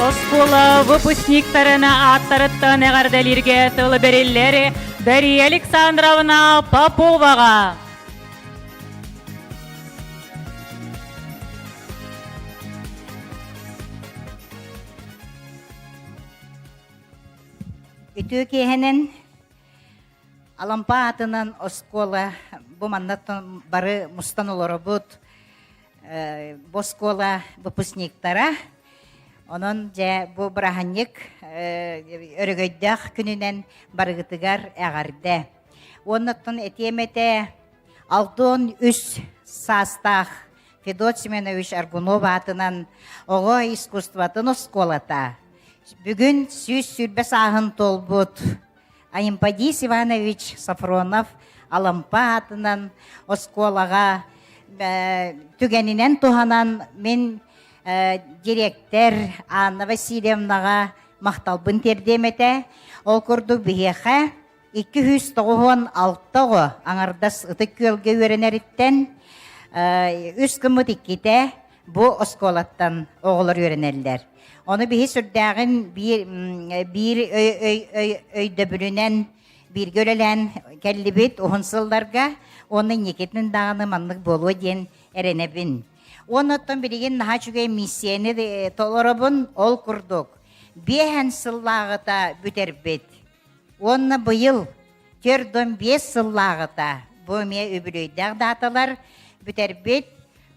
Speaker 2: Оскуола выпускниктарын ааттарыттан эҕэрдэлииргэ тыл бэриллэр Дария Александровна Поповаҕа.
Speaker 13: Үтүө киэһэнэн Алампа аатынан оскуола бу маннаттан бары мустан олоробут. Бу оскуола выпускниктара. Онон дьэ бу бырааһынньык өрөгөйдөөх күнүнэн барыгытыгар эҕэрдэ. Уоннаттан этиэм этэ Алтон үс саастаах Федот Семенович Аргунов аатынан оҕо искусствотын оскуолата бүгүн 120 сааһын туолбут Аимпадис Иванович Софронов Алампа аатынан оскуолаҕа түгэнинэн туһанан мин директор Анна Васильевнаҕа махталбын тиэрдиэм этэ. Ол курдук биһиэхэ 296 оҕо аҥардас Ытык Күөлгэ үөрэнэриттэн үс гыммыт иккитэ бу оскуолаттан оҕолор үөрэнэллэр. Ону биһи сүрдээҕин биир, биир өйдөбүлүнэн бииргэ үлэлээн кэллибит уһун сылларга уонна инникитин даҕаны маннык буолуо диэн эрэнэбин. Уонна оттон билигин наһаа үчүгэй миссияны толоробун ол курдук биэһэн сыллааҕыта бүтэрбит уонна быйыл 45 сыллааҕыта бу эмиэ үбүлүөйдээх дааталар бүтэрбит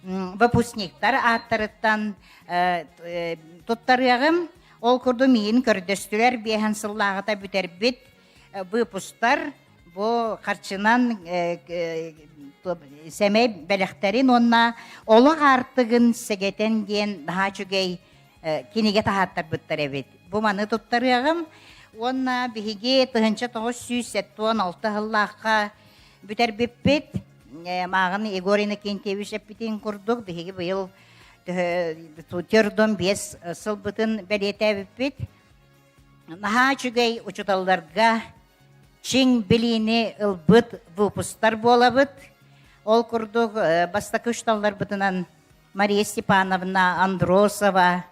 Speaker 13: выпускниктар ааттарыттан туттарыаҕым. Ол курдук миигин көрдөстүлэр биэһэн сыллааҕыта бүтэрбит выпустар бу харчынан сэмэй бэлэхтэрин уонна олох аартыгын сэгэтэн диэн наһаа үчүгэй кинигэ таһааттарбыттар эбит. Бу маны туттарыаҕым уонна биһиги 1976 сыллаахха бүтэрбиппит. Мааҕын Егор Иннокентьевич эппитин курдук биһиги быйыл төрдөн биэс сылбытын бэлиэтээбиппит. Наһаа үчүгэй учууталларга чиҥ билиини ылбыт выпустар буолабыт. Ол курдук бастакы учууталларбытынан Мария Степановна Андросова,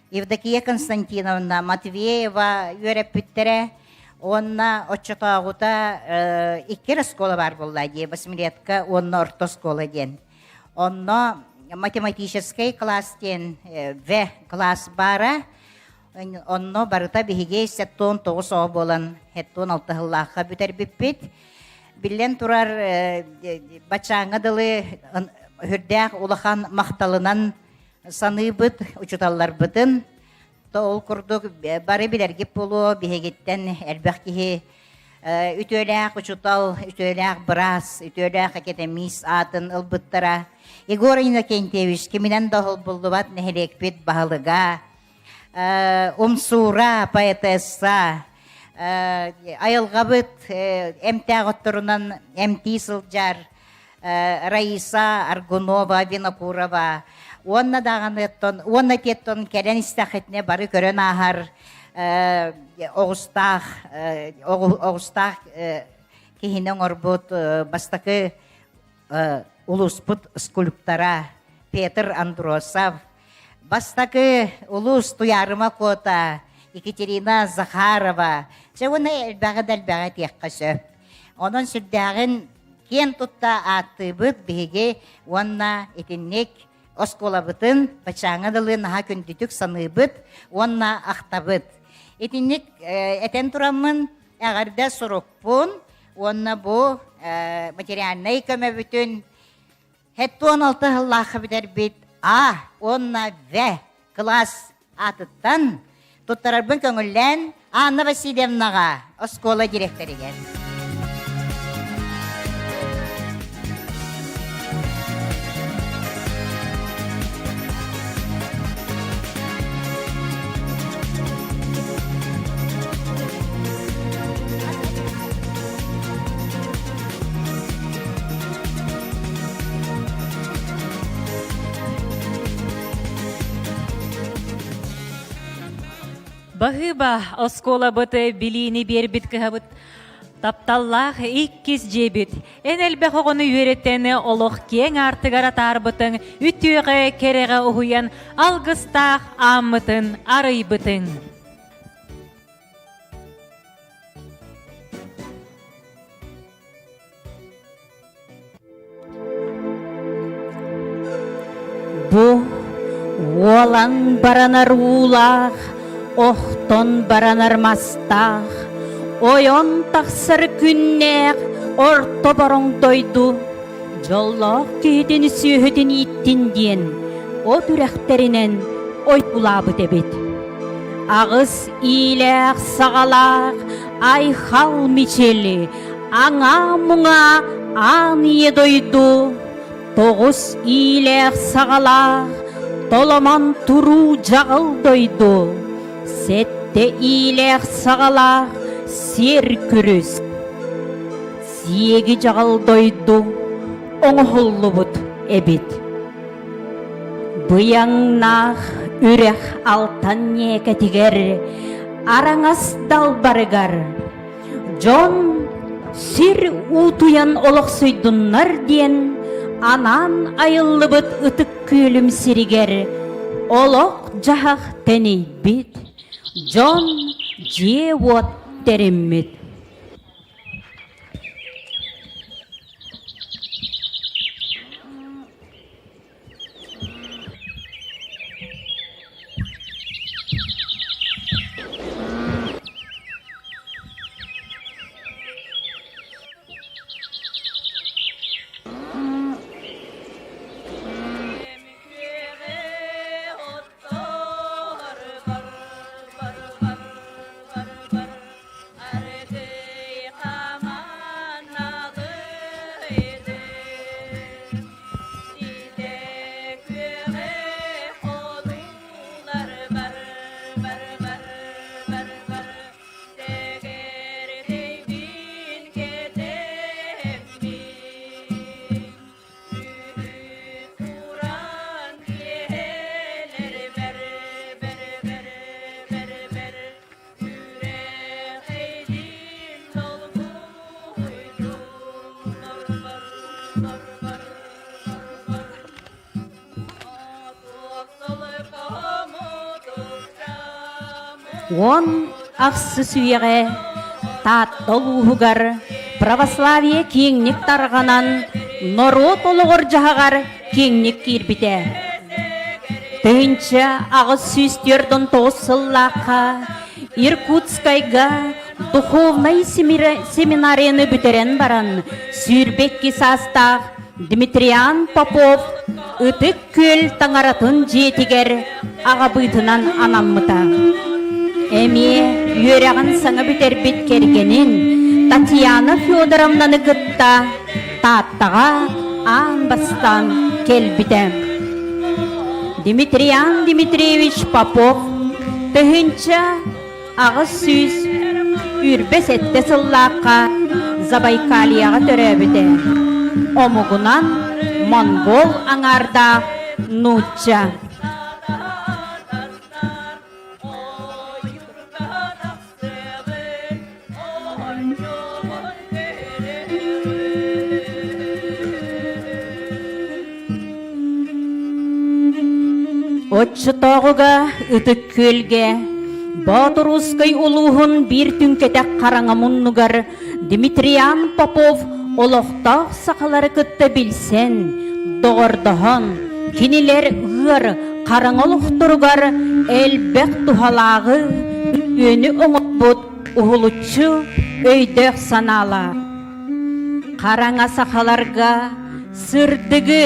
Speaker 13: Евдокия Константиновна Матвеева үөрэппиттэрэ уонна оччотооҕута икки эрэ оскуола баар буолла дии, восьмилетка уонна орто оскуола диэн. Онно математическай класс диэн В класс баара. Онно барыта биһиги 79 оҕо буолан 76 сыллаахха бүтэрбиппит. Биллэн турар, баччааҥҥа дылы үрдээх улахан махталынан саныыбыт учуталларбытын. Ол курдук бары билэргит буолуо биһигиттэн элбэх киһи үтүөлээх учутал, үтүөлээх быраас, үтүөлээх академист аатын ылбыттара. Егор Иннокентьевич киминэн да оһолбуллубат нэһилиэкпит баһылыга, умсуура поэтесса айылҕабыт эмтээх отторунан эмтии сылдьар Раиса Аргунова Винокурова уонна даҕаныттан уонна тиэттон кэлэн истэххитинэ бары көрөн ааһар оҕустаах оҕустаах киһини оҥорбут бастакы улууспут скульптора Петр Андросов Бастакы улуус Туйаарыма Куота, Екатерина Захарова. Чэ уонна элбэҕи да элбэҕи этиэххэ сөп. Онон сүрдээҕин киэн тутта ааттыыбыт биһиги уонна итинник оскуолабытын баччааҥҥа дылы наһаа күндүтүк саныыбыт уонна ахтабыт. Итинник этэн тураммын эҕэрдэ сурукпун уонна бу материальнай көмөбүтүн 76 сыллаахха бүтэрбит. А уонна В кылаас аатыттан туттарарбын көҥүллээн Анна Васильевнаҕа оскуола дириэктэригэр.
Speaker 2: Баһыыба оскуолабыт билиини биэрбит кыһабыт тапталлаах иккис дьиэбит. Эн элбэх оҕону үөрэтэн олох киэҥ аартыгар атаарбытыҥ, үтүөҕэ, кэрэҕэ уһуйан алгыстаах ааммытын арыйбытыҥ.
Speaker 14: Бу уолан баранар уулаах, охтон баранар мастаах, ойон тахсар күннээх орто бороҥ дойду дьоллоох киһитин сүөһүтүн ииттин диэн от үрэхтэринэн ойуулаабыт эбит. Аҕыс иилээх саҕалаах айхал мичили аҥаа-муҥа аан ийэ дойду тоҕус иилээх саҕалаах толомон туруу дьаҕыл дойду сэттэ иилээх саҕалаах сиэр күрүс сиэги дьаҕыл дойду оҥоһуллубут эбит. Быйаҥнаах үрэх алтан ньиэкэтигэр араҥас далбарыгар Дьон сир уутуйан олохсуйдуннар диэн анаан айыллыбыт ытык күөлүм сиригэр олох-дьаһах тэнийбит, дьон дьиэ-уот тэриммит. Уон ахсыс үйэҕэ Таатта улууһугар православие киэҥник тарҕанан, норуот олоҕор-дьаһаҕар киэҥник киирбитэ. 1849 сыллаахха Иркутскайга духовнай семинарияны бүтэрэн баран, 22 саастаах Дмитриан Попов Ытык Күөл таҥаратын дьиэтигэр аҕабыытынан анаммыта. Эмиэ үөрэҕин саҥа бүтэрбит кэргэнин Татьяна Федоровнаны кытта Тааттаҕа аан бастаан кэлбитэ. Дмитриан Дмитриевич Попов 1827 сыллаахха Забайкальеҕа төрөөбүтэ. Омугунан монгол аҥаардаах нуучча. Оччотооҕуга Ытык Күөлгэ Боотуруускай улууһун биир түҥкэтэх хараҥа муннугар Дмитриан Попов олохтоох сахалары кытта билсэн, доҕордоһон, кинилэр ыар хараҥа олохторугар элбэх туһалааҕы, үтүөнү оҥорбут уһулуччу өйдөөх санаалаах. Хараҥа сахаларга сырдыгы,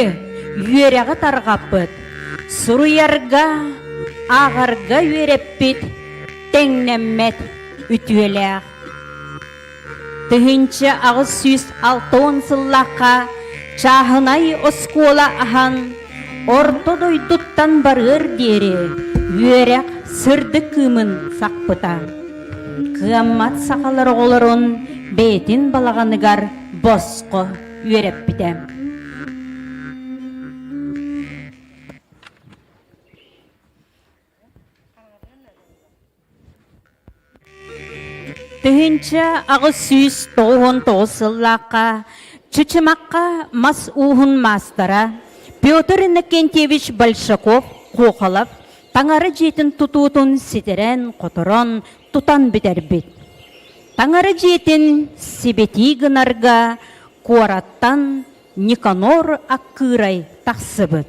Speaker 14: үөрэҕи тарҕаппыт. суруйарга, ааҕарга үөрэппит тэҥнэммэт үтүөлээх. 1860 сыллаахха чааһынай оскуола аһан, орто дойдуттан барыар диэри үөрэх сырдык кыымын сахпыта. Кыаммат сахалар оҕолорун бэйэтин балаҕаныгар босхо үөрэппитэ. 1899 сыллаахха Чычымахха мас ууһун маастара Петр Иннокентьевич Большаков Куохалов таҥара дьиэтин тутуутун ситэрэн-хоторон тутан бүтэрбит. Таҥара дьиэтин сибэтии гынарга куораттан Никанор Аккыырай тахсыбыт.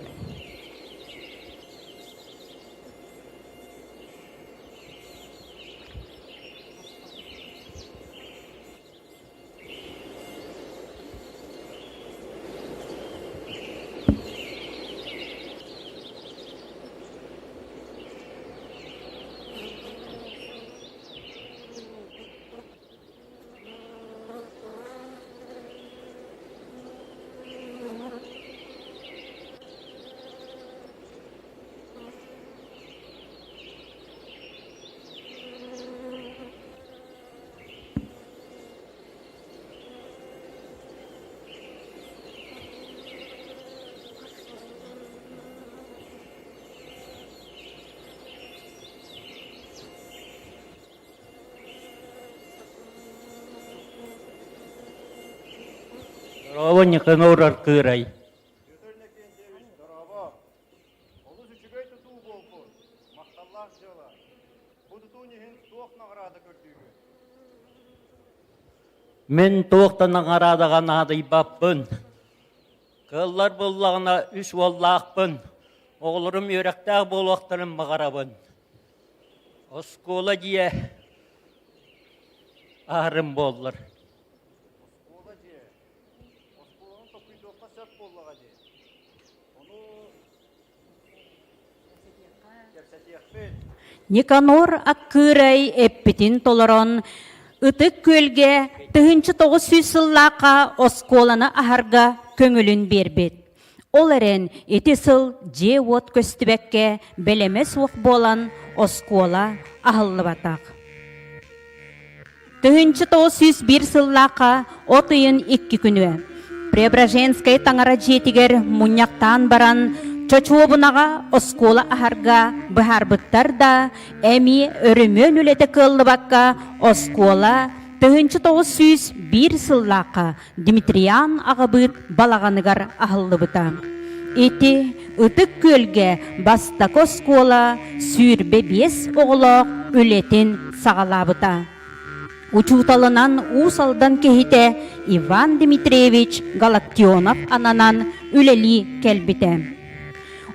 Speaker 15: Дорообо, Никанор Аркыырай.
Speaker 3: Петр Иннокентьевич, дорообо. Олус үчүгэй тутуу буолбут. Махталлаах дьыала. Бу тутуу иһин туох наҕараада көрдүүгүн?
Speaker 15: Мин туох да наҕараадаҕа наадыйбаппын. Кыаллар буоллаҕына үс уоллаахпын. Оҕолорум үөрэхтээх буолуохтарын баҕарабын. Оскуола дьиэ аһарым буоллар.
Speaker 3: Оскуола дьиэ. Оскуоланы токуйдуохха сөп буоллаҕа дии. Ону кэпсэтиэхпит.
Speaker 14: Никанор Аккыырай эппитин толорон, Ытык Күөлгэ 1900 сыллаахха оскуоланы аһарга көҥүлүн биэрбит. Ол эрэн ити сыл дьиэ-уот көстүбэккэ бэлэмэ суох буолан оскуола аһыллыбатах. 1901 сыллаахха от ыйын икки күнү Преображенскай таҥара дьиэтигэр мунньахтаан баран Чочуобунаҕа оскуола аһарга быһаарбыттар да, эмиэ өрөмүөн үлэтэ кыаллыбакка оскуола 1901 сыллаахха Дмитриан аҕабыыт балаҕаныгар аһыллыбыта. Ити Ытык Күөлгэ бастакы оскуола 25 оҕолоох үлэтин саҕалаабыта. Учууталынан Уус Алдан киһитэ Иван Дмитриевич Галактионов ананан үлэлии кэлбитэ.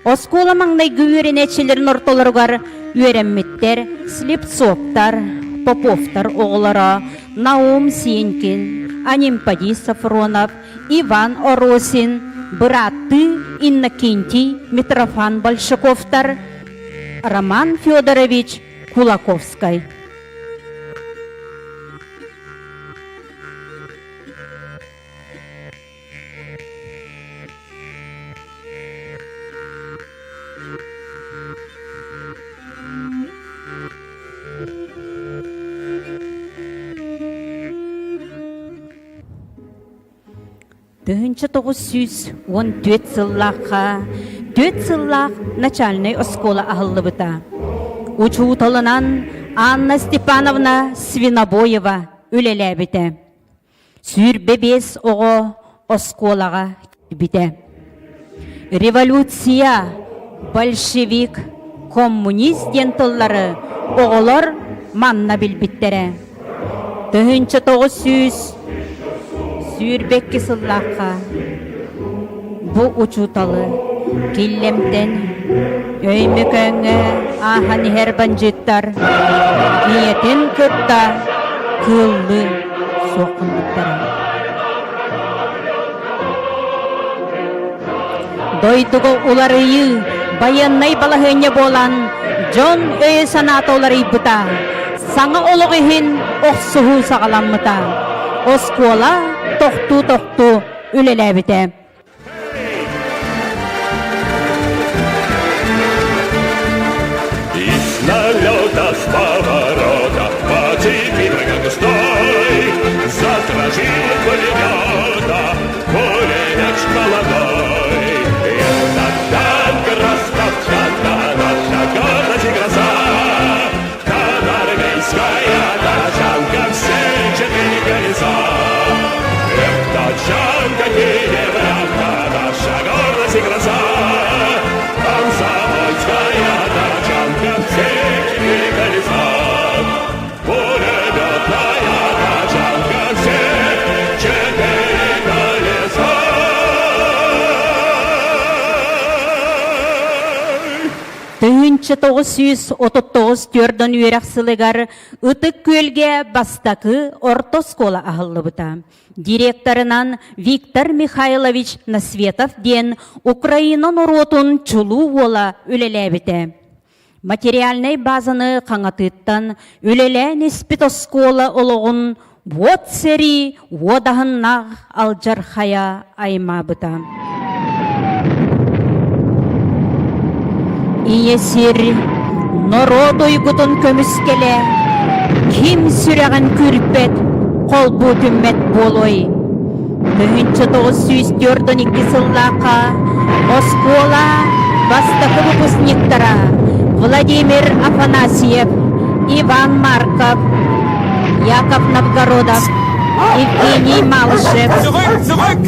Speaker 14: Оскуола маҥнайгы үөрэнээччилэрин ортолоругар үөрэммиттэр Слепцовтар, Поповтар оҕолоро Наум Сенькин, Анимпадий Софронов, Иван Оросин, бырааттыы Иннокентий Митрофан Большаковтар, Роман Федорович Кулаковскай. 1914 сыллаахха түөрт сыллаах начальнай оскуола аһыллыбыта. Учууталынан Анна Степановна Свинобоева үлэлээбитэ. 25 оҕо оскуолаҕа киирбитэ. Революция, большевик, коммунист диэн тыллары оҕолор манна билбиттэрэ. 1922 сыллаахха бу учууталы Киллэмтэн Өймөкөөҥҥө ааһан иһэр бандьыыттар ийэтин кытта кыыллыы суох гыммыттара. Дойдуга уларыйыы, Байыаннай балаһыанньа буолан, дьон өйө-санаата уларыйбыта, саҥа олох иһин охсуһуу саҕаламмыта. Оскуола тохтуу-тохтуу үлэлээбитэ.
Speaker 16: И с налета, с поворота, по цепи густой, Задрожил пулемета, пулемет молодой. Это танк Ростов-Чанка, наша гордость и гроза. Армейская тачанка, все четыре колеса. Эх, тачанка, киевлянка, наша гордость и гроза. Комсомольская тачанка, все четыре колеса. Пулеметная тачанка, все четыре колеса.
Speaker 14: 1939 төрдөн үөрэх сылыгар Ытык Күөлгэ бастакы орто оскуола аһыллыбыта. Директорынан Виктор Михайлович Насветов диэн Украина норуотун чулуу уола үлэлээбитэ. Материальнай базаны хаҥатыыттан үлэлээн испит оскуола олоҕун уот сэрии уодаһыннаах алдьархайа аймаабыта. Ийэ сир норуот уйгутун көмүскэлэ, ким сүрэҕин күүрпэт, холбуу түммэт буолуой? 1942 сыллаахха оскуола бастакы выпускниктара Владимир Афанасьев, Иван Марков, Яков Новгородов, Евгений Малышев,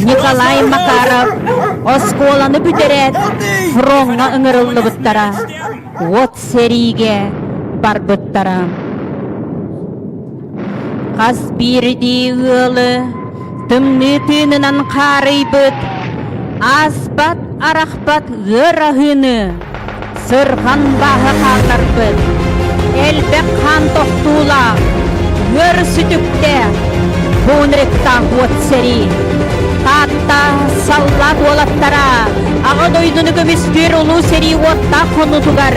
Speaker 14: Николай Макаров оскуоланы бүтэрээт фроҥҥа ыҥырыллыбыттара, уот сэриигэ барбыттара. Хас биирдии ыалы тымныы тыынынан хаарыйбыт, ааспат арахпат ыар аһыыны сырҕан бааһы хаалларбыт, элбэх хаан тохтуулаах, ыар сүтүктээх, Бунриктаах уот сэрии. Таатта саллаат уолаттара Аҕа дойдуну көмүскүүр улуу сэрии уоттаах хонуутугар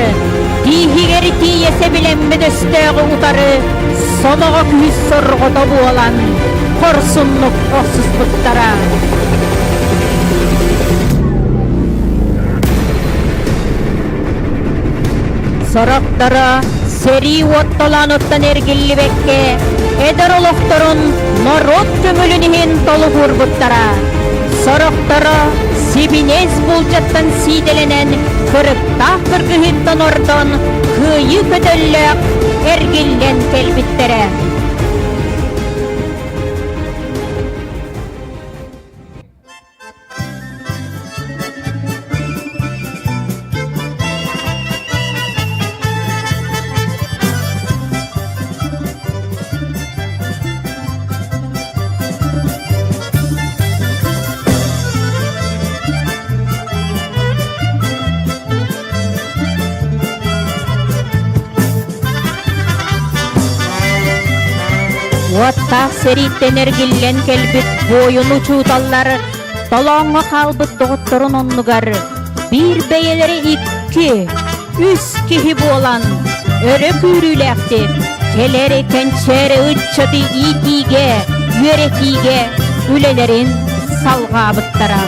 Speaker 14: тииһигэр тиийэ сэбилэммит өстөөҕү утары сомоҕо күүс сорҕото буолан хорсуннук охсуспуттара. Сорохторо сэрии уотталаануттан эргиллибэккэ эдэр олохторун норуот көҥүлүн иһин толугурбуттара. Сорохторо сибинээс булдьаттан сиидэлэнэн кырыктаах кыргыһыыттан ордон кыайыы көтөллөөх эргиллэн кэлбиттэрэ. Уоттаах сэрииттэн эргиллэн кэлбит буойун учууталлар толооҥҥо хаалбыт доҕотторун оннугар биир бэйэлэрэ икки, үс киһи буолан өрө күүрүүлээхтик кэлэр кэнчээри ыччаты иитиигэ, үөрэтиигэ үлэлэрин салҕаабыттара.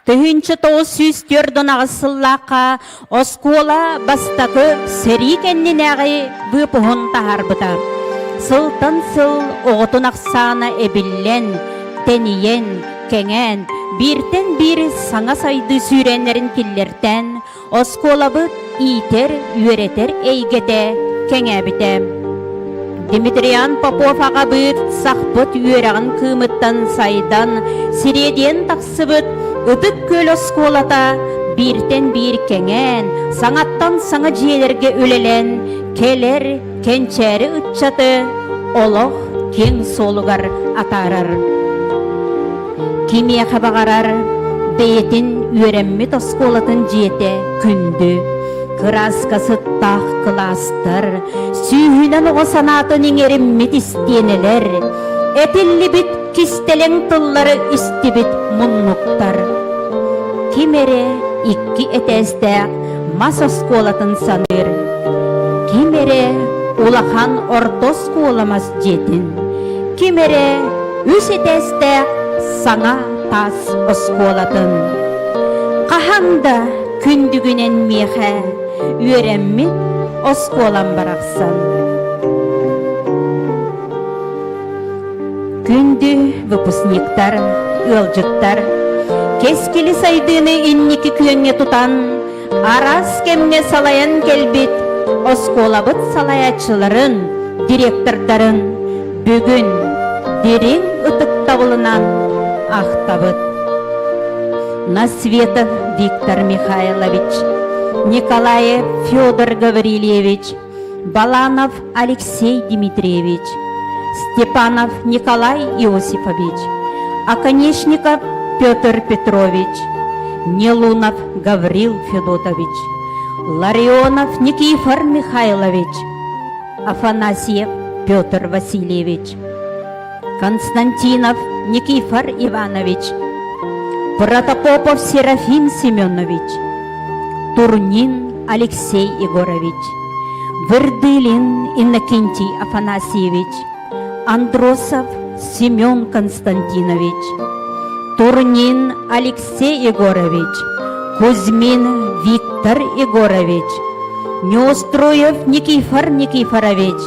Speaker 14: 1948 сыллаахха оскуола бастакы сэрии кэннинээҕи выпуһун таһаарбыта. Сылтан сыл оҕотун ахсаана эбиллэн, тэнийэн, кэҥээн, бииртэн биир саҥа сайдыы сүүрээннэрин киллэртээн, Оскуолабыт иитэр, үөрэтэр эйгэтэ кэҥээбитэ. Дмитриан Попов аҕабыыт сахпыт үөрэҕин кыымыттан сайдан, сириэдийэн тахсыбыт Ытык Күөл оскуолата бииртэн биир кэҥээн, саҥаттан саҥа дьиэлэргэ үлэлээн, кэлэр кэнчээри ыччаты олох киэҥ суолугар атаарар. Кимиэхэ баҕарар бэйэтин үөрэммит оскуолатын дьиэтэ күндү. Кырааска сыттаах кылаастар, сүүһүнэн оҕо санаатын иҥэриммит истиэнэлэр, этиллибит кистэлэҥ тыллары истибит муннуктар. Ким эрэ икки этээстээх мас оскуолатын саныыр, ким эрэ улахан орто оскуола мас дьиэтин, ким эрэ үс этээстээх саҥа таас оскуолатын. Хаһан да күндүгүнэн миэхэ үөрэммит оскуолам барахсан. Күндү выпускниктар, ыалдьыттар, кэскили сайдыыны инники күөҥҥэ тутан, араас кэмҥэ салайан кэлбит оскуолабыт салайааччыларын, директордарын бүгүн дириҥ ытыктабылынан ахтабыт. Насветов Виктор Михайлович, Николаев Федор Гаврильевич, Баланов Алексей Дмитриевич, Степанов Николай Иосифович, Оконечников Петр Петрович, Нелунов Гаврил Федотович, Ларионов Никифор Михайлович, Афанасьев Петр Васильевич, Константинов Никифор Иванович, Протопопов Серафим Семенович, Турнин Алексей Егорович, Вырдылин Иннокентий Афанасьевич, Андросов Семен Константинович, Турнин Алексей Егорович, Кузьмин Виктор Егорович, Неустроев Никифор Никифорович,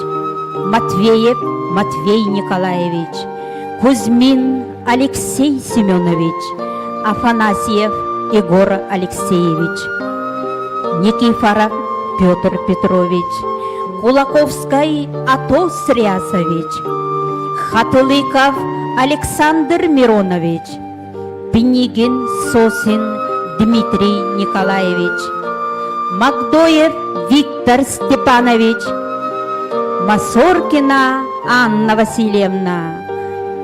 Speaker 14: Матвеев Матвей Николаевич, Кузьмин Алексей Семенович, Афанасьев Егор Алексеевич, Никифоров Петр Петрович, Кулаковскай Атос Рясович, Хатылыков Александр Миронович, Пинигин Сосин Дмитрий Николаевич, Магдоев Виктор Степанович, Масоркина Анна Васильевна,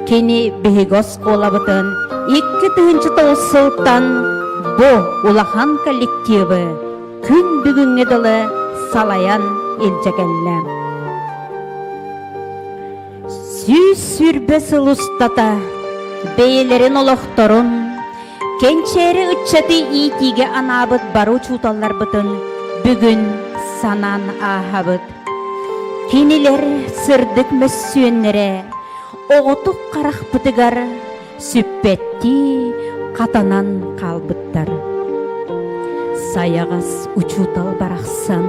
Speaker 14: кини биһиги оскуолабытын 2009 сылтан бу улахан коллективы күн бүгүҥҥэ дылы салайан илдьэ кэллэ. 120 сыл устата бэйэлэрин олохторун кэнчээри ыччаты иитиигэ анаабыт бары учууталларбытын бүгүн санаан ааһабыт. Кинилэр сырдык мөссүөннэрэ оҕотук харахпытыгар сүппэттии хатанан хаалбыттар. Сайаҕас учуутал барахсан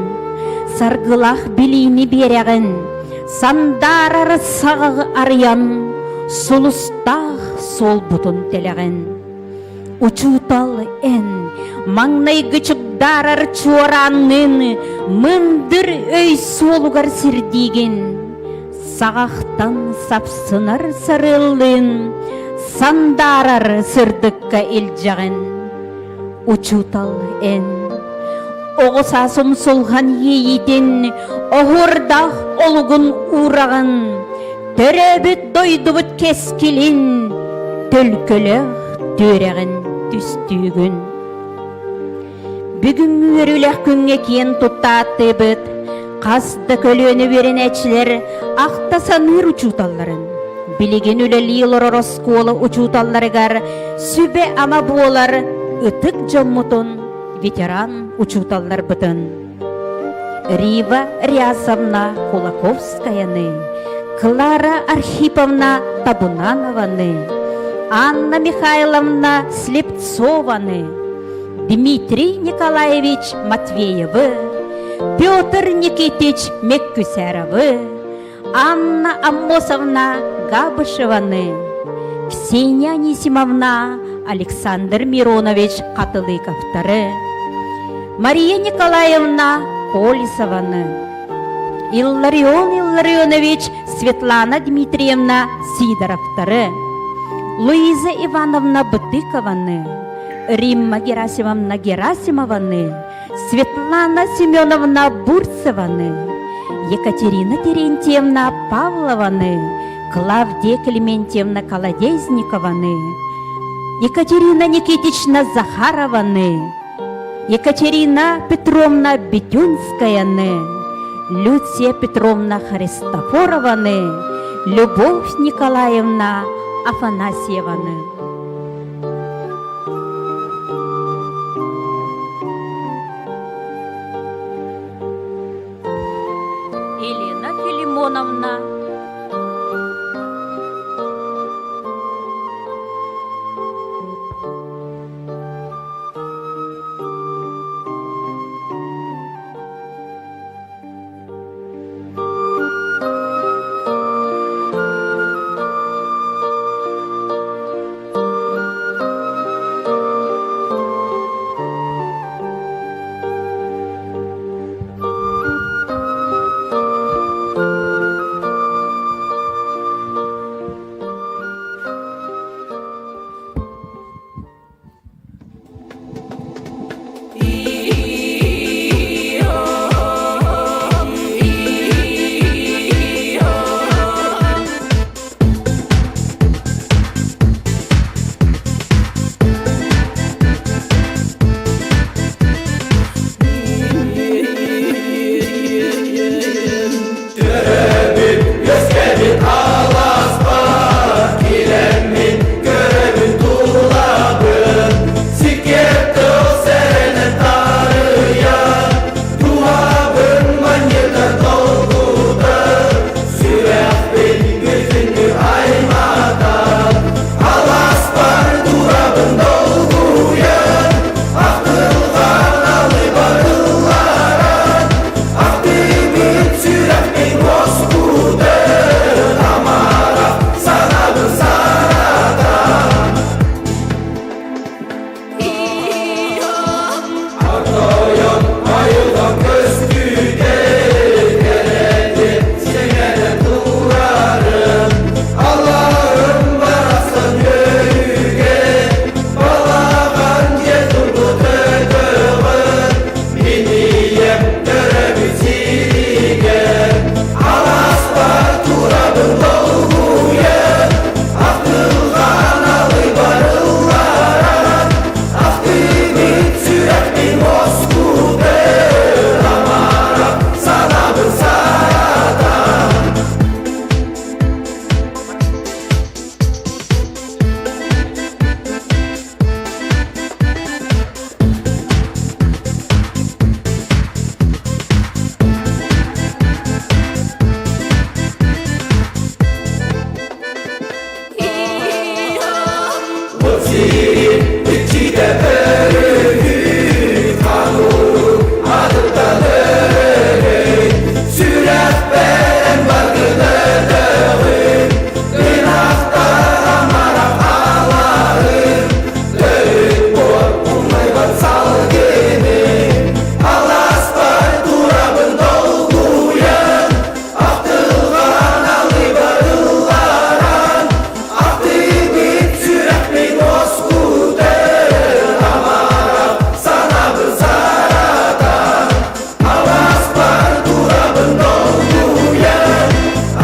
Speaker 14: саргылаах билиини биэрэҕин, сандаарар саҕаҕы арыйан, сулустаах суолбутун тэлэҕин. Учуутал эн маҥнайгы чугдаарар чуораанныын мындыр өй суолугар сирдиигин, Саҕахтан сапсынар сарыаллыын сандаарар сырдыкка илдьэҕин. Учуутал эн оҕо саас умсулҕан иэйиитин оһуордаах олугун уураҕын, төрөөбүт дойдубут кэскилин төлкөлөөх түөрэҕин түстүүгүн. Бүгүҥҥү үөрүүлээх күҥҥэ киэн тутта ааттыыбыт хас да көлүөнэ үөрэнээччилэр ахта саныыр учууталларын, билигин үлэлии олорор оскуола учууталларыгар сүбэ-ама буолар ытык дьоммутун, ветеран учууталларбытын. Рива Рясовна Кулаковскаяны, Клара Архиповна Табунанованы, Анна Михайловна Слепцованы, Дмитрий Николаевич Матвеевы, Петр Никитич Меккүсеровы, Анна Аммосовна Габышеваны, Ксения Анисимовна Александр Миронович Хатылыковтары, Мария Николаевна Колесованы, Илларион Илларионович Светлана Дмитриевна Сидоровтары, Луиза Ивановна Бытыкованы, Римма Герасимовна Герасимованы, Светлана Семеновна Бурцеваны, Екатерина Терентьевна Павлованы, Клавдия Клементьевна Колодезникованы, Екатерина Никитична Захарованы, Екатерина Петровна Бетюнскаяны, Люция Петровна Христофорованы, Любовь Николаевна Афанасьеваны. Елена Филимоновна
Speaker 16: Үөскэбит аласпар килэммин көрөбүн тулабын Сиккиэр тыл сэрэнэн таарыйан Туһабын манньытар долгутар Сүрэхпин бүтүннүү айматар Аласпар турабын долгуйан Ахтылҕан алыбар ылларан Ахтыбыт сүрэхпин уоскутар Амарах санаабын саратар Артойон айылҕа көстүүтэ кэрэтин сиҥэнэн турарын Аллаһым барахсан үөрүүгэ балаҕан дьиэ турбут өтөҕөр Мин ийэм төрөөбүт сиригэр алааспар турабын долгуйан Ахтылҕан алыйбар ылларан Ахтыбыт сүрэхпин уоскутар Амарах санаабын саратан Иччитэ өрүһү ханур адыттан өрөй Сүрэхпэр баргын өтөҕүн Ынахтар амарах аларын Төрүт буор умайбат салгынын Аласпар турабын долгуйан Ахтылҕан алыбар ылларан Ахтыбыт сүрэхпин уоскутар Амарах санаабын саратан Аласпар турабын долгуйан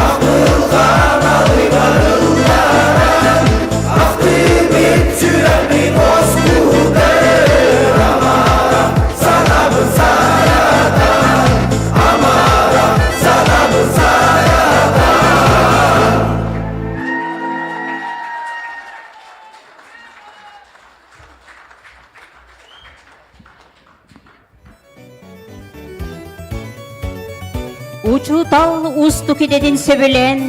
Speaker 16: Ахтылҕан алыбар ылларан Ахтыбыт сүрэхпин уоскутар Амарах санаабын саратан Амарах санаабын саратан
Speaker 14: Учуутал уустук идэтин сөбүлээн,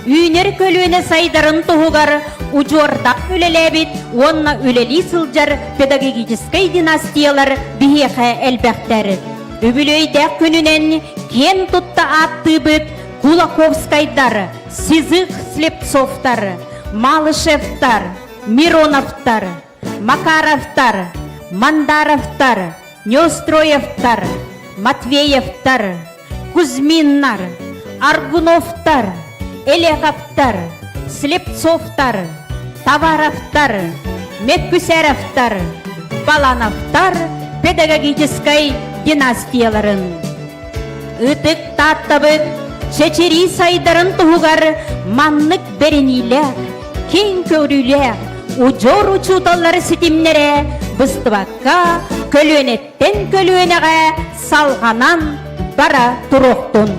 Speaker 14: үүнэр көлүөнэ сайдарын туһугар Удьуордаах үлэлээбит уонна үлэлии сылдьар педагогическай династиялар биһиэхэ элбэхтэр. Үбүлүөйдээх күнүнэн киэн тутта ааттыыбыт Кулаковскайдар, Сизых Слепцовтар, Малышевтар, Мироновтар, Макаровтар, Мандаровтар, Неустроевтар, Матвеевтар, Кузьминнар, Аргуновтар, Элеховтар, Слепцовтар, Товаровтар, Меккүсеровтар, Балановтар педагогическай династияларын. Ытык Тааттабыт чэчирии сайдарын туһугар маннык бэриниилээх, киэҥ көрүүлээх удьуор учууталлар ситимнэрэ быстыбакка көлүөнэттэн көлүөнэҕэ салҕанан бара туруохтун.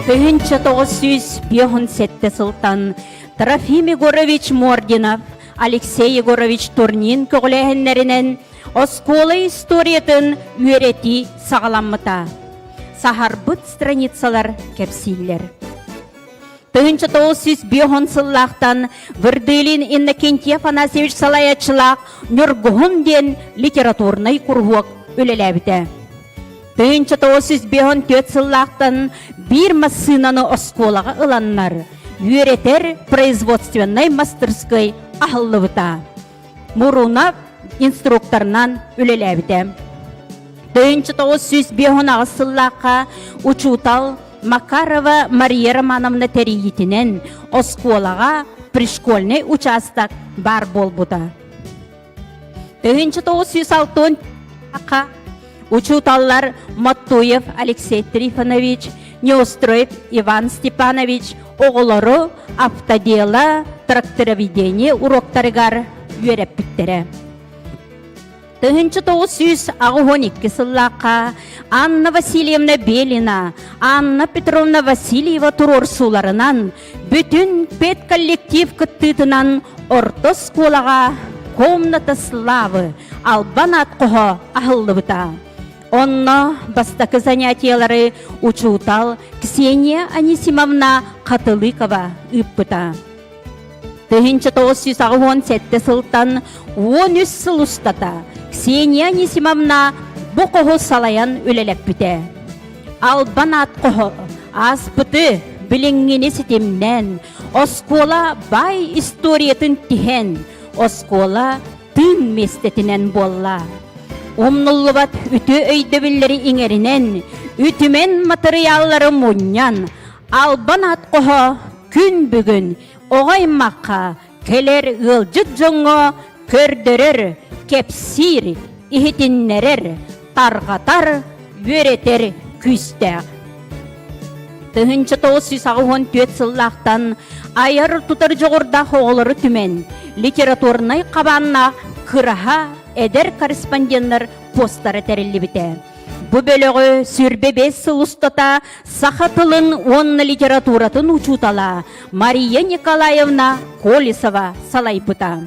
Speaker 14: 1957 сылтан Трофим Егорович Мординов, Алексей Егорович Турнин көҕүлээһиннэринэн оскуола историятын үөрэтии саҕаламмыта. Саһарбыт страницалар кэпсииллэр. 1950 сыллаахтан Вырдылин Иннокентий Афанасьевич салайааччылаах Ньургуһун диэн литературнай куруһуок үлэлээбитэ. 1954 сыллаахтан биир массыынаны оскуолаҕа ыланнар, үөрэтэр производственнай мастерской аһыллыбыта. Мурунов инструкторынан үлэлээбитэ. 1958 сыллаахха учуутал Макарова Мария Романовна тэрийиитинэн оскуолаҕа пришкольнай учаастак баар буолбута. 1960 учууталлар Моттуев Алексей Трифонович, Неустроев Иван Степанович оҕолору автодела, трактороведение уроктарыгар үөрэппиттэрэ. 1982 сыллаахха Анна Васильевна Белина, Анна Петровна Васильева туруорсууларынан бүтүн педколлектив кыттыытынан орто оскуолаҕа «Комната славы» албан аат хоһо аһыллыбыта. Онно бастакы занятиелары учуутал Ксения Анисимовна Хатылыкова ыыппыта. 1987 сылтан 13 сыл устата Ксения Анисимовна бу хоһу салайан үлэлэппитэ. Албан аат хоһо ааспыты билиҥҥини ситимнээн, оскуола баай историятын тиһэн, оскуола тыын миэстэтинэн буолла. Умнуллубат үтүө өйдөбүллэри иҥэринэн, үтүмэн матырыйааллары мунньан, албан аат хоһо күн бүгүн оҕо аймахха кэлэр ыалдьыт дьоҥҥо көрдөрөр, кэпсиир, иһитиннэрэр, тарҕатар, үөрэтэр күүстээх. 1984 сыллаахтан айар-тутар дьоҕурдаах оҕолору түмэн, литературнай хабааннаах кыраһа эдэр корреспонденнар постара тэриллибитэ. Бу бөлөҕү 25 сыл устата саха тылын уонна литературатын учуутала Мария Николаевна Колесова салайбыта.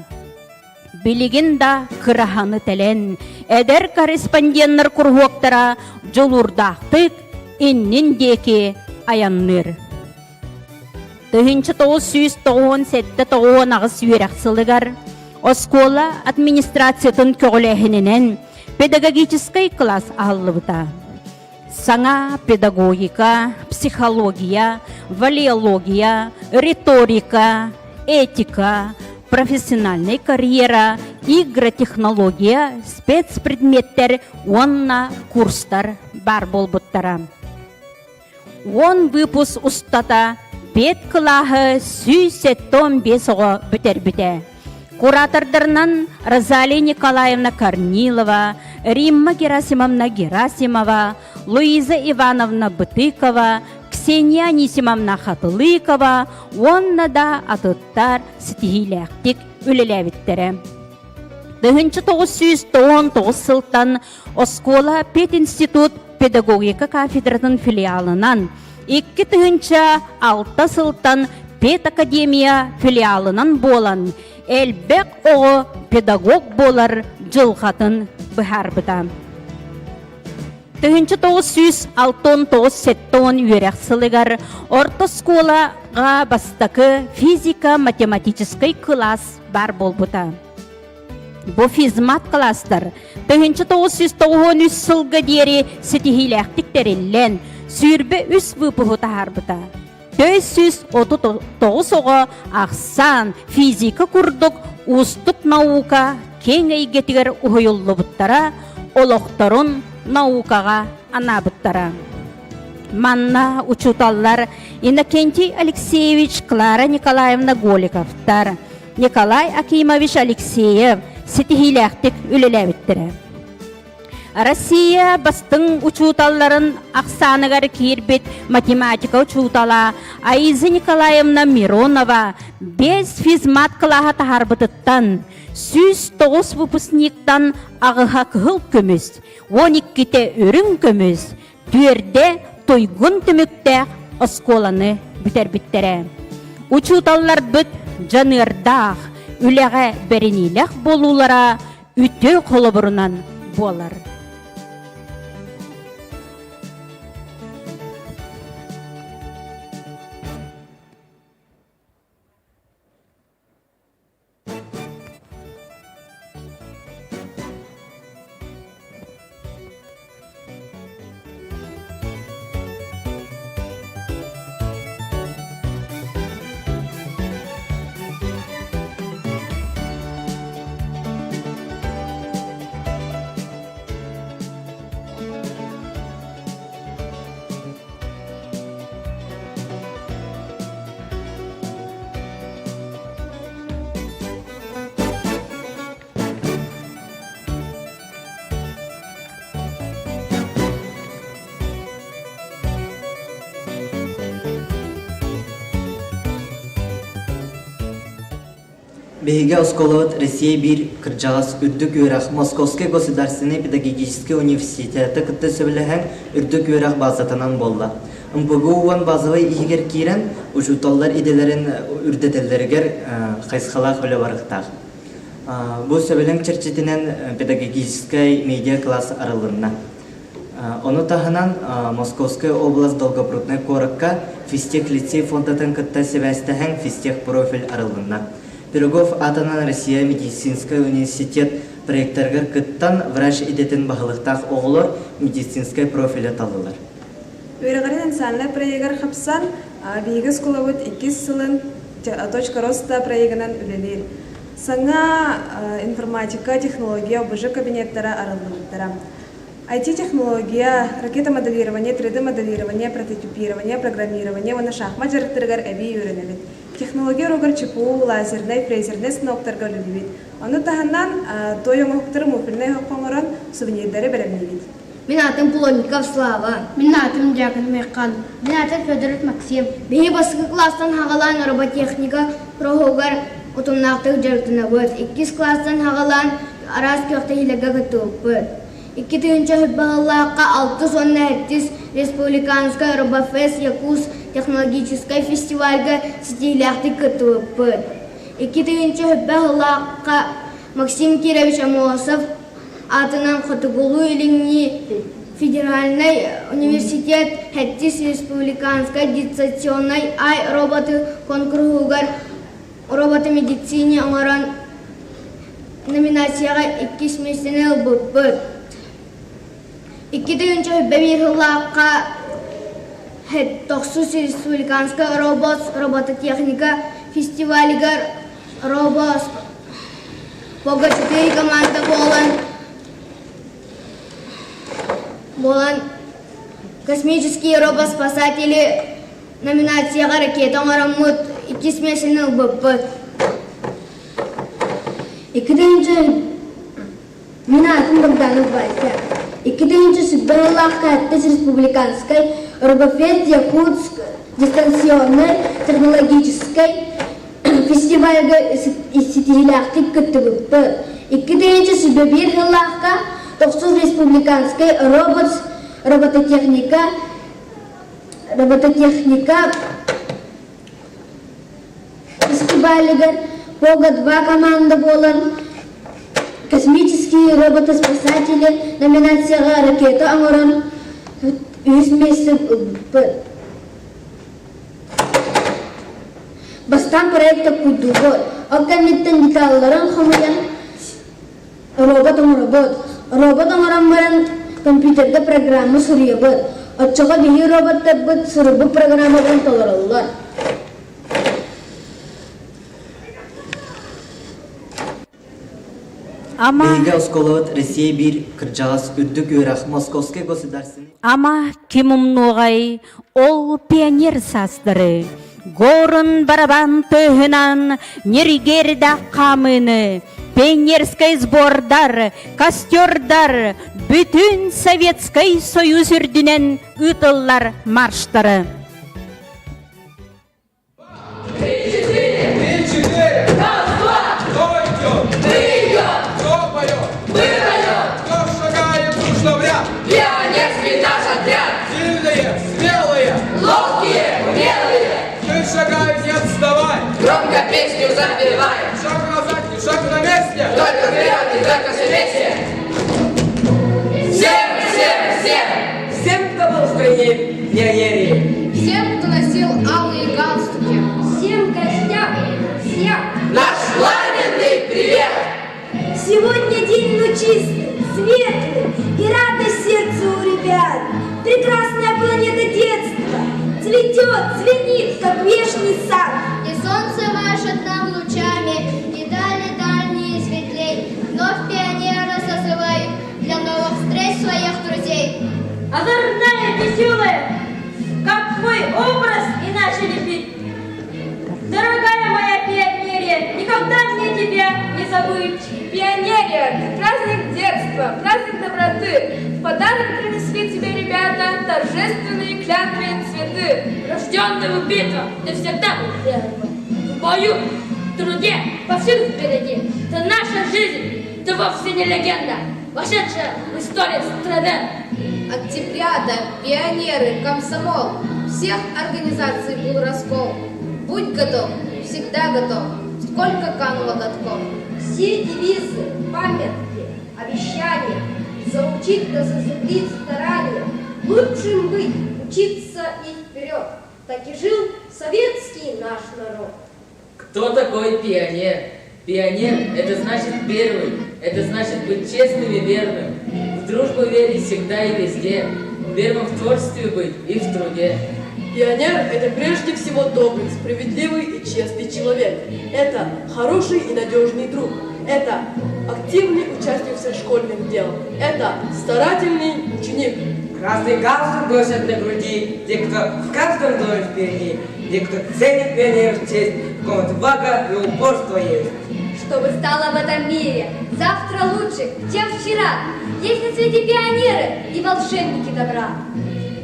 Speaker 14: Билигин да кыраһаны тэлэн, эдэр корреспонденнар куруһуоктара дьулуурдаахтык иннин диэки айанныыр. 1997-98 үөрэх сылыгар оскуола администрациятын көҕүлээһининэн педагогическай класс аһыллыбыта. Саҥа педагогика, психология, валеология, риторика, этика, профессиональнай карьера, игротехнология, спецпредметтэр уонна курстар баар буолбуттара. Уон выпуск устата пет кылааһы 175 оҕо бүтэрбитэ. Куратордарынан Розалия Николаевна Корнилова, Римма Герасимовна Герасимова, Луиза Ивановна Бытыкова, Ксения Анисимовна Хатылыкова уонна да атыттар ситиһиилээхтик үлэлээбиттэрэ. 1999 сылтан оскуола пединститут педагогика кафедратын филиалынан 2006 сылтан педакадемия филиалынан буолан элбэх оҕо педагог буолар дьылҕатын быһаарбыта. 1969-70 үөрэх сылыгар орто оскуолаҕа бастакы физико-математическай кылаас баар буолбута. Бу физмат класстар 1993 сылга диэри ситиһиилээхтик тэриллэн, 23 выпуһу таһаарбыта. 439 оҕо ахсаан, физика курдук уустук наука киэҥ эйгэтигэр уһуйуллубуттара, олохторун наукаҕа анаабыттара. Манна учууталлар Иннокентий Алексеевич, Клара Николаевна Голиковтар, Николай Акимович Алексеев ситиһиилээхтик үлэлээбиттэрэ. Россия бастыҥ учууталларын ахсааныгар киирбит математика учуутала Аиза Николаевна Миронова без физмат кылааһа таһаарбытыттан 109 выпускниктан аҕыһа кыһыл көмүс, 12-те үрүҥ көмүс, түөрдэ туйгун түмүктээх оскуоланы бүтэрбиттэрэ. Учууталларбыт дьаныардаах, үлэҕэ бэриниилээх буолуулара үтүө холобурунан буолар.
Speaker 17: Биһиги оскуолабыт Россия биир кырдьаҕас үрдүк үөрэх Московскай государственнай педагогическай университеты кытта сөбүлэһэн үрдүк үөрэх базатынан буолла. МПГУ уон базовай иһигэр киирэн учууталлар идэлэрин үрдэтэллэригэр хайысхалаах үлэ барыахтаах. Бу сөбүлэҥ чэрчитинэн педагогическай медиа-класс арылынна. Ону таһынан Московскай область Долгопруднай куоракка Физтех лицей фондатын кытта сибээстэһэн Физтех профиль арылынна. Пирогов аатынан Россия медицинскэй университет проектарыгар кыттан врач идэтин баһылыктаах оҕолор медицинскэй профили таллылар.
Speaker 18: Үөрэҕирин национальнай проегар хапсан, биһиги оскуолабыт иккис сылын «Точка роста» проегынан үлэлиир. Саҥа информатика, технология, ОБЖ кабинеттара арыллыбыттара. IT-технология, ракета-моделирование, 3D-моделирование, прототипирование, программирование уонна шахмат дьарыктарыгар эбии үөрэнэбит. Технология уруогар ЧПУ, лазернай, фрезернай станоктарга үлэлиибит. Ону таһынан той оҥоһуктары муфельнай оһоххо оҥорон сувенирдары бэлэмниибит.
Speaker 19: Мин аатым Плотников Слава.
Speaker 20: Мин аатым Дьякон Меххан.
Speaker 19: Мин аатым Федоров Максим. Биһи бастакы кылаастан хаҕалаан роботехника проһугар утумнаахтык дьарыктанабыт. Иккис кылаастан хаҕалаан араас күрэхтэһиилэргэ кыттыбыппыт. 2000 сыллаахха алтыс уонна сэттис республиканскай робофест Якутск технологическай фестивальга ситиһиилээхтик кыттыбыппыт. 2000 сыллаахха Максим Кирович Аммосов аатынан Хотугулуу-Илиҥҥи федеральнай университет Хэттис республиканскай дистанционнай ай-роботы куонкуруһугар роботы медицине оҥорон номинацияҕа иккис миэстэни ылбыппыт. 2001 сыллаахха Тохсус республиканскай робот робототехника фестивалыгар робот Богатырь команда буолан буолан «Космические робоспасатели» номинацияҕа ракета оҥороммут иккис миэстэни ылбыппыт.
Speaker 20: 2 Мин аатым Богданов Вася. 2 сыллаахха Эттис республиканскай Робофест Якутск дистанционнай технологическай фестивальга ситиһиилээхтик кыттыбыппыт. 2001 сыллаахха Тохсус республиканскай робот робототехника робототехника фестивалыгар Пога-2 команда буолан «Космические роботы-спасатели» номинацияҕа ракета оҥорон үһүс миэстэ ылбыппыт. Бастаан проект толкуйдуубут, ол кэнниттэн деталларын хомуйан робот оҥоробут. Робот оҥорон баран компьютерга программа суруйабыт. Оччоҕо биһиги роботтарбыт суруйбут программабытын толороллор.
Speaker 14: Ама
Speaker 17: Биһиги оскуолабыт Россия биир кырдьаҕас үрдүк үөрэх Московскай государственный
Speaker 14: Ама ким умнуоҕай ол пионер саастары горун барабан тыаһынан ньиргиэрдээх хаамыыны пионерскай сбордар костердар бүтүн Советскай Союз үрдүнэн ыытыллар марштары
Speaker 16: Пионерский наш отряд! Сильные, смелые, ловкие!
Speaker 21: шагай, не отставай!
Speaker 22: Громко песню запевай!
Speaker 21: Шаг назад, и шаг на месте!
Speaker 22: Только вперед и только все вместе! Всем, всем, всем!
Speaker 23: Всем, кто был в стране пионерии!
Speaker 1: Всем, кто носил алые галстуки. Всем гостям, всем!
Speaker 22: Наш пламенный привет!
Speaker 1: Сегодня день лучистый, светлый и радость сердцу у ребят. Прекрасная планета детства цветет, звенит, как вешний сад.
Speaker 19: И солнце машет нам лучами, и дали дальние светлей. Вновь пионеры созывают для новых встреч своих друзей.
Speaker 12: Озорная, веселая, как твой образ иначе лепить. Дорогая моя пионерия, никогда мне тебя не забыть.
Speaker 18: Пионерия – ты праздник детства, праздник доброты. В подарок принесли тебе ребята торжественные клятвы и цветы.
Speaker 12: Рожденный в битвах, ты всегда был первым. В бою, в труде, повсюду впереди. Ты наша жизнь, ты вовсе не легенда, вошедшая в историю страны.
Speaker 1: Октябрята, пионеры, комсомол. Всех организаций был раскол. Будь готов, всегда готов. Сколько кануло годков.
Speaker 19: Все девизы, памятки, обещания заучить да зазубрить старания. Лучшим быть, учиться и вперед. Так и жил советский наш народ.
Speaker 23: Кто такой пионер? Пионер – это значит первый, это значит быть честным и верным, в дружбу верить всегда и везде, первым в творчестве быть и в труде.
Speaker 24: Пионер – это прежде всего добрый, справедливый и честный человек. Это хороший и надежный друг. Это активный участник всех школьных дел. Это старательный ученик.
Speaker 23: Красный галстук носят на груди, те, кто в каждом доме впереди, те, кто ценит пионеров честь, в ком отвага и упорство есть.
Speaker 1: Чтобы стало в этом мире завтра лучше, чем вчера. Есть на свете пионеры и волшебники добра.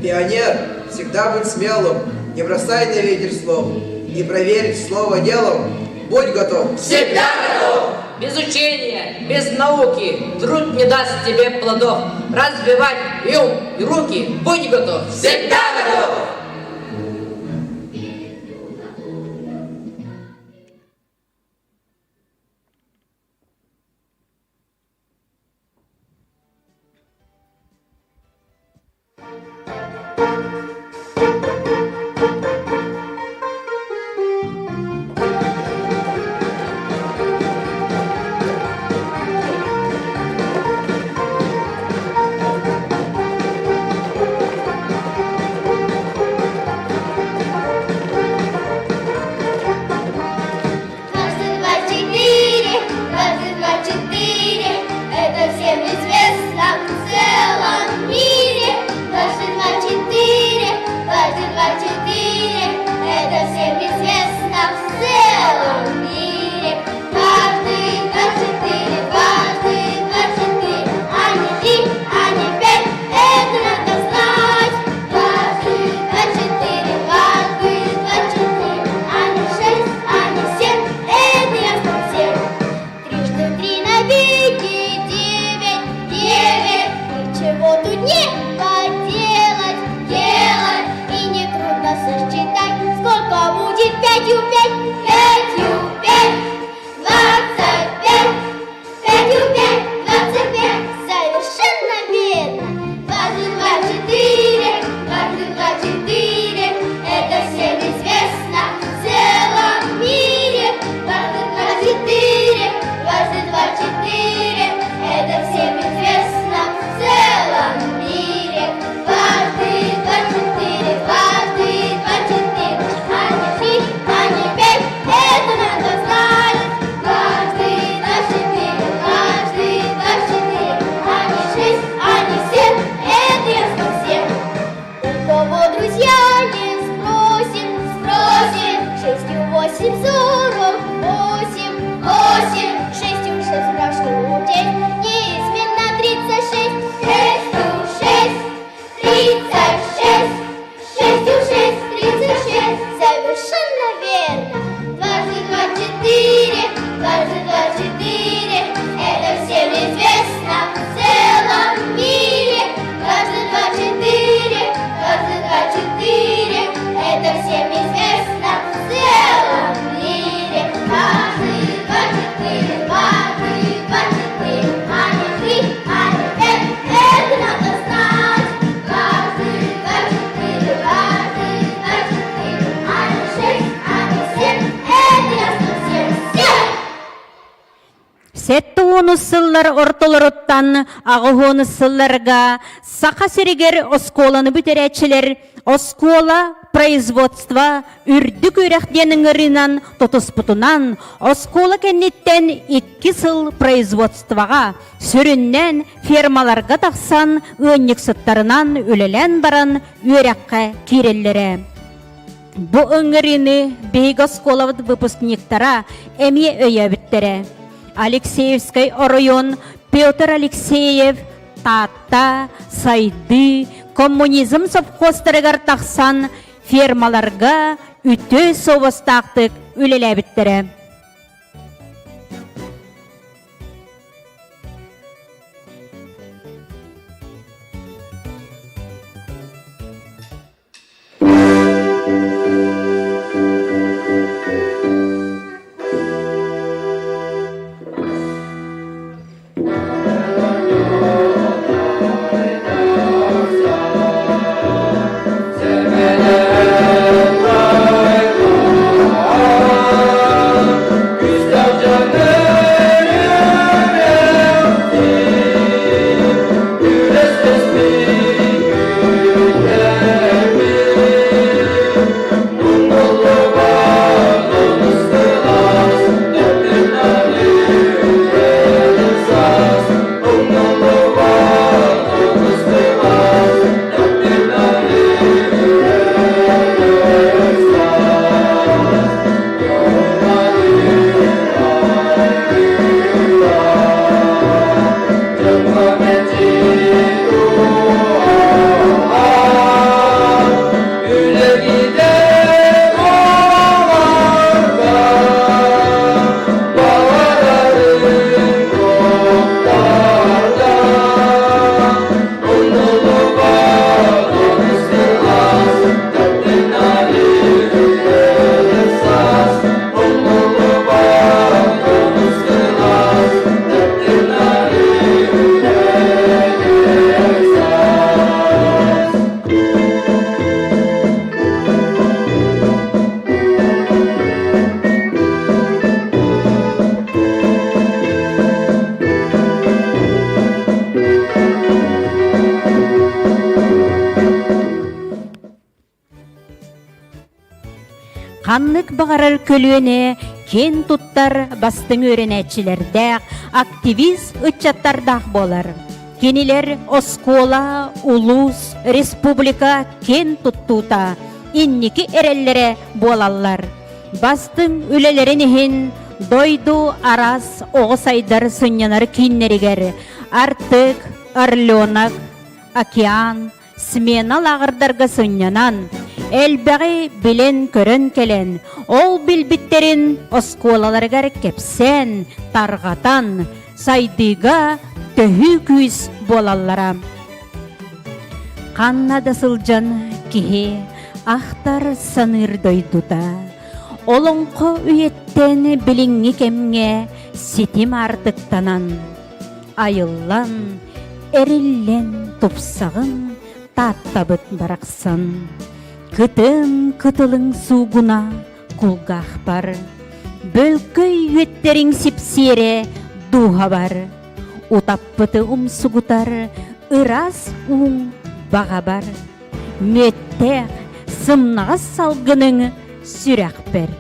Speaker 25: Пионер, всегда будь смелым, не бросай на ветер слов, и проверить слово делом, будь готов.
Speaker 22: Всегда готов! Без учения, без науки труд не даст тебе плодов. Развивать и ум, и руки, будь готов. Всегда готов!
Speaker 14: Сэттэ сыллар ортолоруттан аҕыс сылларга Саха сиригэр оскуоланы бүтэрээччилэр оскуола производство үрдүк үөрэх диэн ыҥырыынан тутуспутунан оскуола кэнниттэн икки сыл производствоҕа сүрүннээн фермаларга тахсан ыанньыксыттарынан үлэлээн баран үөрэххэ киирэллэрэ. Бу ыҥырыыны биһиги оскуолабыт выпускниктара эмиэ өйөөбүттэрэ. Алексеевскай оройуон Петр Алексеев Таатта, Сайдыы, коммунизм совхозтарыгар тахсан фермаларга үтүө суобастаахтык үлэлээбиттэрэ. Ханнык баҕарар көлүөнэ киэн туттар бастыҥ үөрэнээччилэрдээх, активист ыччаттардаах буолар. Кинилэр оскуола, улуус, республика киэн туттуута, инники эрэллэрэ буолаллар. Бастыҥ үлэлэрин иһин дойду араас оҕо сайдар сынньанар кииннэригэр Артек, Орленок, Океан, смена лааҕырдарга сынньанан, элбэҕи билэн-көрөн кэлэн, ол билбиттэрин оскуолаларыгар кэпсээн, тарҕатан, сайдыыга төһүү күүс буолаллара. Ханна да сылдьан киһи ахтар саныыр дойдута, олоҥхо үйэттэн билиҥҥи кэмҥэ ситим аартыктанан, айыллан, эриллэн тупсаҕын Тааттабыт барахсан. Кытын кытылыҥ суугуна кулгаахпар, бөлкөй үөттэриҥ сипсиэрэ дууһабар, утаппыты умсугутар ыраас ууҥ баҕабар, мүөттээх сымнаҕас салгыныҥ сүрэхпэр.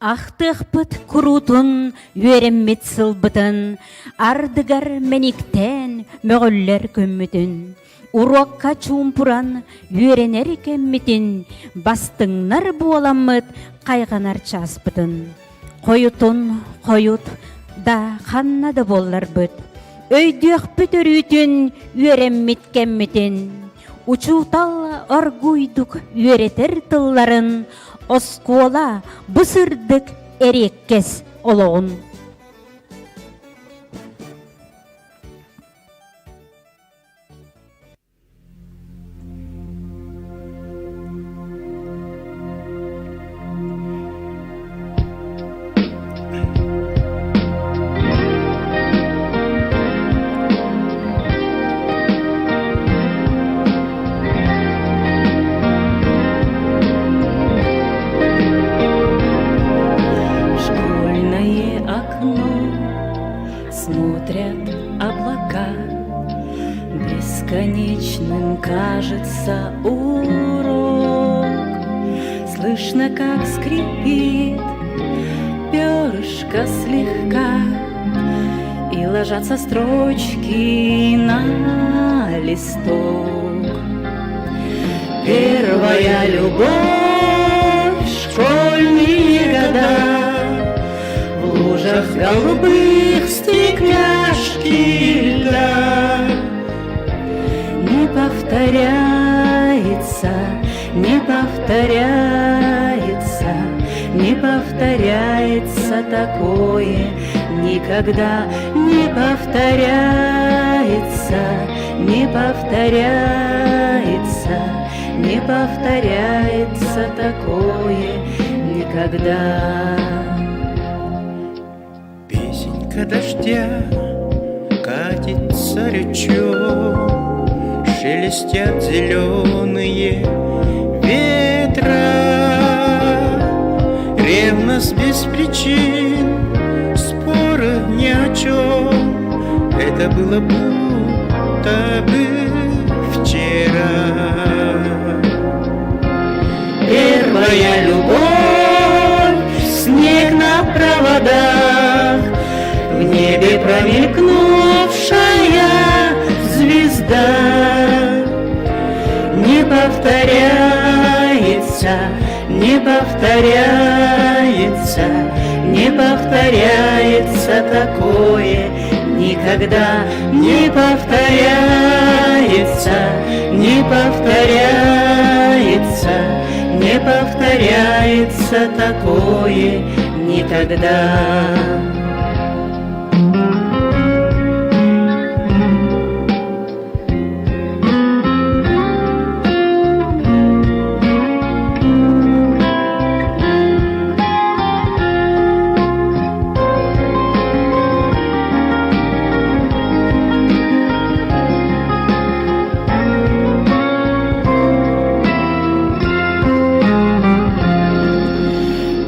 Speaker 14: Ахтыахпыт куруутун үөрэммит сылбытын, ардыгар мэниктээн мөҕүллэр күммүтүн, уруокка чуумпуран үөрэнэр кэммитин, бастыҥнар буоламмыт хайҕанар чааспытын. Хойутун хойут да ханна да буолларбыт, өйдүөхпүт өрүүтүн үөрэммит кэммитин, учуутал оргууйдук үөрэтэр тылларын оскуола бу сырдык эриэккэс олоҕун.
Speaker 4: Школьное окно смотрят облака, Бесконечным кажется урок. Слышно, как скрипит перышко слегка, И ложатся строчки на листок. Первая любовь, школьные года, В лужах голубых стекляшки льда. Не повторяется, не повторяется, не повторяется такое никогда, не повторяется, не повторяется, не повторяется такое никогда.
Speaker 5: Песенка дождя катится речем, Шелестят зеленые ветра. Ревность без причин, споры ни о чем. Это было будто бы вчера.
Speaker 4: Первая любовь, снег на проводах, В небе промелькнувшая звезда. Не повторяется, не повторяется, не повторяется такое никогда, не повторяется, не повторяется, не повторяется такое никогда.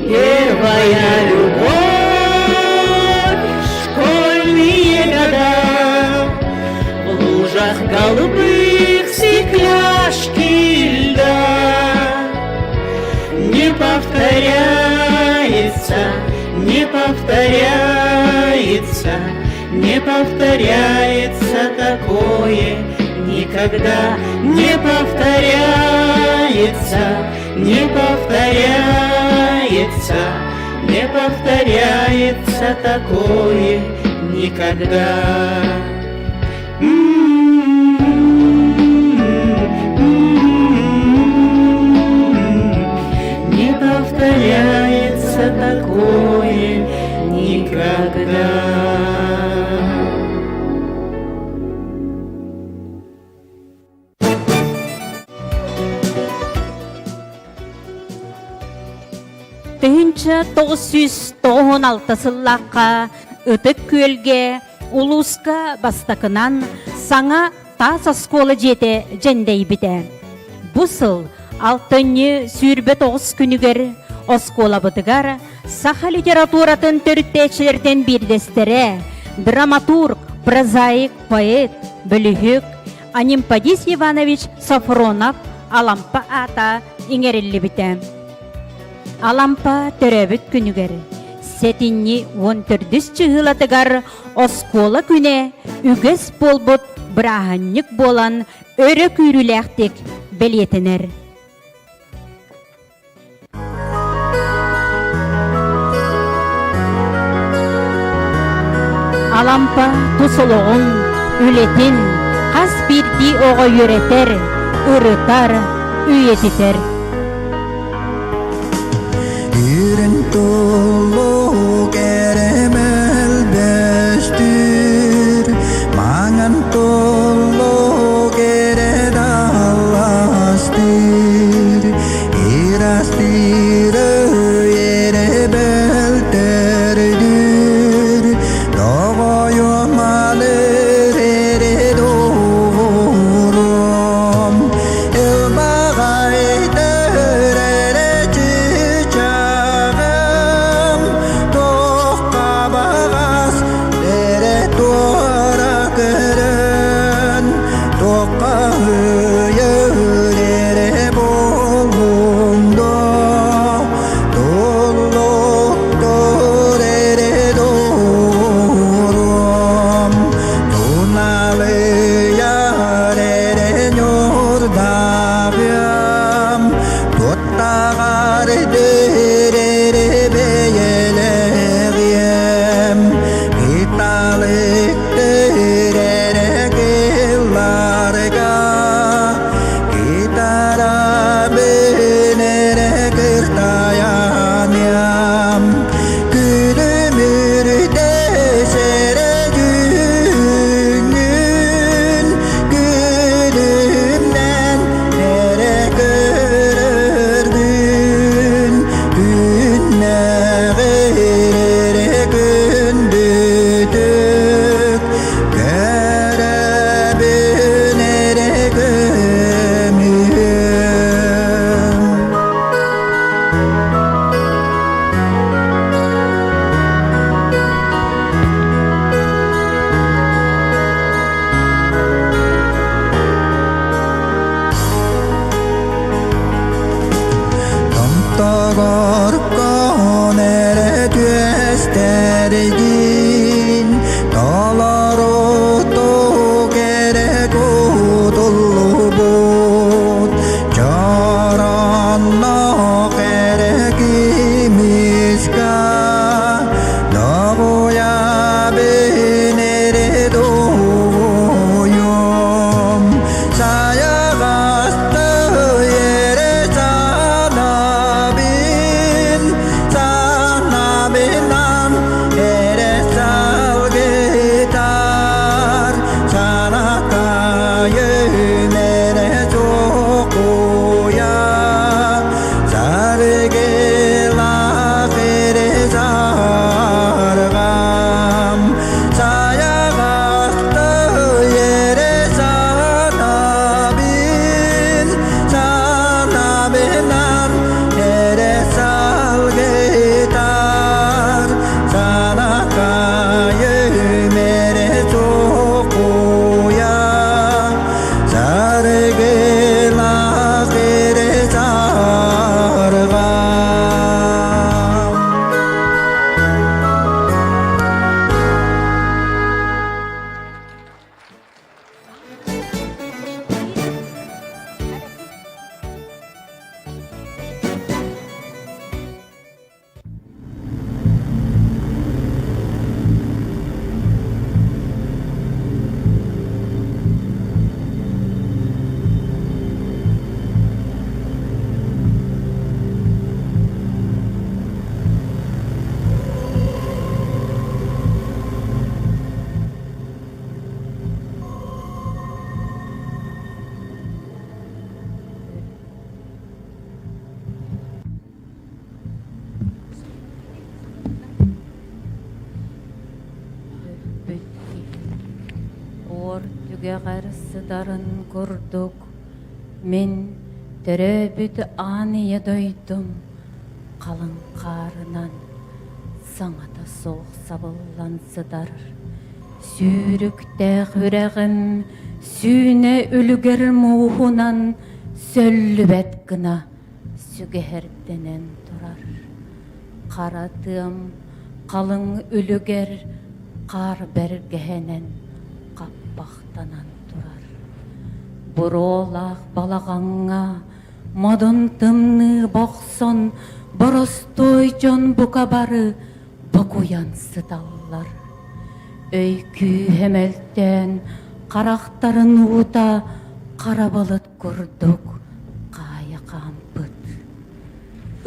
Speaker 4: Первая любовь. повторяется, не повторяется такое никогда, не повторяется, не повторяется, не повторяется такое никогда. Не повторяется такое никогда.
Speaker 14: 1996 сыллаахха Ытык Күөлгэ улууска бастакынан саҥа таас оскуола дьиэтэ дьэндэйбитэ. Бу сыл алтынньы 29 күнүгэр оскуолабытыгар саха литературатын төрүттээччилэртэн биирдэстэрэ, драматург, прозаик, поэт, бөлүһүк Анимпадис Иванович Софронов Алампа аата иҥэриллибитэ. Алампа төрөөбүт күнүгэр сэтинньи уон төрдүс чыһыылатыгар оскуола күнэ үгэс буолбут бырааһынньык буолан өрө күүрүүлээхтик бэлиэтэнэр. Алампа тус олоҕун, үлэтин хас биирдии оҕо үөрэтэр, ырытар, үйэтитэр.
Speaker 16: Үрүн туллук эрэмэл бөстүр, маҥан туллук эрэ далластыр, ирастыр эрэ бөлтөрдүр, доҕойумалыр эрэ доҕорум. Томтогоркон эрэ түөстэргин толорутук эрэ кутуллубут чороннох эрэ кимиска доҕуйа бинэри дуйум сайаҕасты эрэ санабин санабинан эрэ салгытар санатайын эрэ чокуйа саргылах эрэ саргам сайаҕасты эрэ санабин санабинан эрэ салгытар санакайым эрэ чокуйа саргылах эрэ саргам.
Speaker 2: түгэҕэр сытарын курдук мин төрөөбүт аан ийэ дойдум халыҥ хаарынан саҥата суох сабыллан сытар. Сүүрүктээх үрэҕим сүүнэ үлүгэр мууһунан сөллүбэт гына сүгэһэрдэнэн турар. Хара тыам халыҥ үлүгэр хаар бэргэһэнэн хаппахтанан турар. Буруолаах балаҕаҥҥа модун тымныы бохсон боростуой дьон бука бары бокуйан сыталлар. Өй күүһэ мөлтөөн, харахтарын уута хара былыт курдук хаайа хаампыт.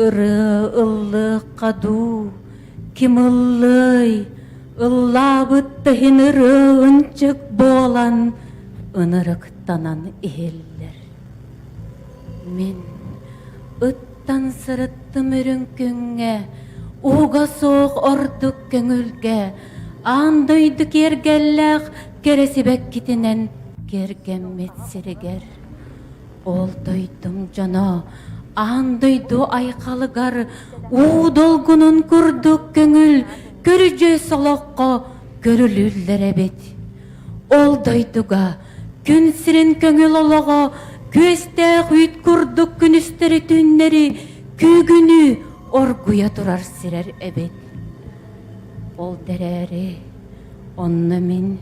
Speaker 2: Ырыа ыллыахха дуу, ким ыллыай, ыллаабыт да иһин ырыа ынчык буолан ынырыктанан иһиллэр. Мин ыттан сырыттым үрүҥ күҥҥэ, ууга суох ордук көҥүлгэ, аан дойду киэргэллээх кэрэ сибэккитинэн киэргэммит сиригэр. Ол дойдум дьоно аан дойду айхалыгар уу долгунун курдук көҥүл көрүдьүөс олоххо көрүлүллэр эбит. Ол дойдуга күн сирин көҥүл олоҕо күөстээх үүт курдук күнүстэри-түүннэри күүгүнүү оргуйа турар сирэр эбит. Ол дэрээри онно мин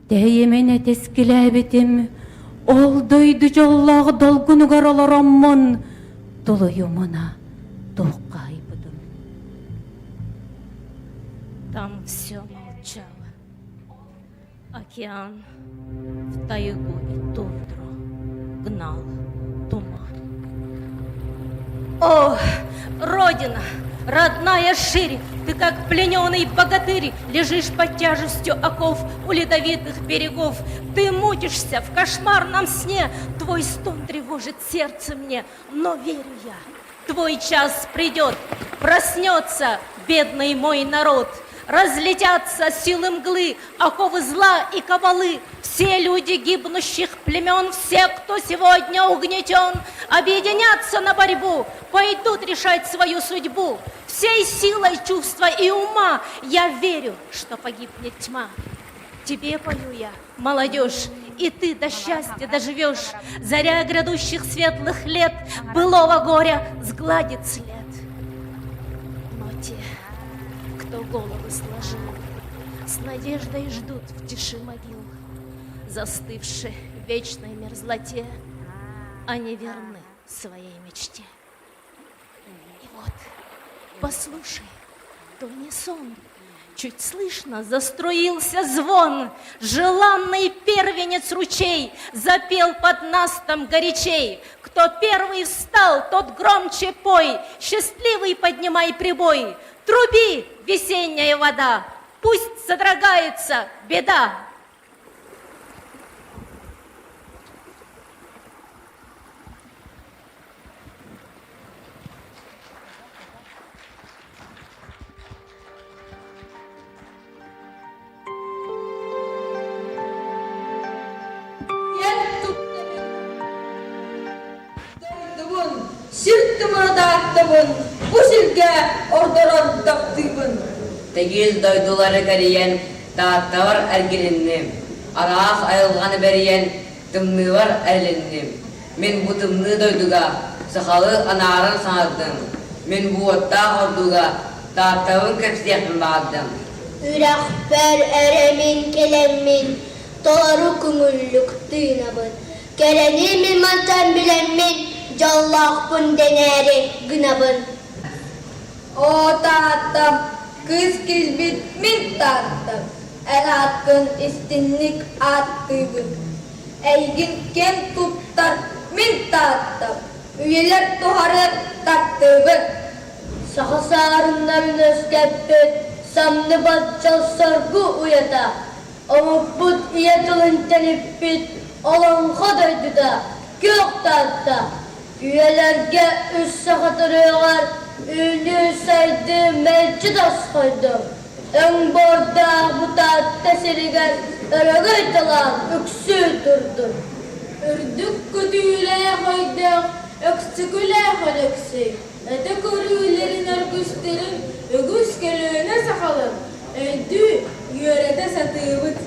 Speaker 2: тэйимин этискилээбитим, ол дойду дьоллоох долгунугар олороммун тулуйумуна туоххаһыйбытым.
Speaker 6: Там все молчало. Океан в тайгу и тундру гнал туман. О, Родина, родная шире, ты как плененный богатырь лежишь под тяжестью оков у ледовитых берегов. Ты мутишься в кошмарном сне, твой стон тревожит сердце мне, но верю я, твой час придет, проснется бедный мой народ – Разлетятся силы мглы, оковы зла и кабалы. Все люди гибнущих племен, все, кто сегодня угнетен, объединятся на борьбу, пойдут решать свою судьбу. Всей силой чувства и ума я верю, что погибнет тьма. Тебе пою я, молодежь, и ты до счастья доживешь. Заря грядущих светлых лет былого горя сгладит след. Но те, кто головы сложил, с надеждой ждут в тиши могил, застывши в вечной мерзлоте, они верны своей мечте. И вот, послушай, то не сон, Чуть слышно заструился звон, Желанный первенец ручей Запел под настом горячей. Кто первый встал, тот громче пой, Счастливый поднимай прибой. Труби, весенняя вода, Пусть содрогается беда.
Speaker 19: Дойдубун, сир тымырдааттыбын, бу сиргэ ордорон таптыыбын.
Speaker 22: Тэгил дойдулары кэрийэн, Тааттабар эргилинним, араас айылҕаны бэрийэн, тымныыбар эрилинним. Мин бу тымныы дойдуга сахалыы анааран саҥардым. Мин бу уоттаах ордууга Тааттабын кэпсиэхпин баҕардым.
Speaker 20: Үрэхпэр эрэ мин кэлэммин, толору көҥүллүк тыынабын. Кэрэни мин мантан билэммин, дьоллоохпун дэнээри гынабын.
Speaker 19: Оо, Тааттам, кыыс килбит мин Тааттам, эн ааккын истинник ааттыыбын. Эйигин ким туттар мин Тааттам, үйэлэр тухары таптыыбын.
Speaker 20: Саха саарыннарын үөскэппит самныбат дьол-соргу уйата, омукпут ийэ тылын тэниппит Олоҥхо дойдута, күөх Таатта. Үйэлэргэ үс саха төрүөҕэр үүнүү-сайдыы мэлдьи тосхойдо. Өҥ буордаах бу Таатта сиригэр Өрөгөй талаан үксүү турдун!
Speaker 7: Үрдүк көтүүлээх өйдөөх Өксөкүлээх Өлөксөй өтө көрүүлэрин өргүстэрин үгүс көлүөнэ сахалар өйдүү, үөрэтэ сатыыбыт.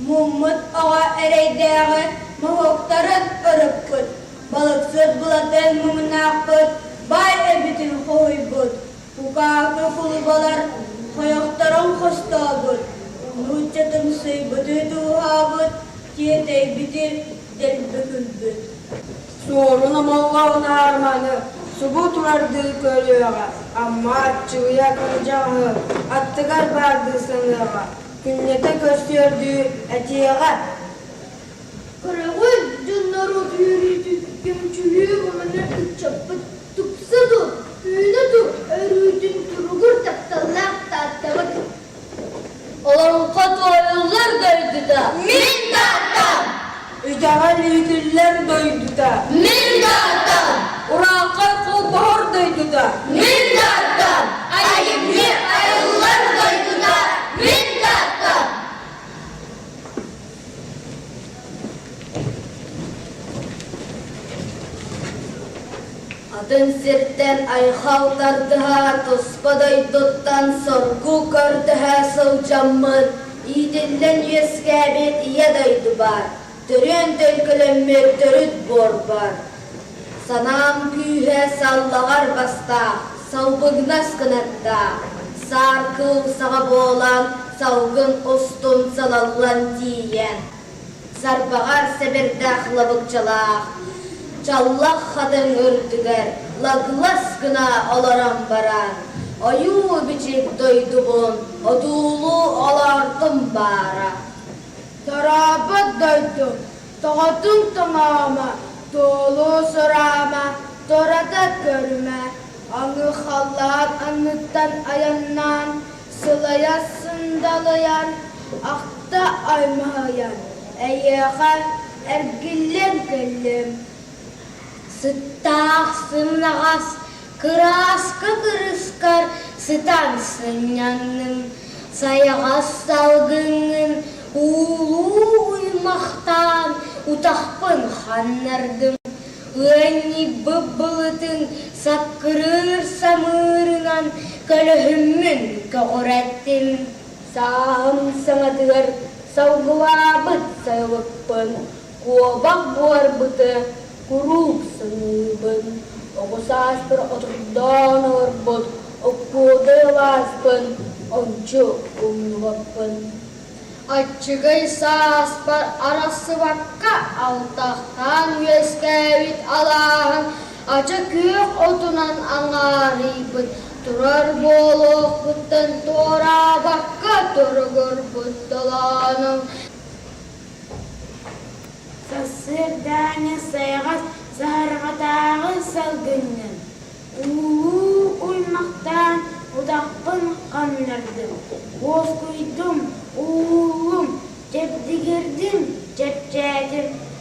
Speaker 20: Муммут оҕо эрэйдээҕи моһуоктарын ырыппыт, балыксыт Былатыан муҥнаахпыт баай эбитин хоһуйбут, кукаакы кулубалар хойохторун хостообут, нууччатымсыйбыты тууһаабыт, тиэтэйбити дэлби күлбүт.
Speaker 7: Суорун Омоллоон аарманы субу турардыы көрүөҕэ, Амма аччыгыйа кырдьаҕаһы аттыгар баардыы саныаҕа, күннэтэ көрсүөрдүү этиэҕэ.
Speaker 20: Көрөҕүн, дьон-норуот үөрүүтүн көмүчүлүү мунар ыччаппыт тупса тур, үүнэ тур, өрүүтүн туругур тапталлаах Тааттабыт. Олоҥхо туойуллар дойдута.
Speaker 1: Мин Тааттам!
Speaker 7: Итэҕэл иитиллэр дойдута.
Speaker 1: Мин Тааттам!
Speaker 7: Урааҥхай холбоһор дойдута.
Speaker 1: Мин Тааттам! Айымньы айыллар дойдута. Мин Тааттам!
Speaker 20: Атын сиртэн айхал тардыһа, туспа дойдуттан соргу көрдөһө сылдьаммын, иитиллэн үөскээбит ийэ дойдубар, төрүөн төлкөлөммүт төрүт буорбар. Санаам күүһэ саллаҕар бастаах, салбыгнас кынаттаах, саар кыыл саҕа буолан, салгын устун салаллан тиийэн, сарбаҕар сэбирдэх лабыкчалаах, чаллах хатыҥ үрдүгэр лаглас гына олорон баран, ойуу-бичик дойдубун одуулуу олоортум баара.
Speaker 7: Торообот дойду, тоҕотун тоҥоомо, туолуо сураама, турата көрүмэ, аҥы халлаан анныттан айаннаан, сылайа сындалыйан, ахта аймаһыйан, эйиэхэ эргиллэн кэллим.
Speaker 20: Сыттаах сымнаҕас кырааска кырыскар сытан сынньанным, сайаҕас салгыҥҥын уулуу уймахтаан утахпын ханнардым, ыанньыйбыт былытыҥ саккырыыр самыырынан көлөһүммүн көҕүрэттим.
Speaker 7: Сааһым саҥатыгар салгылаабыт сайылыкпын, куобах буорбуты куруук саныыбын. Оҕо сааспар отурдоон олорбут оккуодай алааспын ончу умнубаппын.
Speaker 20: Аччыгый сааспар арахсыбакка алтахтаан үөскээбит алааһым ача күөх отунан аҥаарыйбыт, турар буолуохпуттан туораабакка туругурбут толооном.
Speaker 7: Сарсыардааҥы сайаҕас саһарҕатааҕы салгынньын, уулуу уймахтаан утахпын ханнардым, уоскуйдум, ууллум, чэбдигирдим, чэпчээтим.